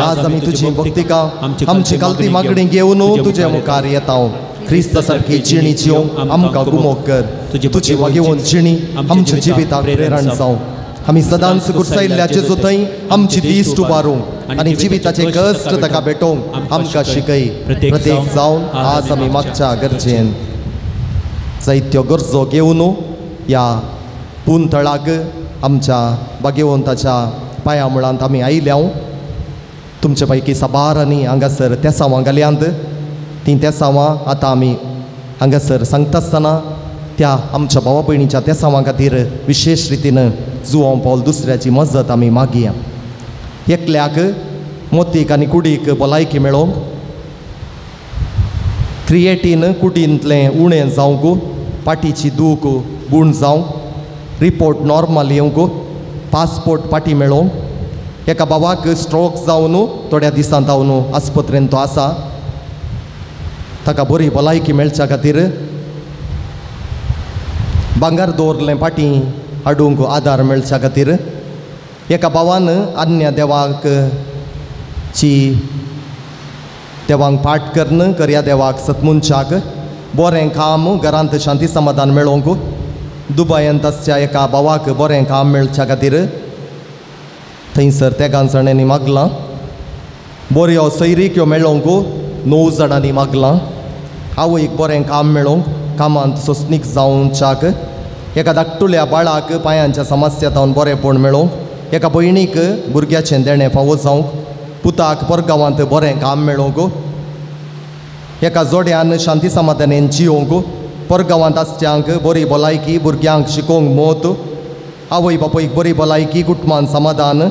आज आमी तुजी भक्तिका आमची कालती मागणी घेवन तुजे मुखार येता. क्रिस्ता सारकी जिणी जियोंक आमकां गुमोक कर. तुजी वागेवन जिणी आमच्या जिविताक प्रेरण जावं. आमी सदांच कुर्सायिल्ल्या जेजू थंय आमची दीस उबारूंक आनी जिविताचे कश्ट ताका भेटोवंक आमकां शिकय. प्रत्येक जावन आज आमी मागच्या गरजेन जायत्यो गरजो घेवन ह्या पुनतळाक आमच्या भाग्यवंताच्या पांया मुळांत आमी आयल्या. तुमचे पैकी साबारांनी हांगासर तेसांवां घाल्यांत. तीं तेसांवां आतां आमी हांगासर सांगता आसतना त्या आमच्या भावा भयणीच्या तेसांवां खातीर विशेश रितीन जुवांव पावल दुसऱ्याची मजत आमी मागया. एकल्याक मोतीक आनी कुडीक भलायकी मेळोवंक क्रिएटीन कुडींतलें उणें जावंक पाटीची दूख गूण जावंक रिपोर्ट नॉर्मल येवंक पासपोर्ट पाटी मेळोवंक. एका बाबाक स्ट्रोक जावन थोड्या दिसां जावन आस्पत्रेंत तो आसा. ताका बरी भलायकी मेळच्या खातीर भांगर दवरलें पाटी हाडूंक आदार मेळच्या खातीर एका भावान आज्ञा देवाक ची देवांक पाठ करून करया देवाक सतमुनच्याक बरें काम घरांत शांती समाधान मेळोवंक दुबायंत आसच्या एका भावाक बरें काम मेळच्या खातीर थंयसर तेगां जाणांनी मागलां. बऱ्यो सैरिक्यो मेळोवंक 9 जाणांनी मागलां. आवयक बरें काम मेळोवंक कामांत सोंसणीक जावच्याक एका धाकटुल्या बाळाक पांयांच्या समस्या जावन बरेंपण मेळोवंक एका भयणीक भुरग्याचें देणें फावो जावंक पुताक परगांवांत बरें काम मेळोवंक एका जोड्यान शांती समाधानेन जियोवंक परगांवांत आसच्यांक बरी भलायकी भुरग्यांक शिकोवंक मोत आवय बापूयक बरी भलायकी कुटुंबान समाधान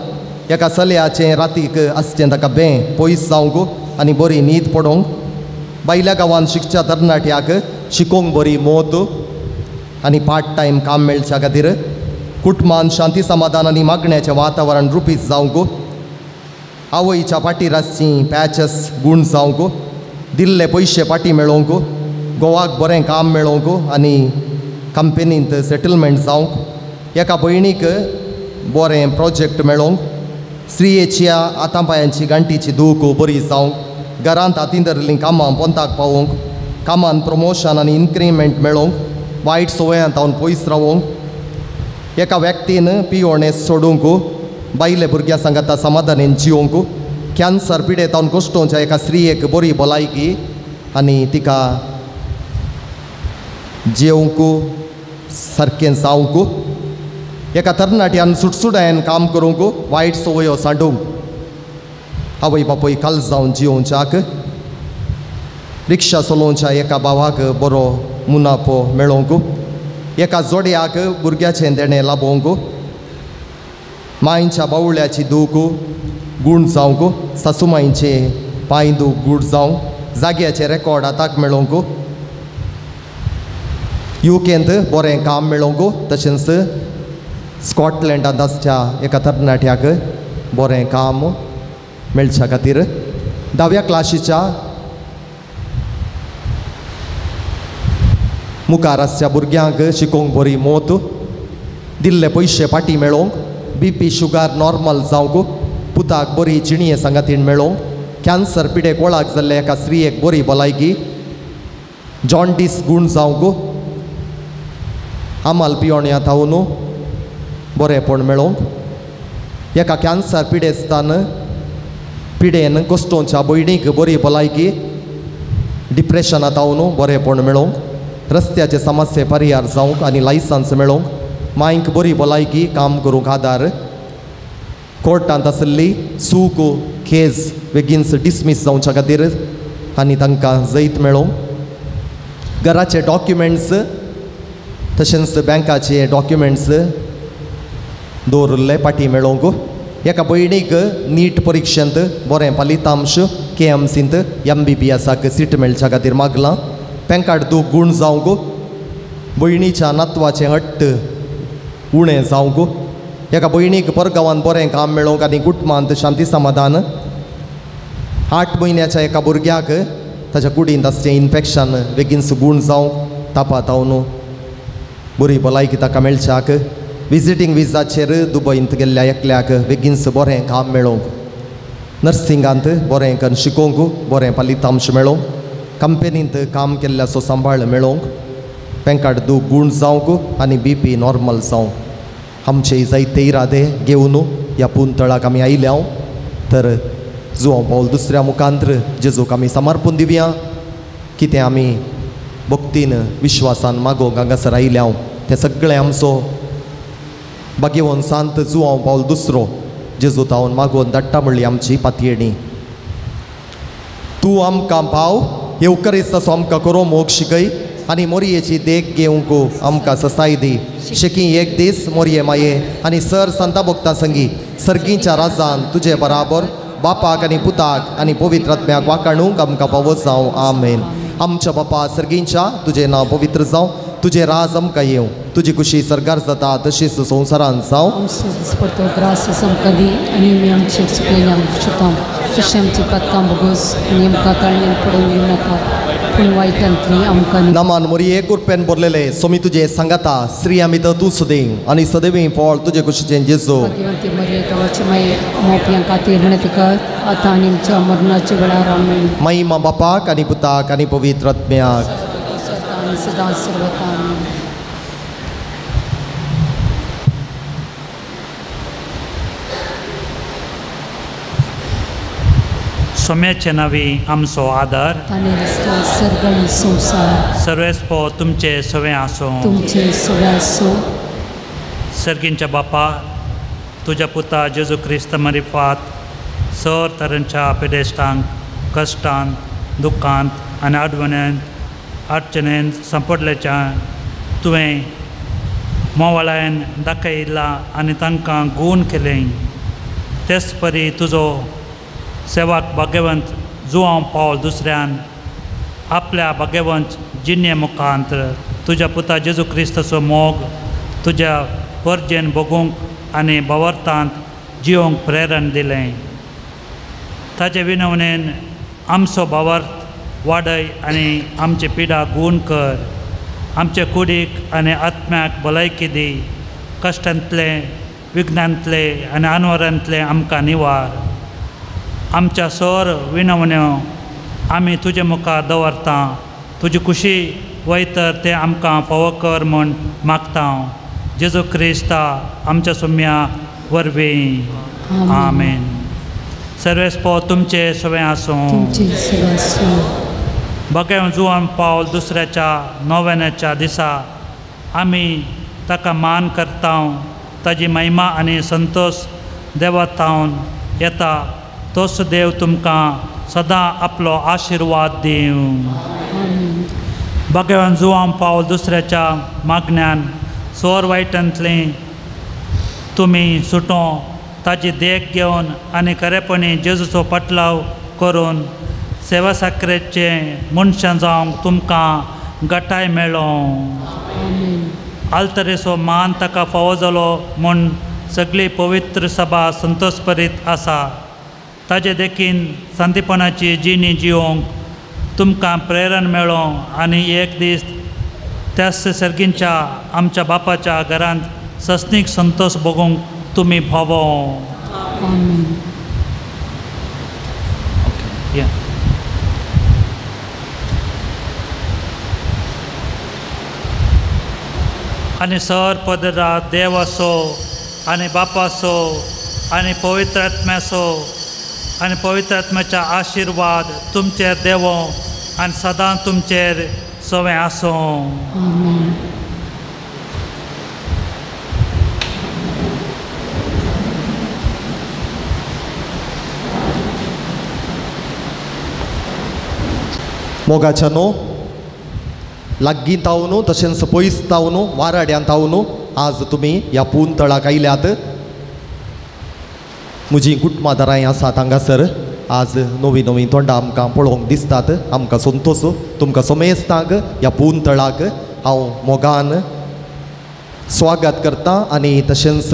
एका चलयाचें रातीक आसचें ताका बें पयस जावंक आनी बरी न्हीद पडोवंक बायल्या गांवांत शिकच्या तरणाट्याक शिकोवंक बरी मोत आनी पार्ट टायम काम मेळच्या खातीर कुटुंबान शांती समाधान आनी मागण्याचें वातावरण रुपीत जावंक आवयच्या फाटीर आसचीं पॅचस गूण जावंक दिल्ले पयशे फाटीं मेळोवंक गोवाक बरें काम मेळोवंक आनी कंपनींत सेटलमेंट जावंक एका भयणीक बरें प्रोजेक्ट मेळोवंक स्त्रियेच्या आतां पांयांची गांठीची दूख बरी जावंक घरांत हातीन धरिल्लीं कामां पोंताक पावोवंक कामान प्रमोशन आनी इन्क्रिमेंट मेळोवंक वायट संवयांत हांव पयस रावोवंक एका व्यक्तीन पियोणें सोडूंक बायले भुरग्यां सांगाता समाधानेन जियोवंक कॅन्सर पिडेत हांव कश्टोवच्या एका स्त्रियेक बरी भलायकी आनी तिका जेवंक सारकें जावंक एका तरणाट्यान सुटसुटायेन काम करूंक वायट संवयो सांडूंक आवय बापूय काल जावन जियोवच्याक रिक्षा चलोवच्या एका भावाक बरो मुनाफो मेळोवंक एका जोडयाक भुरग्याचें देणें लाभोवंक मांयच्या बावळ्याची दूख गूण जावंक सासुमांयचे पांय दूख गूण जावंक जाग्याचें रेकॉर्ड हाताक मेळोवंक युकेंत बरें काम मेळोवंक तशेंच स्कॉटलँडांत आसच्या एका तरणाट्याक बरें काम मेळच्या खातीर 10व्या क्लाशीच्या मुखार आसच्या भुरग्यांक शिकोवंक बरी मोत दिल्ले पयशे फाटीं मेळोवंक बीपी शुगर नॉर्मल जावंक पुताक बरी जिणये सांगातीन मेळोवंक कॅन्सर पिडेक वळाक जाल्ल्या एका स्त्रियेक बरी भलायकी जॉन्डीस गूण जावंक आमाल पियोण्या थावन बरेंपण मेळोवंक एका कॅन्सर पिडेस्तान पिडेन कश्टोवच्या भयणीक बरी भलायकी डिप्रेशनात थावन बरेंपण मेळोवंक रस्त्याचे समस्ये परिहार जावंक आनी लायसन्स मेळोवंक मांयक बरी भलायकी काम करूंक आदार कोर्टांत आशिल्ली सूक केज बेगीनच डिसमीस जावच्या खातीर आनी तांकां जैत मेळोवंक घराचे डॉक्युमेंट्स तशेंच बँकाचे डॉक्युमेंट्स दवरिल्ले फाटीं मेळोवंक एका भयणीक नीट परिक्षेंत बरें फलितांश केएमसींत एमबीबीएसाक सीट मेळच्या खातीर मागलां. पेंकाट दूख गूण जावंक भयणीच्या नातवाचें हट्ट उणें जावंक एका भयणीक परगांवांत बरें काम मेळोवंक आनी कुटुंबांत शांती समाधान 8 म्हयन्याच्या एका भुरग्याक ताच्या कुडींत आसचें इन्फेक्शन बेगीन गूण जावंक तापात हांव बरी भलायकी ताका मेळच्याक विजिटींग विजाचेर दुबयंत गेल्ल्या एकल्याक बेगीन बरें काम मेळोवंक नर्सिंगांत बरें करून शिकोवंक बरें फलितांश मेळोवंक कंपनींत काम केल्ल्याचो सांबाळ मेळोवंक पेंकाट दूख गूण जावंक आनी बी पी नॉर्मल जावंक आमचे जायते इरादे घेवन ह्या पुंतळाक आमी आयल्या तर जुवांव पावल दुसऱ्या मुखांत्र जेजूक आमी समर्पून दिवया कितें आमी भक्तीन विश्वासान मागोवंक हांगासर आयल्या तें सगळें आमचो भाग्यवन सांत जुवांव पावल दुसरो जेजू तावन मागोवन धाडटा म्हणली आमची पातयेणी. तूं आमकां पाव येवकरिस्ताचो आमकां करो मोग शिकय आनी मोरयेची देख घेवंक आमकां ससाय दी. शेकी एक दीस मोरये माये आनी सर संता भक्तां संगी सर्गीच्या राजान तुजे बराबर बापाक आनी पुताक आनी पवित्र आत्म्याक वाकाणूंक आमकां पावो जावं. आमेन. आमच्या बापा सर्गींच्या तुजें नांव पवित्र जावं, तुजें राज आमकां येवं, तुजी खुशी सर्गार जाता तशीच संवसारान जावं. आमचो दिसपडतो ग्रास आमकां दी आनी आमी आमचे चुकलेल्यांक शिकता तशें आमची पातकां भोगोस आनी आमकां ताळणेन पडून दिवं नाका पूण वायटांतली आमकां. नामान मोरये कुरपेन भरलेले सोमी तुजे सांगाता स्त्री आमी तर तूं सदैव आनी सदैव फळ तुजे खुशीचें जेजू. भाग्यवंती मरिये देवाची माये मोपयां खातीर विनंती कर आतां आनी आमच्या मरणाच्या वेळार. आमेन. महिमा बापाक आनी पुताक आनी पवित्र आत्म्याक. आनी सदां सर्वता. आमेन. सोम्याचे नावी आमचो आदर सर्ग संवसार सर्वेस्पो तुमचे सवे आसूं तुमचे सवे आसूं. सर्गींच्या बापा तुज्या पुता जेजू क्रिस्त मरिफात सर तरांच्या पिडेस्टांक कश्टांत दुख्खांत आनी अडचणेंत सांपडल्याच्या तुवें मोवाळायन दाखयला आनी तांकां गूण केलें. तेच परी तुजो सेवाक भाग्यवंत जुवांव पावल दुसऱ्यान आपल्या भाग्यवंत जिणे मुखांत तुज्या पुता जेजू क्रिस्ताचो मोग तुज्या परजेन भोगूंक आनी भावार्थांत जिवंक प्रेरण दिलें. ताचे विनवणेन आमचो भावार्थ वाडय आनी आमची पिडा गूण कर. आमचे कुडीक आनी आत्म्याक भलायकी दी. कश्टांतले विघ्नांतले आनी अनवरांतले आमकां निवार. आमच्या सर विनवण्यो आमी तुजे मुखार दवरता. तुजी खुशी वयतर तें आमकां फावो कर म्हूण मागता. जेजू क्रिस्ता आमच्या सोम्या वरवीं. आमेन. सर्वेस्पो तुमचे सवें आसूं. बघें जुवान पावल दुसऱ्याच्या नोवेनाच्या दिसा आमी ताका मान करता. ताजी महिमा आनी संतोश देवातावन येता. तोच देव तुमकां सदां आपलो आशिर्वाद दिवं. भगवान जुवान पावल दुसऱ्याच्या मागण्यान सोर वायटांतली तुमी सुटो ताजी देख घेवन आनी खरेपणी जेजूचो पटलाव करून सेवा साकरेचे मनशां जावंक तुमकां गटाय मेळो. आल्तरेचो मान ताका फावो जालो म्हूण सगळी पवित्र सभा संतोषपरीत आसा. ताजे देखीन शांतीपणाची जिणी जिवंक तुमकां प्रेरण मेळो आनी एक दीस त्याच सर्गींच्या आमच्या बापाच्या घरांत सस्नीक संतोष भोगूंक तुमी फावो. ओके. आनी सर पदरा देवाचो आनी बापाचो आनी पवित्र आत्म्याचो आनी पवित्र आत्म्याच्या आशिर्वाद तुमचेर देवो आनी सदां तुमचेर सवें आसूं. मोगाच्या न्हू लागीं तावनू तशेंच पयस तावनू वाराड्यान तावनू आज तुमी ह्या पून तळाक आयल्यात. म्हजी कुटुंबादारांय आसात हांगासर. आज नवीं नवीं तोंडां आमकां पळोवंक दिसतात. आमकां संतोश तुमकां समेस्तांक ह्या पून तळाक हांव मोगान स्वागत करता आनी तशेंच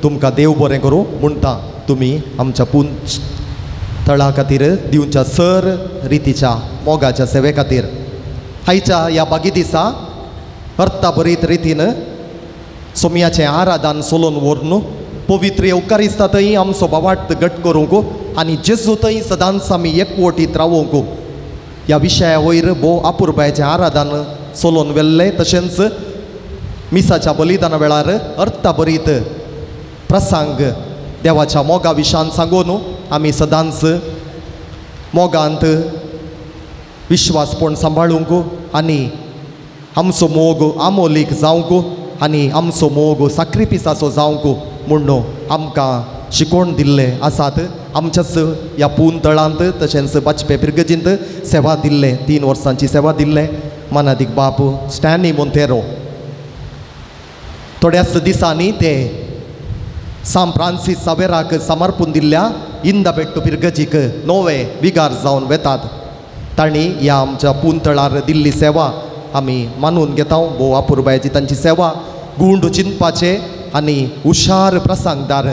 तुमकां देव बरें करूं म्हणटा. तुमी आमच्या पून तळा खातीर दिवच्या सर रितीच्या मोगाच्या सेवे खातीर आयच्या ह्या बागी दिसा अर्थाभरीत रितीन सोम्याचें आराधन सोलोन व्हरून पवित्र येवकारिस्ता थंय आमचो बावाट घट करूंक आनी जेजू थंय सदांच आमी एकवटीत रावोंक ह्या विशया वयर भोव अपुरबायेचें आराधन सोलोन व्हेल्लें. तशेंच मिसाच्या बलिदाना वेळार अर्थाभरीत प्रसंग देवाच्या मोगा विशान सांगून आमी सदांच मोगांत विश्वासपण सांबाळूंक आनी आमचो मोग आमोलीक जावंक आनी आमचो मोग साक्रिफिसाचो जावंक म्हूण आमकां शिकोवन दिल्ले आसात. आमच्याच ह्या पून तळांत तशेंच बाजपे पिरगजींत सेवा दिल्ले 3 वर्सांची सेवा दिल्ले मानादीक बाप स्टॅनी मोंतेरो थोड्याच दिसांनी ते सांत फ्रांसीस सावेराक समर्पून दिल्ल्या इंदाबेट्टू पिरगजीक नवे विगार जावन वेतात. तांणी ह्या आमच्या पून तळार दिल्ली सेवा आमी मानून घेता. भोव अपुरबायेची तांची सेवा गुंड चिंतपाचे आनी हुशार प्रसंगदार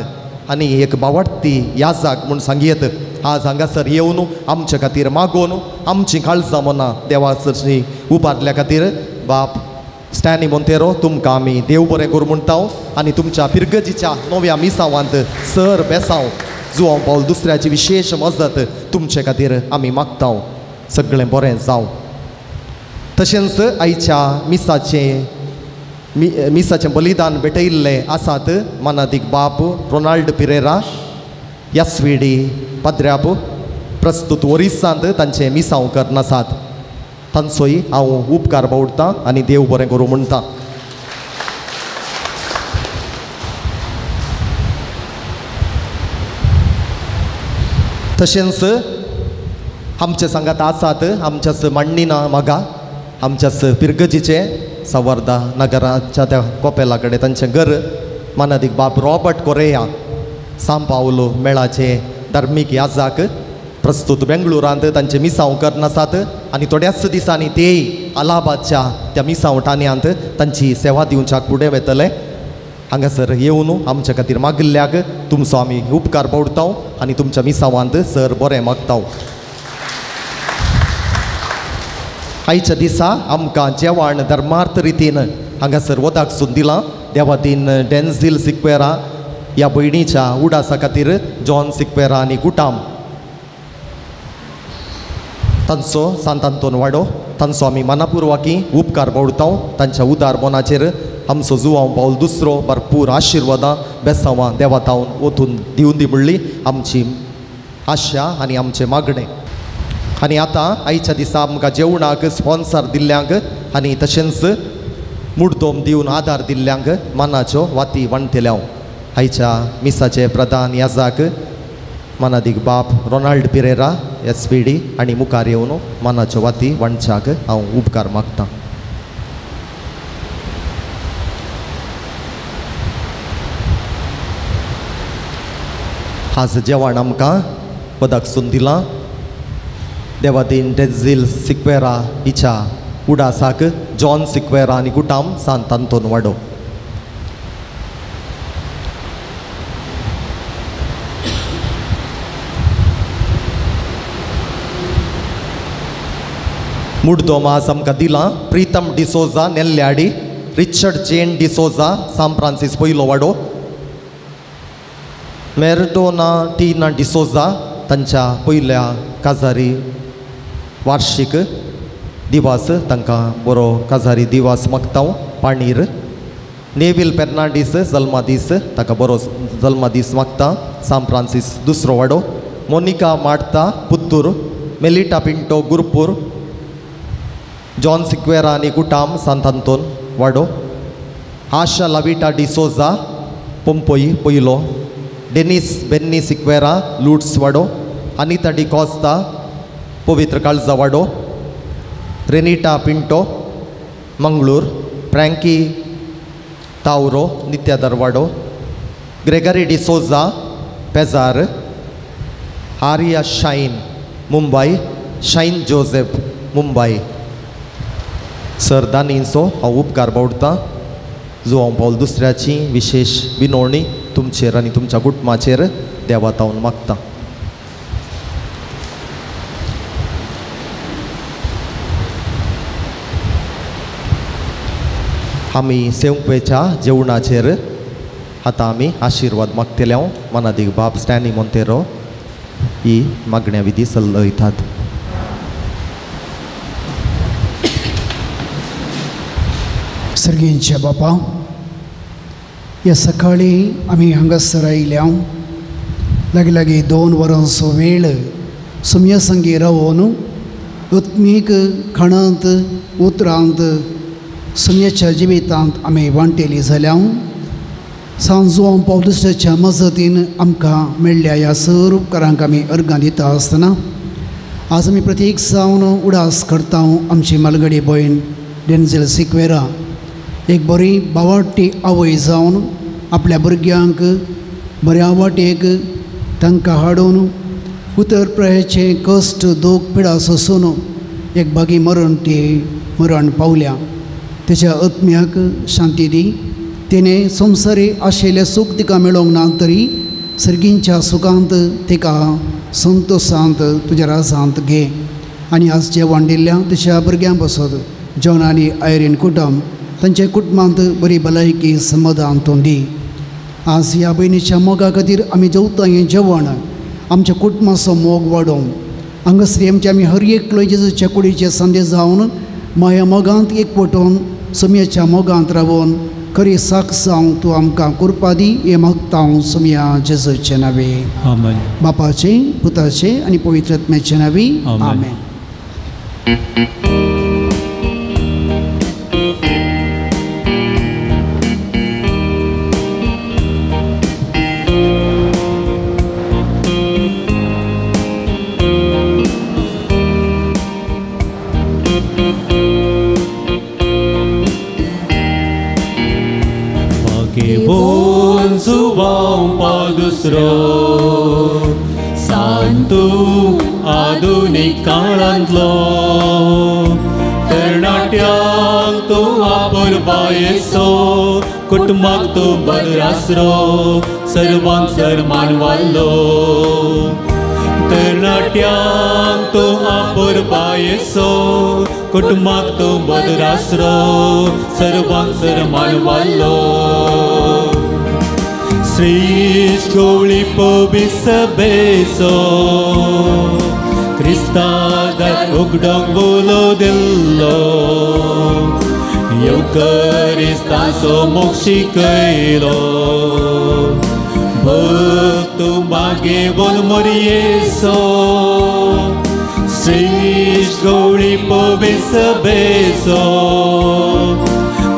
आनी एक बावडती याजाक म्हूण सांगयत आज हांगासर येवन आमचे खातीर मागोवन आमची काळजां मनां देवासरशी उबारल्या खातीर बाप स्टॅनी मोंतेरो तुमकां आमी देव बरें करूं म्हणटा आनी तुमच्या पिरगजीच्या नव्या मिसावांत सर बेसांव जुवांव पावल दुसऱ्याची विशेश मजत तुमचे खातीर आमी मागता. सगळें बरें जावं. तशेंच आयच्या मिसाचें मिसाचें बलिदान भेटयिल्लें आसात मानादीक बाप रोनाल्ड पिरेरा एस.वी.डी. पाद्र्याप प्रस्तुत ओरिसांत तांचें मिसांव करनासात तांचोय हांव उपकार बावडटा आनी देव बरें करूं म्हणटा. तशेंच आमचे सांगात आसात आमच्याच मांडणीना मागा आमच्याच पिरगजीचे सावर्दा नगराच्या त्या कोपेला कडेन तांचें घर मानादीक बाप रॉबर्ट कोरेया सांव पावलो मेळाचे धार्मीक याजाक प्रस्तुत बेंगळुरांत तांचे मिसांव करनासात आनी थोड्याच दिसांनी तेय अलाहाबादच्या त्या मिसांव ठाण्यांत तांची सेवा दिवच्याक फुडें वतले. हांगासर येवन आमच्या खातीर मागिल्ल्याक तुमचो आमी उपकार पावडता आनी तुमच्या मिसांवांत सर बरें मागता. आयच्या दिसा आमकां जेवण धर्मार्थ रितीन हांगासर वदाक सून दिलां देवादीन डेन्झील सिक्वेरा ह्या भयणीच्या उडासा खातीर जॉन सिक्वेरा आनी कुटाम तांचो सांत आंतोन वाडो तांचो आमी मनापुर्वाकी उपकार बावडता. तांच्या उदार मनाचेर आमचो जुवांव पावल दुसरो भरपूर आशिर्वादां बेसांवां देवातावन ओतून दिवन दी म्हणली आमची आशा आनी आमचें मागणें. आनी आतां आयच्या दिसा आमकां जेवणाक स्पॉन्सर दिल्ल्यांक आनी तशेंच मुडदोम दिवन आदार दिल्ल्यांक मानाच्यो वाती वांटतले हांव. आयच्या मिसाचे प्रधान याजाक मानादीक बाप रोनाल्ड पिरेरा एस.वी.डी. आनी मुखार येवन मानाच्यो वाती वांटच्याक हांव उपकार मागतां. आज जेवण आमकां पदाक सून दिलां देवादीन डेझील सिक्वेरा हिच्या उडासाक जॉन सिक्वेरा आनी कुटाम सांत आंतोन वाडो. मुडदोम आज आमकां दिलां प्रितम डिसोजा नेल्ल्याडी, रिचर्ड जेन डिसोजा सांत फ्रांसीस पयलो वाडो, मेरडोना टीना डिसोजा तांच्या पयल्या काजारी वार्षिक दिवस तांकां बरो काजारी दिवस मागता. पाणीर नेवील फेर्नांडीस जल्मादीस ताका बरो जल्मादीस मागता सांत फ्रांसीस दुसरो वाडो, मोनिका मार्ता पुत्तूर, मेलिटा पिंटो गुरपूर, जॉन सिक्वेरा आनी कुटाम सांत आंतोन वाडो, आशा लाविटा डिसोजा पोंपोई पयलो, डेनिस बेन्नी सिक्वेरा लुट्स वाडो, अनिता डिकॉस्ता पवित्र काळजा वाडो, रेनिटा पिंटो मंगळूर, फ्रँकी तावरो नित्यादर वाडो, ग्रेगरी डिसोजा पेजार, आर्या शाईन मुंबय, शाईन जोसेफ मुंबय. सर दानींचो हांव उपकार बावडटा. जुवांव पावल दुसऱ्याची विशेश विनवणी तुमचेर आनी तुमच्या कुटुंबाचेर देवातावन मागता. आमी सेवपेच्या जेवणाचेर आतां आमी आशिर्वाद मागतले. हांव मनादीक बाब स्टॅनी मोंतेरो ही मागण्या विधी सल्लयतात. सर्गींच्या बापा, ह्या सकाळी आमी हांगासर आयल्या लागीं लागीं 2 वरांचो वेळ सुम्या संगी रावन आत्मीक खाणांत उतरांत सुम्याच्या जिवितांत आमी वांटेली जाल्या. सांजो पावलुसाच्या मजतीन आमकां मेळ्ळ्या ह्या सर उपकारांक आमी अर्गां दिता आसतना आज आमी प्रतीक जावन उडास करता. आमची मालगडी भयण डेन्झेल सिक्वेरा एक बरी बावाटी आवय जावन आपल्या भुरग्यांक बऱ्या वाटेक तांकां हाडून उतर प्रयाचे कश्ट दूख पिडा सोसून एक बागी मरण ती मरण पावल्या. तेच्या आत्म्याक शांती दी. तिणें संवसारी आशिल्लें सूख तिका मेळोंक ना तरी सर्गींच्या सुखांत तिका संतोशांत तुज्या राजांत घे. आनी आज जेवण दिल्ल्या तुज्या भुरग्यां बसत जॉन आनी आयरीन कुटुंब तांच्या कुटुंबांत बरी भलायकी समाधान तूं दी. आज ह्या भयणीच्या मोगा खातीर आमी जेवता हें जेवण आमच्या कुटुंबाचो मोग वाडोवंक हांगासर आमचे आमी हर एकलो जेजूच्या कुडीचे संदेश जावन माया मोगांत एकवटून सोमयाच्या मोगांत रावून खरी साक जावंक तूं आमकां कुरपा दी हें मागता हांव सोमया जेजूचे नांवे. आमेन. बापाचे पुताचे आनी पवित्र आत्म्याचे नांवे आमेन. सांतू आधुनीक काळांतलो तरणाट्यांक तूं आपुरबायेचो कुटुंबाक तूं बदरासरो सर्वांक सरमान वाडलो. तरणाट्यांक तूं आपुरबायेचो कुटुंबाक तूं बदरासरो सर्वांक सरमान वाडलो. श्रेष्ठ गवळी पविसबेचो क्रिस्तादार उगडोंक बोलो दिल्लो येवकरिस्ताचो मोग शिकयलो. भक्त मागेवन मोरयेसो श्रेष्ठ गवळी पविसबेचो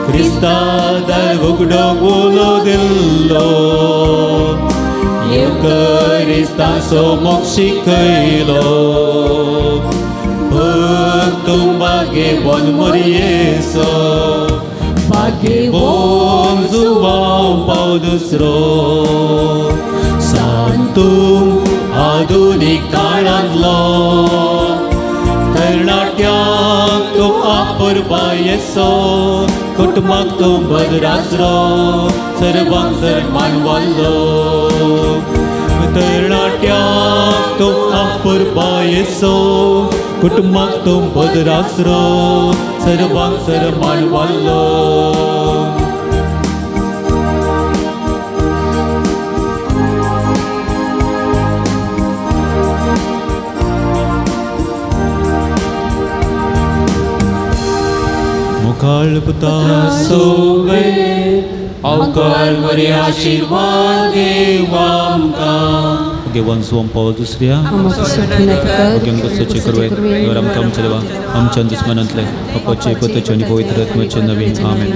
क्रिस्तादार उगडोंक उलो दिल्लो येवकरिस्ताचो मोग शिकयलो. भक्त मागेवन मोरयेसो मागेवन जुवांव पाव दुसरो सांतू आधुनीक काळांतलो तरणाट्यांक तूं आपुरबायेचो कुटुंबाक तूं बदरासरो सर्वांक सरमान वाडलो. तरणाट्यांक तूं आपुरबायेचो कुटुंबाक तूं बदरासरो सर्वांक सरमान वाडलो. सोवे अवकार वरी आशीर्वाद देव आमकां. घेवन सोम पावल दुसऱ्या आमकां आमच्या देवा आमच्या दुस्मनांतले अपाचे पतचे आनी पवित्र आत्म्याचे नवीन. आमेन.